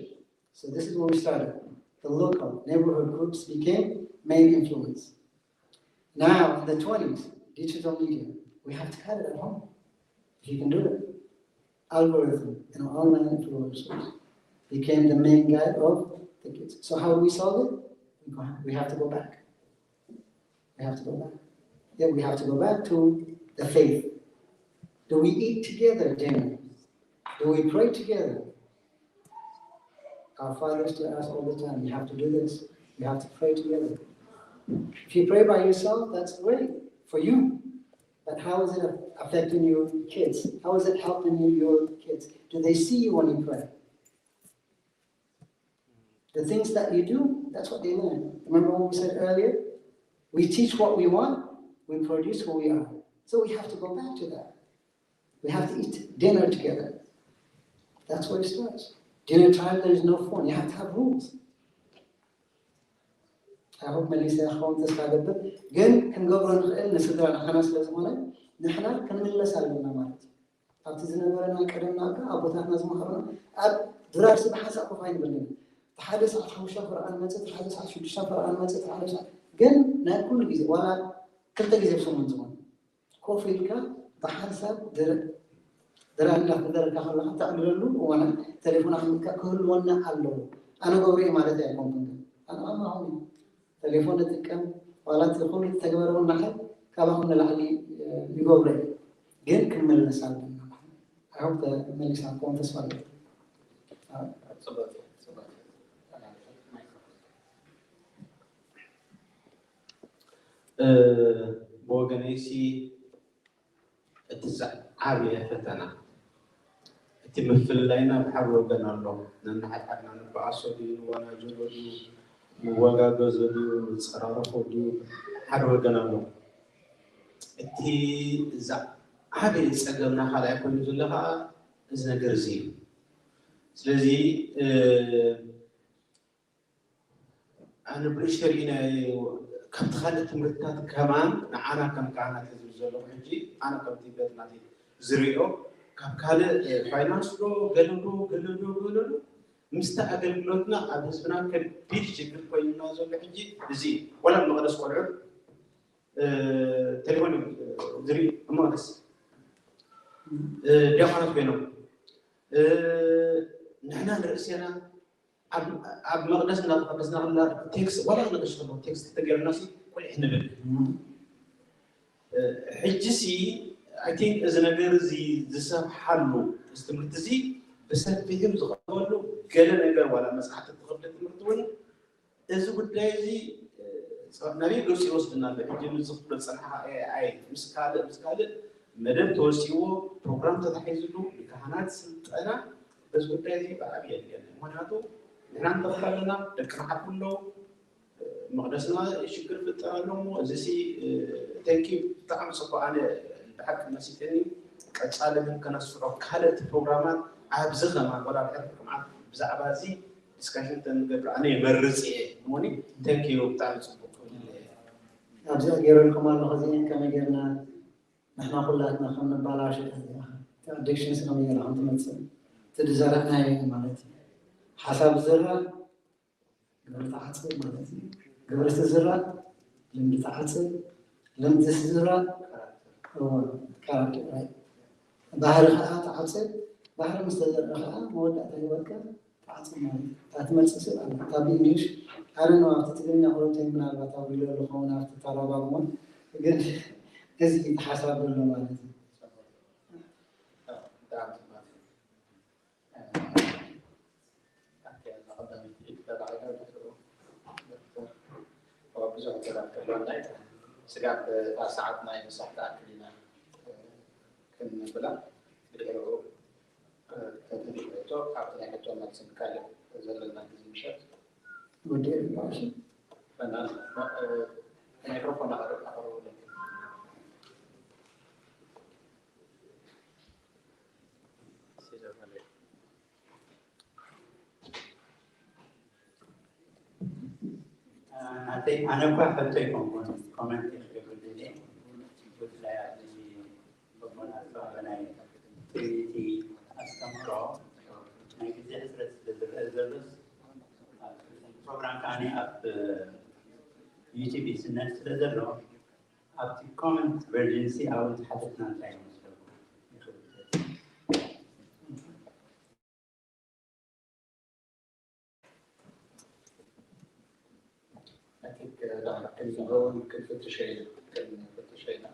So this is where we started. The local neighborhood groups became main influence. Now, in the twenties, digital media. We have to have it at home. If you can do it. Algorithm and online influencers became the main guide of the kids. So how do we solve it? We go- We have to go back. We have to go back. Yeah, we have to go back to the faith. Do we eat together dinner? Do we pray together? Our fathers tell us all the time, you have to do this. You have to pray together. If you pray by yourself, that's great for you. But how is it affecting your kids? How is it helping you, your kids? Do they see you when you pray? The things that you do, that's what they learn. Remember what we said earlier? We teach what we want, we produce who we are. So we have to go back to that. We have to eat dinner together. That's where it starts. Dinner time, there is no phone. You have to have rules. I hope መሊሰ ክኸውን ተስፋ ገብር። ግን ክንገብሮ ንኽእል ንስድራ ንዓና ስለ ዝኾነ ንሕና ክንምለስ ኣለና ማለት እዩ። ኣብቲ ዝነበረ ናይ ቀደምና እኮ ኣቦታትና ዝመሃሩና ኣብ ድራር ስብ ሓንሳእ ኮፍ ኣይንብል ነይሩ። ሓደ ሰዓት ሓሙሽተ ፈረቓ ንመፅእ፣ ሓደ ሰዓት ሽዱሽተ ፈረቓ ንመፅእ፣ ሓደ ሰዓት ግን ናይ ኩሉ ግዜ ዋላ ክልተ ግዜ ብሰሙን ዝኾነ ኮፍ ኢልካ ብሓንሳብ ድራር እናተደረካ ከለካ ተዕልለሉ እዋና ቴሌፎን ኣሕሚልካ ክህልወና ኣለዎ። ኣነ ገብረ ማለት ኣይኮንኩን ኣነ ኣማኹም ቴሌፎን ንጥቀም ዋላ እቲ ኩሉ ተግባር እውን ንዓይ ካባኹም ንላዕሊ ይገብሮ እዩ። ግን ክንመለስ ኣለና። ኣሁን መሊሳኩም ተስፋ ኣለኝ። ብወገነይሲ እቲ ዝዓበየ ፈተና እቲ ምፍልላይና ብሓደ ወገን ኣሎ። ነንሓድሓድና ንበኣሶ ድዩ ንወናጀሎ ድዩ ንወጋገዞ ድዩ ንፀራረፎ ድዩ ሓደ ወገን ኣሎ። እቲ ዝዓበየ ፀገምና ካልኣይ ኮይኑ ዘሎ ከዓ እዚ ነገር እዚ እዩ። ስለዚ ኣነ ብንእሽተይ ርኢናዮ ካብቲ ካልእ ትምህርትታት ከማን ንዓና ከም ካህናት ህዝቢ ዘለኹ ሕጂ ኣነ ከምቲ በቲ ናተይ ዝሪኦ ካብ ካልእ ፋይናንስ ዶ ገለ ዶ ገለ ዶ ገለ ዶ ምስቲ ኣገልግሎትና ኣብ ህዝብና ከቢድ ሽግር ኮይኑና ዘሎ ሕጂ እዚ እዩ። ወላ ኣብ መቐደስ ቆልዑት ቴሌፎን እዩ ዝርኢ ኣብ መቐደስ ዲያቆናት ኮይኖም ንሕና ንርእስና ኣብ መቕደስ እናተቐደስና ከላ ቴክስት ዋላ ንእሽቶ ቴክስት ተገይሩና ሲ ቆሊሕ ንብል ሕጂ ሲ ኣይ ቲንክ እዚ ነገር እዚ ዝሰፍሓሉ እዚ ትምህርቲ እዚ ብሰፊሑ ዝቐርበሉ ገለ ነገር ዋላ መፅሓፍቲ ትኽፍሊ ትምህርቲ እውን እዚ ጉዳይ እዚ ናበይ ገፁ ይወስድና ኣሎ ሕጂ ምስ ዝኽፍሎ ዝፀንሓ ኤኣይ ምስ ካልእ ምስ ካልእ መደብ ተወፂዎ ፕሮግራም ተታሒዝሉ ንካህናት ስልጠና በዚ ጉዳይ እዚ ብዓብዪ የድልየና ምክንያቱ ንሕና ንተኽፍ ኣለና ደቅና ሓቁ ኣለዉ መቕደስና ሽግር ፍጠር ኣሎ እሞ እዚ ሲ thank you ብጣዕሚ ፅቡቅ ኣነ ብሓቂ መሲጠኒ ቀፃሊ ግን ከነስፍሖ ካልእቲ ፕሮግራማት ኣብዚ ከማን ወላ ድሕሪ ከም ዓመት ብዛዕባ እዚ ዲስካሽን ተንገብር ኣነ ይመርፅ እየ እሞኒ thank you ብጣዕሚ ፅቡቅ ክብል እየ ኣብዚኣ ገይረልኩም ኣለኹ እዚአን ከመይ ጌርና ንሕና ኩላትና ከም ንባላሾ ኣዲክሽንስ ከመይ ጌርና ከም ትመፅእ እቲ ዝዘራእናዮ እዩ ማለት እዩ ሓሳብ ዝዘራእ ግብሪ ትዓፅድ ማለት እዩ ግብሪ ትዝራእ ልምዲ ትዓፅድ ልምዲ ትዝራእ ካራክተር ባህሪ ከዓ ትዓፅድ ባህሪ ምስ ተዘርአ ከዓ መወዳእታ ህይወትካ ትዓፅድ ማለት እዩ እታ ትመፅእ ስእሊ ኣላ እታ ብእንግሊሽ ኣረ ነው ኣብቲ ትግርኛ ኩለተይ ምናልባት ኣጉዲለሉ ከውን ኣብቲ ተረጓጉሞን ግን እዚ እቲ ሓሳብ ዘሎ ማለት እዩ ብዙሕ ክዛረብ ከሎ ናይ ስጋብ እታ ሰዓት ናይ ምሳሕ ትኣክል ኢና ክንብላ ብድሕሪኡ ተተሪፈቶ ካብቲ ናይ ሕቶ መልስን ካልእ ዘለና ግዜ ምሸት ወዲ ማይክሮፎን ኣቕርብ ኣቕርብለይ ናተይ ኣነ እኳ ሕቶ ኣይኮንኩን ኮመንት ክገብር ፕሮግራም ከዓኒ ኣብ ዩቲዩብ ይስነድ ስለ ዘሎ ኣብቲ ኮመንት ቨርዥን ሲ ኣብኡ እንተሓተትና እንታይ ይመስለኩም? I think ዳሕር ክንዝበውን ክንፍትሸ ክንፍትሸ ኢና።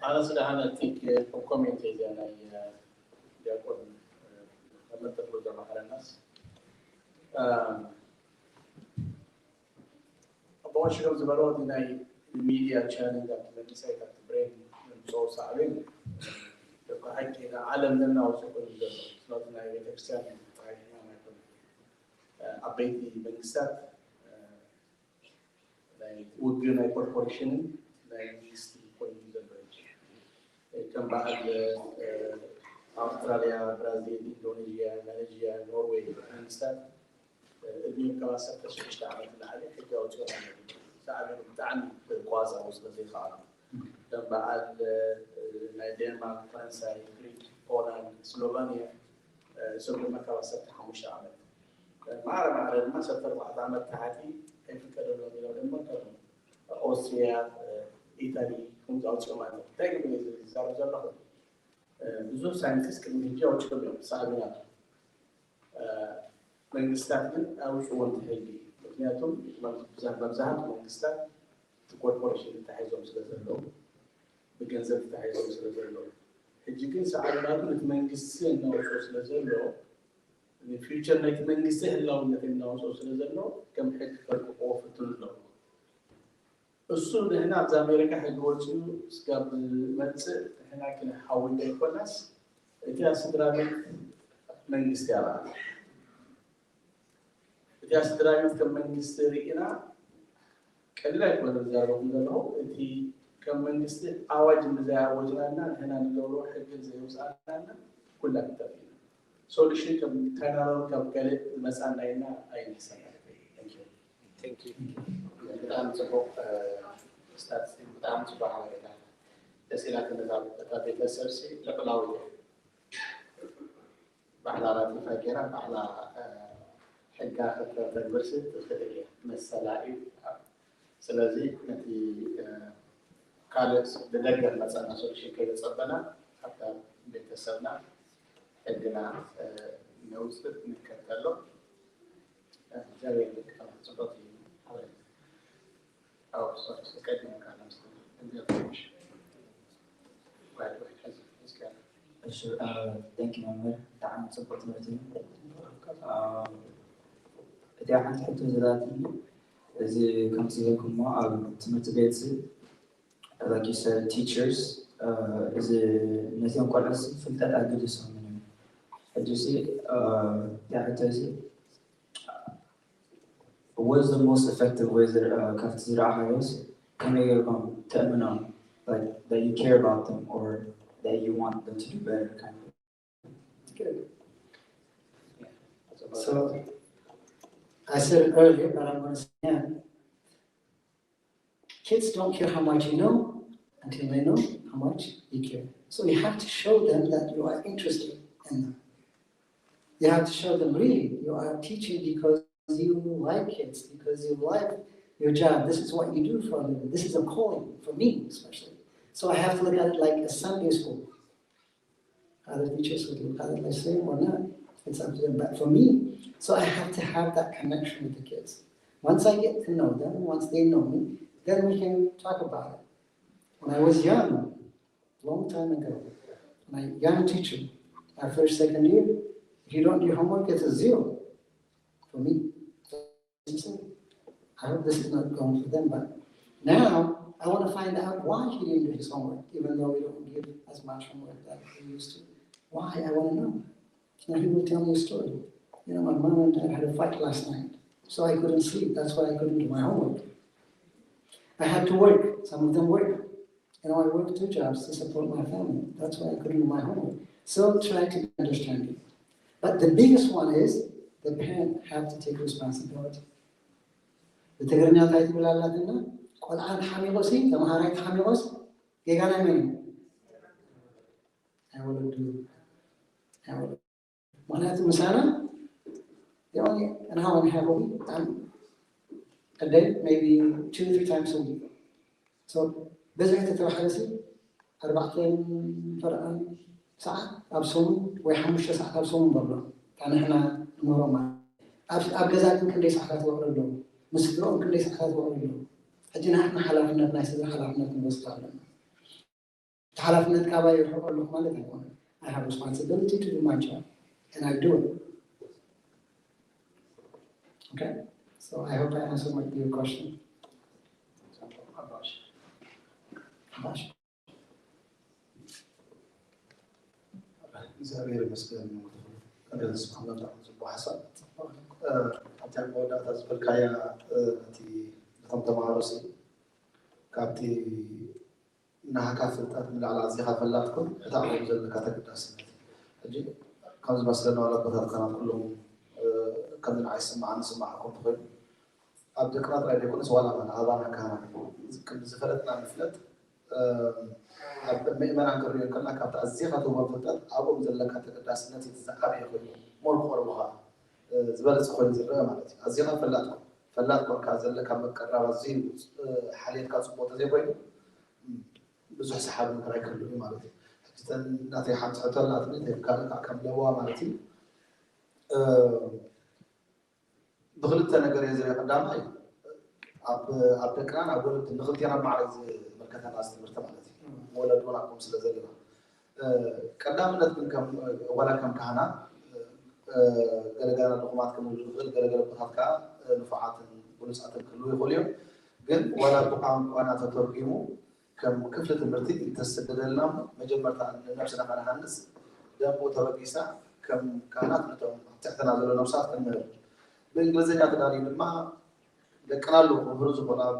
ኣነስ ደሓን እቲ ኮሜንት እዚኣ ናይ ዲያቆን መምህር ተኽሉ ዘማሃረናስ ኣቦ ሽሮም ዝበሎ እቲ ናይ ሚድያ ቻለንጅ ኣብቲ መንእሰይ ካብቲ ብሬን ንምፅኦ ሳዕቤን ደቂ ሓቂ ንዓለም ነናውፅኦ ኮይኑ ዘሎ ስለዚ ናይ ቤተክርስትያን ጥራይ ሕማም ኣይኮነ ዓበይቲ መንግስታት ናይ ውግእ ናይ ኮርፖሬሽንን ናይ መንግስቲ ኮይኑ ዘሎ ከም በዓል ኣውስትራሊያ፣ ብራዚል፣ ኢንዶኔዥያ፣ ማሌዥያ፣ ኖርዌይ መንግስታት እድሚኦም ካብ ዓሰርተ ሽዱሽተ ዓመት ንላዕሊ ሕጊ ኣውፂኦም ኣለዉ። ሳዕቤኑ ብጣዕሚ ክቋፀሩ ስለ ዘይከኣሉ ከም በዓል ናይ ዴንማርክ፣ ፈረንሳይ፣ ግሪክ፣ ፖላንድ፣ ስሎቫኒያ እሶም ድማ ካብ ዓሰርተ ሓሙሽተ ዓመት ማዕረ ማዕረ ድማ ዓሰርተ ኣርባዕተ ዓመት ታሕቲ ኣይፍቀደሎም ኢሎም ድማ ከም ኦስትሪያ፣ ኢታሊ ከምዚ ኣውፂኦም ኣለዉ። እንታይ ግን ዝዛረብ ዘለኹ ብዙሕ ሳይንቲስት ቅድሚ ሕጂ ኣውፂኦም እዮም ሳዕቤናቱ መንግስታት ግን ኣውፅዎ እንተሕጊ ምክንያቱም መብዛሕቱ መንግስታት እቲ ኮርፖሬሽን ተታሒዞም ስለ ዘለዉ ብገንዘብ ተታሒዞም ስለ ዘለዉ ሕጂ ግን ሳዕቤናቱ ነቲ መንግስቲ እናውፅኦ ስለ ዘሎ ንፊውቸር ናይቲ መንግስቲ ህላውነት እናውፅኦ ስለ ዘሎ ከም ሕጊ ከርቅቆ ፍትኑ ኣለዉ እሱ ንሕና ኣብዚ ኣሜሪካ ሕጊ ወፂኡ ስጋብ ዝመፅእ ንሕና ክንሓዊ ዘይኮናስ እቲኣ ስድራ ቤት መንግስቲ ኣባል እቲኣ ስድራ ቤት ከም መንግስቲ ርኢና ቀሊል ኣይኮነ ዝዛረበኩም ዘለኹ እቲ ከም መንግስቲ ኣዋጅ እንዘይኣወጅናልና ንሕና ንገብሮ ሕጊ እንዘይወፃእናልና ኩላ ክንጠፍ ኢና ሶሉሽን ከም ካናዳን ካብ ካልእ ዝመፃና ኢልና ኣይንሕሰብ ማለት እዩ። Thank you። ብጣዕሚ ፅቡቅ ስታትስቲክ ብጣዕሚ ፅቡቅ ሓበሬታ ደስ ኢላትኒ እታ ቤተሰብ ሲ ልዕላዊት እያ ባዕላ ራቲፋይ ገይራ ባዕላ ሕጋ ከተተግብር ሲ ትኽእል እያ መሰላ እዩ ስለዚ ነቲ ካልእ ብደገ መፀና ሶሉሽን ከይተፀበና ኣብታ ቤተሰብና ሕግና ነውፅእ ንከተሎ እግዚኣብሔር ይባርክ። ጽቡቅ እዩ። እሺ፣ thank you መምህር፣ ብጣዕሚ ጽቡቅ ትምህርቲ እዩ። እቲኣ ሓንቲ ሕቶ ዘላትኒ፣ እዚ ከምቲ ዝበልኩሞ ኣብ ትምህርቲ ቤት like you said teachers እዚ ነቶም ቆልዑ ፍልጠት ኣገዲሶም እዮም ሕጂ ሲ እንታይ ሕቶ እዚ was the most effective way ካብቲ ዝረኣኻዮስ ከመይ ጌርኩም ተእምኖም like that you care about them or that you want them to do better kind of Good. So I said it earlier, but I'm going to say it again. Kids don't care how much you know until they know how much you care. So you have to show them that you are interested in them. You have to show them really you are teaching because you like kids, because you like your job. This is what you do for a living. This is a calling for me, especially. So I have to look at it like a Sunday school. Other teachers would look at it the same or not. It's up to them. But for me, so I have to have that connection with the kids. Once I get to know them, once they know me, then we can talk about it. When I was young, long time ago, my young teacher, my first, second year, if you don't do homework, it's a zero for me. I hope this is not going for them, but now I want to find out why he didn't do his homework, even though we don't give as much homework that we used to. Why? I want to know. Now he will tell me a story. You know, my mom and dad had a fight last night, so I couldn't sleep. That's why I couldn't do my homework. I had to work. Some of them work. You know, I work two jobs to support my family. That's why I couldn't do my homework. So try to understand it. But the biggest one is the parent have to take responsibility. ብትግርኛ እንታይ ትብል ኣላትና ቆልዓ ተሓሚቑ ሲ ተምሃራይ ተሓሚቑስ ጌጋ ናይ መን እዩ ናይ ወለዱ ናይ ወለዱ ምክንያቱ ምሳና The only and how and how we um, a day, maybe two, three times a week. So በዚ ተተባሕለሲ ኣርባዕተን ፈረቓን ሰዓት ኣብ ሰሙን ወይ ሓሙሽተ ሰዓት ኣብ ሰሙን በሎ ንሕና ንምህሮም ማለት ኣብ ገዛ ግን ክንደይ ሰዓታት ይውዕሉ ኣለዉ? ምስ ስድረኦም ክንደይ ሰዓታት ይውዕሉ ኣለዉ? ሕጂ ንሕና ሓላፍነት ናይ ስድራ ሓላፍነት ንወስድ ኣለና። እቲ ሓላፍነት ካባይ ይርሕቆ ኣለኹ ማለት ኣይኮነን። I have responsibility to do my job and I do it. Okay? So I hope I answered my, your question. እግዚኣብሔር ይመስገን። ዝብሎ ሓሳብ ኣብቲ ኣብ መወዳእታ ዝበልካያ እቲ ነቶም ተምሃሮ ካብቲ ናህካ ፍልጠት ንላዕሊ ኣዚኻ ፈላጥ ኩን እቲ ኣብኦም ዘለካ ተገዳስነት ሕጂ ከም ዝመስለና ዋላ ኣቦታትካ ናብ ኩሎም ከምዚ ንዓይ ዝስምዓኒ ዝስምዓኩም ትኽእሉ ኣብ ደቅና ጥራይ ዘይኮነስ ዋላ ኣባና ኣባና ካህናት ክንዲ ዝፈለጥና ንፍለጥ ኣብ ምእመናን ክርእዮ ከላ ካብቲ ኣዚኻ ትህቦም ፍልጠት ኣብኦም ዘለካ ተገዳስነት እቲ ዝዓበየ ኮይኑ ሞር ክቐርቡኻ ዝበለፀ ኮይኑ ዝረአ ማለት እዩ ኣዚኻ ፈላጥ ፈላጥ ኮንካ ዘለካ መቀራብ ኣዝዩ ሓልየትካ ፅቡቅ ተዘይኮይኑ ብዙሕ ሰሓቢ ነገር ኣይክህሉ እዩ ማለት እዩ። ሕጂ እተን ናተይ ሓንቲ ሕቶ ኣላትኒ ተይብካ ከዓ ከም ለዋ ማለት እዩ። ብክልተ ነገር እየ ዝሪኦ። ቀዳማይ ኣብ ደቅናን ኣብ ወለድን ንክልቴና ማዕረ እዩ ዝምልከተና እዚ ትምህርቲ ማለት እዩ። ወለድ እውን ኣብኩም ስለ ዘለና ቀዳምነት ግን ዋላ ከም ካህናት ገለገለ ድኹማት ክንብል ንኽእል፣ ገለገለ ቦታት ከዓ ንፉዓትን ብሉፃትን ክህልዉ ይኽእሉ እዮም። ግን ዋላ ብቋንቋና ተተርጒሙ ከም ክፍሊ ትምህርቲ እንተዝስደደልና እሞ መጀመርታ ንነብስና ከነሃንፅ ደንቡ ተበጊስና ከም ካህናት ነቶም ኣብ ትሕትና ዘሎ ነብሳት ክንምህር፣ ብእንግሊዝኛ ተዳልዩ ድማ ደቅና ኣለዉ መምህር ዝኾኑ ኣብ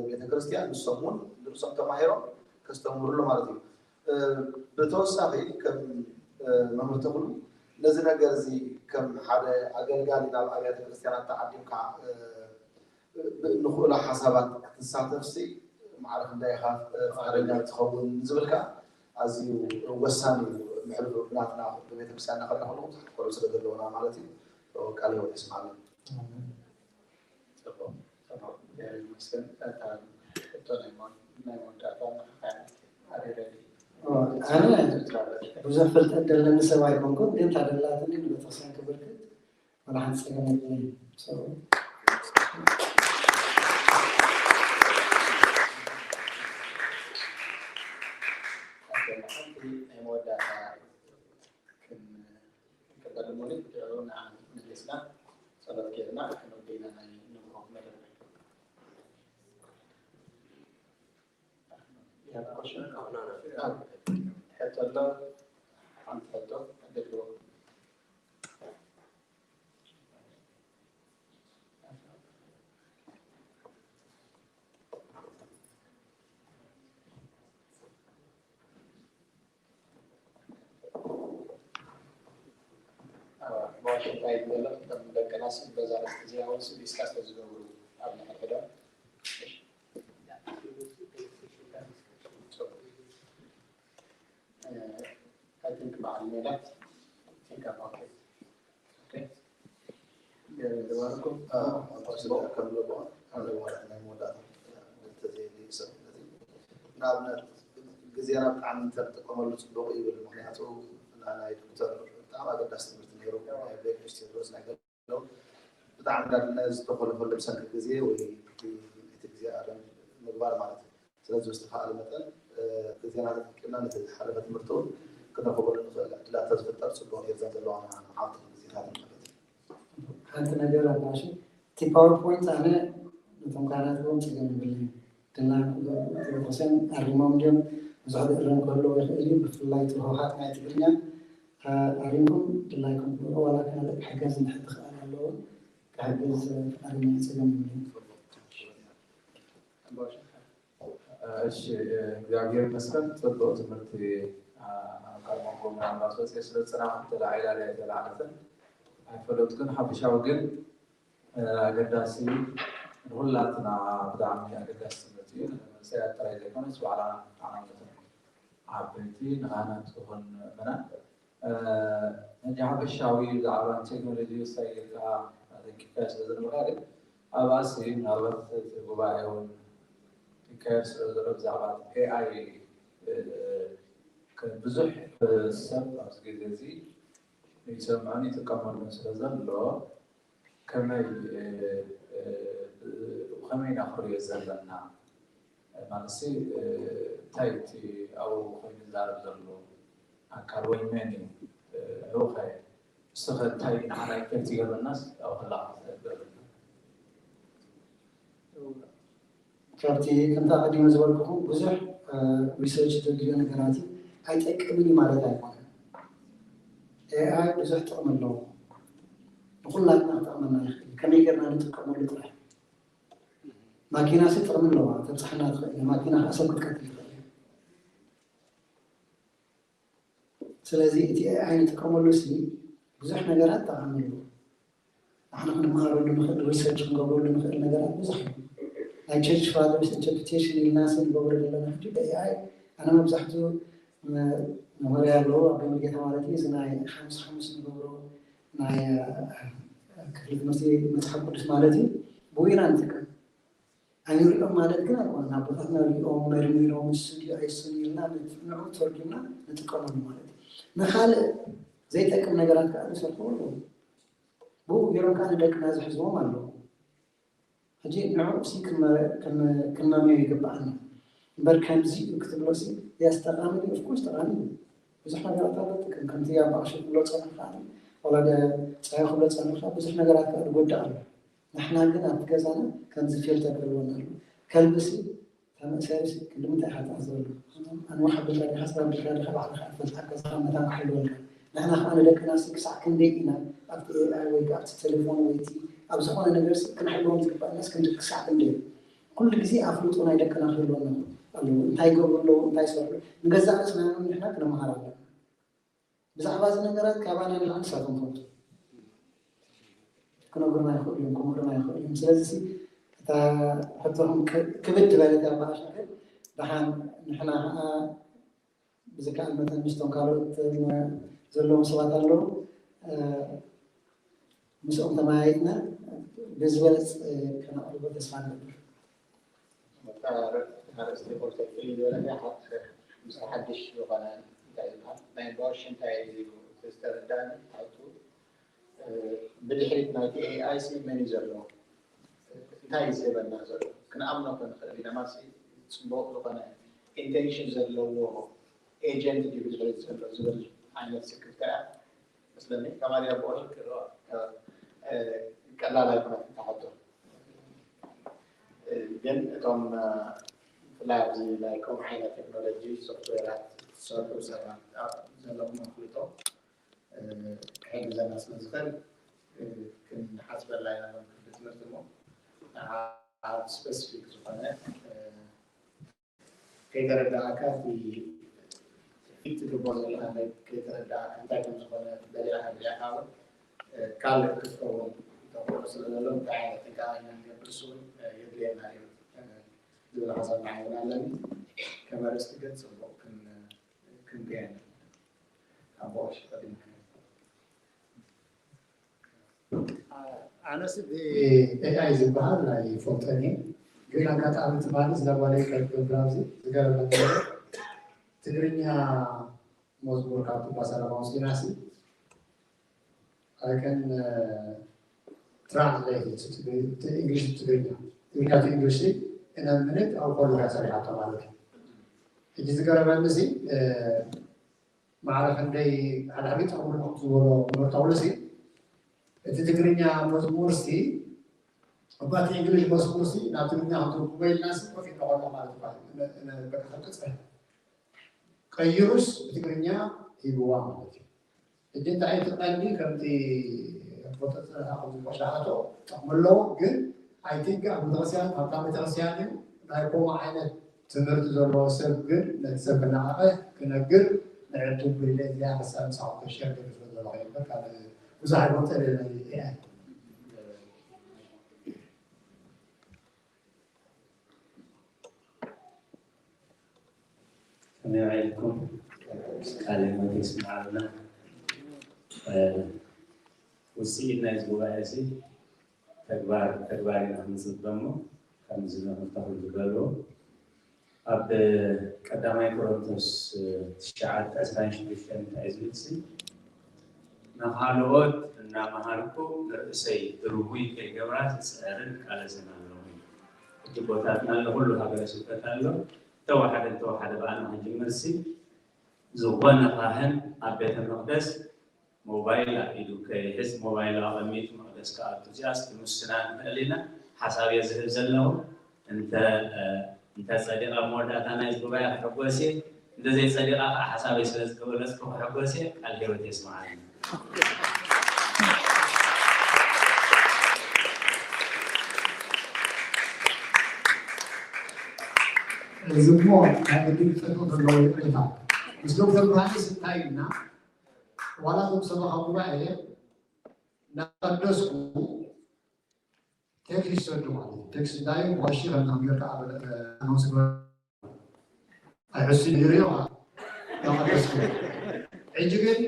ቤተክርስትያን ንሶም እውን ንርእሶም ተማሂሮም ከስተምህሩ ኣለዉ ማለት እዩ። ብተወሳኺ ከም መምህር ተኽሉ ነዚ ነገር እዚ ከም ሓደ ኣገልጋሊ ናብ ኣብያተ ክርስትያናት ተዓዲምካ ብእንኽእሎ ሓሳባት ክትሳተፍሲ ማዕረ ክንደይ ኢኻ ፍቓደኛ ትኸውን ዝብል ከዓ ኣዝዩ ወሳኒ እዩ። ምሕልፍ ናትና ብቤተክርስትያንና ክርኢ ከለኹ ብዙሓት ቆልዑ ስለ ዘለዉና ማለት እዩ። ቃለ ህይወት የስምዓልና። ኣነ ብዙሕ ፍልጠት ደለኒ ሰብ ኣይኮንኩን፣ ግን ታደላትኒ ንቤተክርስትያን ክብርክት ወላ ሓንቲ ፀገም የብለይ። ሓንቲ ናይ መወዳእታ ክንቀበል እሞ ንድዕኡ ንዓ መሊስና ጸሎት ጌርና ክንወዲ ኢና ናይ ንግሆ መደብና። ሕቶ ኣሎ? ሓንቲ ሕቶ ኣደልዎ። ብዋሽንግተን ዝበለ ከም ደቅናስ በዛ ርእስቲ እዚኣ እውን ዲስካስ ተዝገብሩ ኣብ ንሕድሕዶም I think በዓል ሜላት think about it. Okay. ከምለቦ ሓደ ወረቅ ናይ መወዳእታ ክልተ ዘይድዩ ሰብ ነዚ ንኣብነት ግዜና ብጣዕሚ እንተንጥቀመሉ ፅቡቅ ይብል። ምክንያቱ ናይ ዶክተር ብጣዕሚ ኣገዳሲ ትምህርቲ ነይሩ። ናይ ቤክሪስ ቴድሮስ ናይ ገለው ብጣዕሚ እንዳድልና ዝተኮለፈሉ ብሰንኪ ግዜ ወይ እቲ ግዜ ኣረም ምግባር ማለት እዩ። ስለዚ ብዝተኻእለ መጠን ግዜና ተጠቂምና ነቲ ዝሓለፈ ትምህርቲ እውን ክንረኽበሉ ንኽእል ዕድላት ተዝፍጠር ፅቡቅ ነይሩ። እዘን ዘለዋና መዓልትን ግዜታትን ማለት እዩ። ሓንቲ ነገር ኣባሽ እቲ ፓወርፖይንት ኣነ ነቶም ካህናት እውን ፀገም የብለይን። ድላይኩም ክገብሩ እቲ ቤተክርስትያን ኣሪሞም ድዮም? ብዙሕ ክእረም ክህልዎ ይኽእል እዩ። ብፍላይ እቲ ርሁኻት ናይ ትግርኛ ኣሪምኩም ድላይኩም ክገብሩ ዋላ ካልእ ሓገዝ እንድሕር ትኽኣል ኣለዎ ክሕግዝ ፍቃደኛ እየ። ፀገም የብለይን። እሺ እግዚኣብሔር ይመስገን። ጽቡቅ ትምህርቲ ኣምጻኹም። ምናልባት ወፅየ ስለ ዝጸናሕኩ ተላዒላ ድያ ኣይተላዕለትን ኣይፈለጥኩን። ሓፈሻዊ ግን ኣገዳሲ ንኩላትና ብጣዕሚ ኣገዳሲ ትምህርቲ እዩ። ንመንእሰያት ጥራይ ዘይኮነስ ባዕላና ንዓነትን ዓበይቲ ንካህናት ዝኾን ምእመናን ሕጂ ሓፈሻዊ ብዛዕባ ቴክኖሎጂ ወሳኝ ጌርካ ክካየድ ስለ ዘለካ ግን ኣብኣሲ ምናልባት እቲ ጉባኤ እውን ይካየድ ስለ ዘሎ ብዛዕባ ኤኣይ ብዙሕ ሰብ ኣብዚ ግዜ እዚ ይሰምዖን ይጥቀመሉን ስለ ዘሎ ከመይ ከመይ ኢና ክሪኦ ዘለና ማለት እንታይ እቲ ኣብኡ ኮይኑ ዝዛረብ ዘሎ ኣካል ወይ መን እዩ ንዑኸ ንስኸ እንታይ ንዓና ኢፌክት ይገብረናስ ኣብኡ ከላ ክትገብረና ካብቲ ከምታ ቀዲመ ዝበልኩኹም ብዙሕ ሪሰርች ዘድልዮ ነገራት እዩ። ኣይጠቅምን እዩ ማለት ኣይኮነን። ኤኣይ ብዙሕ ጥቕሚ ኣለዎ። ንኩላትና ክጠቕመና ይኽእል። ከመይ ጌርና ንጥቀመሉ ጥራሕ። ማኪናሲ ጥቕሚ ኣለዋ፣ ተብፅሓና ትኽእል። ማኪና ከዓ ሰብ ክትቀትል ትኽእል። ስለዚ እቲ ኤኣይ ንጥቀመሉ ሲ ብዙሕ ነገራት ጠቓሚ ኣለዎ። ንሕና ክንመሃረሉ ንኽእል ሪሰርች ክንገብረሉ ንኽእል ነገራት ብዙሕ እዩ። ናይ ቸርች ፋዘርስ ኢንተርፕሪቴሽን ኢልና ሲ ንገብሮ ዘለና ሕጂ ብኤኣይ ኣነ መብዛሕትኡ መሞርያ ኣለዎ ኣብ ቤት መርጌታ ማለት እዩ እዚ ናይ ሓሙስ ሓሙስ ንገብሮ ናይ ክፍሊ ትምህርቲ መፅሓፍ ቅዱስ ማለት እዩ ብኡ ኢና ንጥቀም ኣይንሪኦም ማለት ግን ኣይኮነን ኣቦታትና ሪኦም መርሚሮም ንሱ ድዩ ኣይሱን ኢልና ንዑ ተርጉምና ንጥቀመሉ ማለት እዩ ንካልእ ዘይጠቅም ነገራት ከዓ ንሰርሑ ኣለዉ ብኡ ገይሮም ከዓ ንደቅና ዝሕዝዎም ኣለዉ ሕጂ ንዕኡ ሲ ክንመምዮ ይግብኣና እምበር ከምዚ እዩ ክትብሎ ሲ የስ ጠቃሚ ድዩ ኦፍኮርስ ጠቃሚ እዩ ብዙሕ ነገራት ኣሎ ጥቅም ከምቲ ኣባቅሽ ክብሎ ፀንሕ ከዓ ዋላ ፀዮ ክብሎ ፀንሕ ከዓ ብዙሕ ነገራት ከዓ ዝጎድእ ኣሎ ንሕና ግን ኣብቲ ገዛና ከምዚ ፊልተር ክህልወና ኣሎ ከልቢ ሲ ተመእሰሪ ሲ ክንዲ ምንታይ ኢካ ትኣዝበሉ ኣንዋሕ ኣቢልካ ዲካ ስራ ኣቢልካ ዲካ ባዕልካ ኣትፈልጥ ኣብ ገዛካ መታን ክሕልወልካ ንሕና ከዓ ንደቅና ሲ ክሳዕ ክንደይ ኢና ኣብቲ ኤኣይ ወይ ኣብቲ ቴሌፎን ወይ እቲ ኣብ ዝኮነ ነገር ሲ ክንሕልዎም ዝግባእና ሲ ክንዲ ክሳዕ ክንደይ ኩሉ ግዜ ኣፍልጦ ናይ ደቅና ክህልወና ኣለዎ እንታይ ይገብሩ ኣለዉ እንታይ ይሰርሑ ንገዛእ ርእስና ንሕና ክነመሃር ኣለና ብዛዕባ እዚ ነገራት ካባና ንላዕሊ ንሳቶም ይፈልጡ ክነግሩና ይኽእሉ እዮም ክምህሩና ይኽእሉ እዮም ስለዚ እታ ሕቶኹም ክብድ ዝበለት ኣባሻ ግን ደሓን ንሕና ከዓ ብዝከኣል መጠን ምስቶም ካልኦት ዘለዎም ሰባት ኣለዉ ምስኦም ተመያይጥና ብዝበለፅ ከነቕርቦ ተስፋ ንገብር ኣርእስቲ ኮንሰፕት ፍልይ ዝበለ ምስ ሓድሽ ዝኾነ እንታይ ዝበሃል ናይ ቦሽ እንታይ እዩ ዝተረዳኒ ሓቱ ብድሕሪት ናይቲ ኤኣይ ሲ መን እዩ ዘለዎ እንታይ እዩ ዝህበና ዘሎ ክንኣምኖ ክንኽእል ኢና ማሲ ፅቡቅ ዝኾነ ኢንቴንሽን ዘለዎ ኤጀንት ድዩ ብድሕሪት ዘሎ ዝብል ዓይነት ስክፍታ እያ መስለኒ ከማሊ ኣቦ ቀላል ኣይኮነት እታ ሕቶ ግን እቶም ብፍላይ ኣብዚ ናይ ከምኡ ዓይነት ቴክኖሎጂ ሶፍትዌራት ዝሰርሑ ሰባት ዘለዎም ኣፍልጦ ክሕግዘና ስለ ዝኽእል ክንሓስበላ ኢና ሎም ክፍሊ ትምህርቲ እሞ ንዓ ስፐሲፊክ ዝኾነ ከይተረዳእካ እቲ ፊት ትግቦ ዘለካ ከይተረዳእካ እንታይ ከም ዝኾነ በሊዕካ በሊዕካ እውን ካልእ ክትከውን ተኽእሎ ስለ ዘሎ እንታይ ዓይነት ጥንቃቐ ኢና ንገብር እሱ እውን የድልየና እዩ ዝብል ሓሳብ ንዓይ እውን ኣለኒ ከም ኣርእስቲ ግን ፅቡቕ ክንገየና ኣቦ ቀሺ ቀዲምካ ኣነስ ኤኣይ ዝበሃል ኣይፈልጦን እየ ግን ኣጋጣሚ ትማሊ ዝለጓለ ከገብር ኣብዚ ዝገረመ ትግርኛ መዝሙር ካብ ኩባ ሰላማ ወፂናሲ ኣይከን ትራንስሌት እንግሊሽ ትግርኛ ትግርኛ እንግሊሽ እነ ምንት ኣብ ኮሉ እያ ሰሪሓቶ ማለት እዩ ሕጂ ዝገረመኒ ማዕረ ክንደይ ሓድሓደ ጠቕሙ ንኹም ዝበሎ ምህርታውሉ ሲ እቲ ትግርኛ መዝሙር ሲ እባ እቲ እንግሊሽ መዝሙር ሲ ናብ ትግርኛ ክትርጉሞ ኢልና ሲ ኮፍ ኢልና ከሎ ማለት እኳ በቃ ክቅፅል ቀይሩስ ብትግርኛ ሂብዋ ማለት እዩ ሕጂ እንታይ እቲ ቀንዲ ከምቲ ኣቦተፅረካ ከምዚ ቆሻሓቶ ጥቕሚ ኣለዎ ግን ኣይቲንክ ኣብ ቤተክርስትያን ሃብታም ቤተክርስትያን እዩ ናይ ከምኡ ዓይነት ትምህርቲ ዘለዎ ሰብ ግን ነቲ ሰብ ክነቃቐ ክነግር ንዕድል ብድሌት እዚኣ ክሳብ ምሳኹም ከሸር ገድፍ ዘለኹ እምበር ካብ ብዙሕ ኣይፈልጠ ለና ኤኣይ ከመይ ውዒልኩም? ቃለ ህይወት የስምዓልና። ውፅኢት ናይዚ ጉባኤ እዚ ተግባር ተግባር ኢና ክንፅበ እሞ ከምዚ ነኽልተኽሉ ዝበልዎ ኣብ ቀዳማይ ቆሮንቶስ ትሽዓተ ዕስራን ሽዱሽተን እንታይ ዝብል ሲ ንኻልኦት እናመሃርኩ ንርእሰይ ርጉይ ከይገብራ ዝፅዕርን ቃለስን ኣለኹ። ሕጂ ቦታትና ኣሎ፣ ኩሉ ሃገረ ስብከት ኣሎ። ተወሓደ ተወሓደ ብኣና ክንጅምር ሲ ዝኾነ ካህን ኣብ ቤተ መቕደስ ሞባይል ኣብ ኢዱ ከይሕዝ፣ ሞባይል ኣቐሚጡ መቕደስ ክኣቱ፣ እዚኣስ ክንውስና ንኽእል ኢና። ሓሳብ እየ ዝህብ ዘለኹ። እንተ እንተ ጸዲቓ ኣብ መወዳእታ ናይዚ ጉባኤ ክሕጎስ እየ፣ እንተ ዘይጸዲቓ ከዓ ሓሳበይ ስለ ዝገለጽኩ ክሕጎስ እየ። ቃል ህይወት የስምዓልና። እዚ እሞ ናይ ግድን ክጠቅም ከለዎ ይቕሬታ ምስ ዶክተር ብርሃንስ እንታይ ኢልና ዋላ እቶም ሰበኻ ጉባኤ እናቐደስኩ ቴክስት ይሰዱ ማለት እዩ። ቴክስት እንታይ እዩ? ብቐሺ ከምዚ ጌርካ ኣብ ኣናውንስ ግበር ኣይሕሱን ይርዮ እናቐደስኩ ሕጂ ግን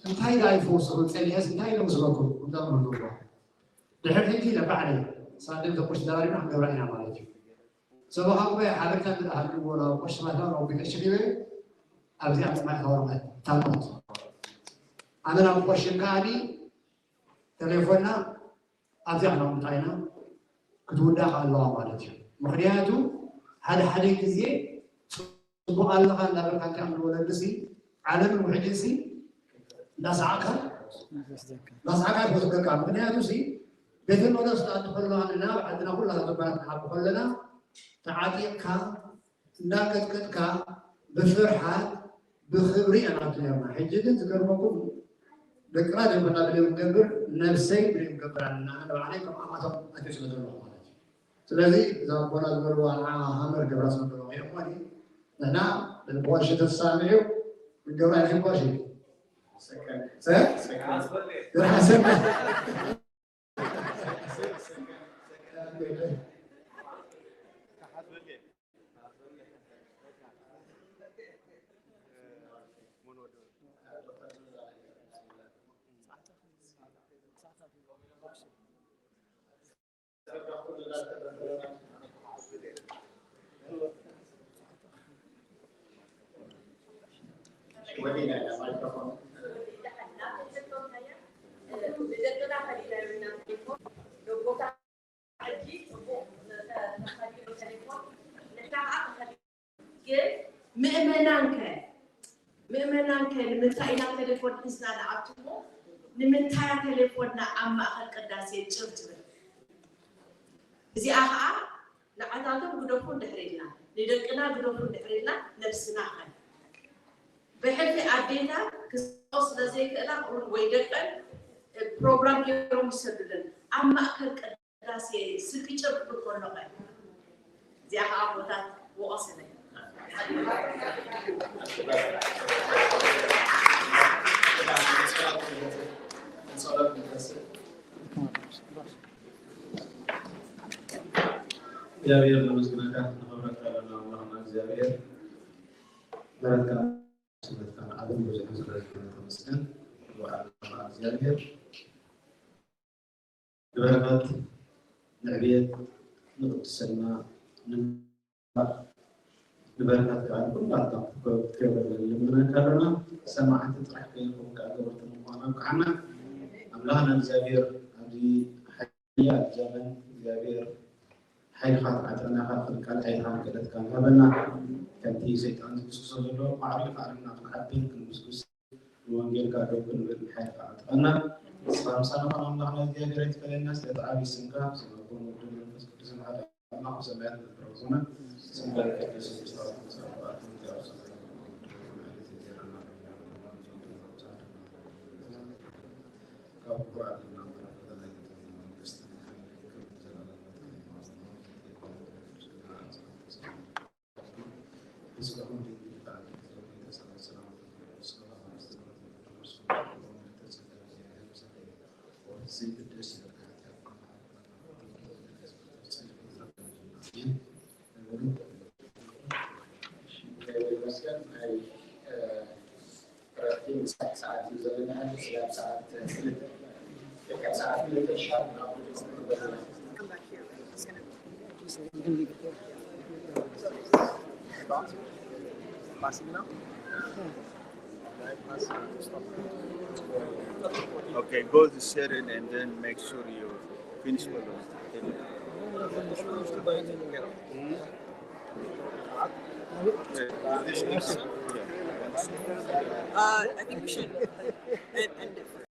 እንታይ ዳ ይፈውስ ክብል ጸኒሐስ እንታይ ኢለ ምስለኩም ከምዛ ምርግዋ ድሕር ሕጂ ኢለ ባዕለይ ሳንደል ተቆሽ ተዳሪና ክንገብራ ኢና ማለት እዩ። ሰበኻ ጉባኤ ሓበሬታ እንድኣ ሃልዎ ናብ ቆሽ ማታ ናብ ቤተ ሽኺበ ኣብዚኣ ምጽናዕ ታወርቀ ታኖት ኣነ ናብ ቆሽን ከኣኒ ተሌፎና ኣብዚኣ ክነቕምጣ ኢና ክትውዳእ ከኣ ኣለዋ ማለት እዩ። ምኽንያቱ ሓደ ሓደ ግዜ ፅቡቕ ኣለኻ እንዳበልካ እንታይ እዮም ዝወለዱ ሲ ዓለምን ውሕጅን ሲ እንዳሰዓካ እንዳሰዓካ ይወስደካ። ምኽንያቱ ሲ ቤተ መቅደስ ትኣቱ ከለኻ ንና ዓድና ኩላ ተባራት ንሓቢ ከለና ተዓጢቕካ እንዳቀጥቀጥካ ብፍርሓት ብኽብሪ ኢና ኣቱ ነርና። ሕጂ ግን ዝገርመኩም ደቅና ደምና ብደም ገብር ነብሰይ ብደም ገብር ኣለና ኣነ ባዕለይ ከም ኣማቶም ኣትዮ ስለ ዘለኹ ማለት እዩ። ስለዚ እዛ ኣቦና ዝበልዋ ንዓ ሃመር ገብራ ስለ ዘለኹ እዮም ማለት ንሕና ንልቦ ሽተት ሳምዕ እዩ ንገብራ ናይ ልቦ ሽ ይርሓሰና ግን ምእመናን ከ ምእመናን ከ ንምንታይ ኢና ቴሌፎን ሒዝና ንኣትዎ? ንምንታይ እያ ቴሌፎንና ኣብ ማእኸል ቅዳሴ ጭር ትብል? እዚኣ ኸዓ ንዓታቶም ግደፉ እንድሕር ኢልና ንደቅና ግደፉ እንድሕር ኢልና ነብስና ኸ ብሕልፊ ኣዴታት ክዛወር ስለ ዘይክእላ ወይ ደቀን ፕሮግራም ገይሮም ይሰዱለን ኣብ ማእከል ቅዳሴ ስልኪ ጭር ክብል ከሎ ኸ እዚኣ ኸዓ ኣቦታት ወቐስለይ። እግዚኣብሔር ነመስግነካ ነኸብረካ ኣለና ኣምላኽና እግዚኣብሔር ምሕረትካ ስነትካ ንዓለም ብዙሕ ስለ ዝኾነ ተመስገን። ንበዓል እግዚኣብሔር ንበረኸት ንዕብየት ንቅድስና ንበረኸት ከዓ ንኩላትና ክትገብረልና ንልምነካ ኣለና። ሰማዕቲ ጥራሕ ከይንኸውን ከዓ ገበርቲ ንምዃን ኣብቅዓና። ኣምላኽና እግዚኣብሔር ኣብዚ ሓያል ዘመን እግዚኣብሔር ሓይልኻ ትዓጥና ካብ ክንቃል ሓይልኻ ክእለትካ ንሃበና። ከምቲ ሰይጣን ዝጉስጉሶ ዘሎ ማዕሪኡ ዓለምና ክንዓብን ክንጉስጉስ ንወንጌልካ ደው ክንብል ሓይልካ ዕጠቐና። ንስኻ ምሳና ኹን ኣምላኽና እግዚኣብሔር ኣይትፈለየና። ስለቲ ዓብዪ ስምካ ብስም ኣቦን ወልድን መንፈስ ቅዱስን ሓደ ኣምላኽ ብሰማያት ንነብር ኣቦና ስምካ ይትቀደስ። መንግስትካ ትምጻእ። ፍቃድካ ትኹን። ከምቲ ኣብ ሰማይ ከምኡ እውን ኣብ ምድሪ። Come back here. It's gonna. Passing now? Okay, go to sharing and then make sure you finish with them. Uh, I think we should end, end it for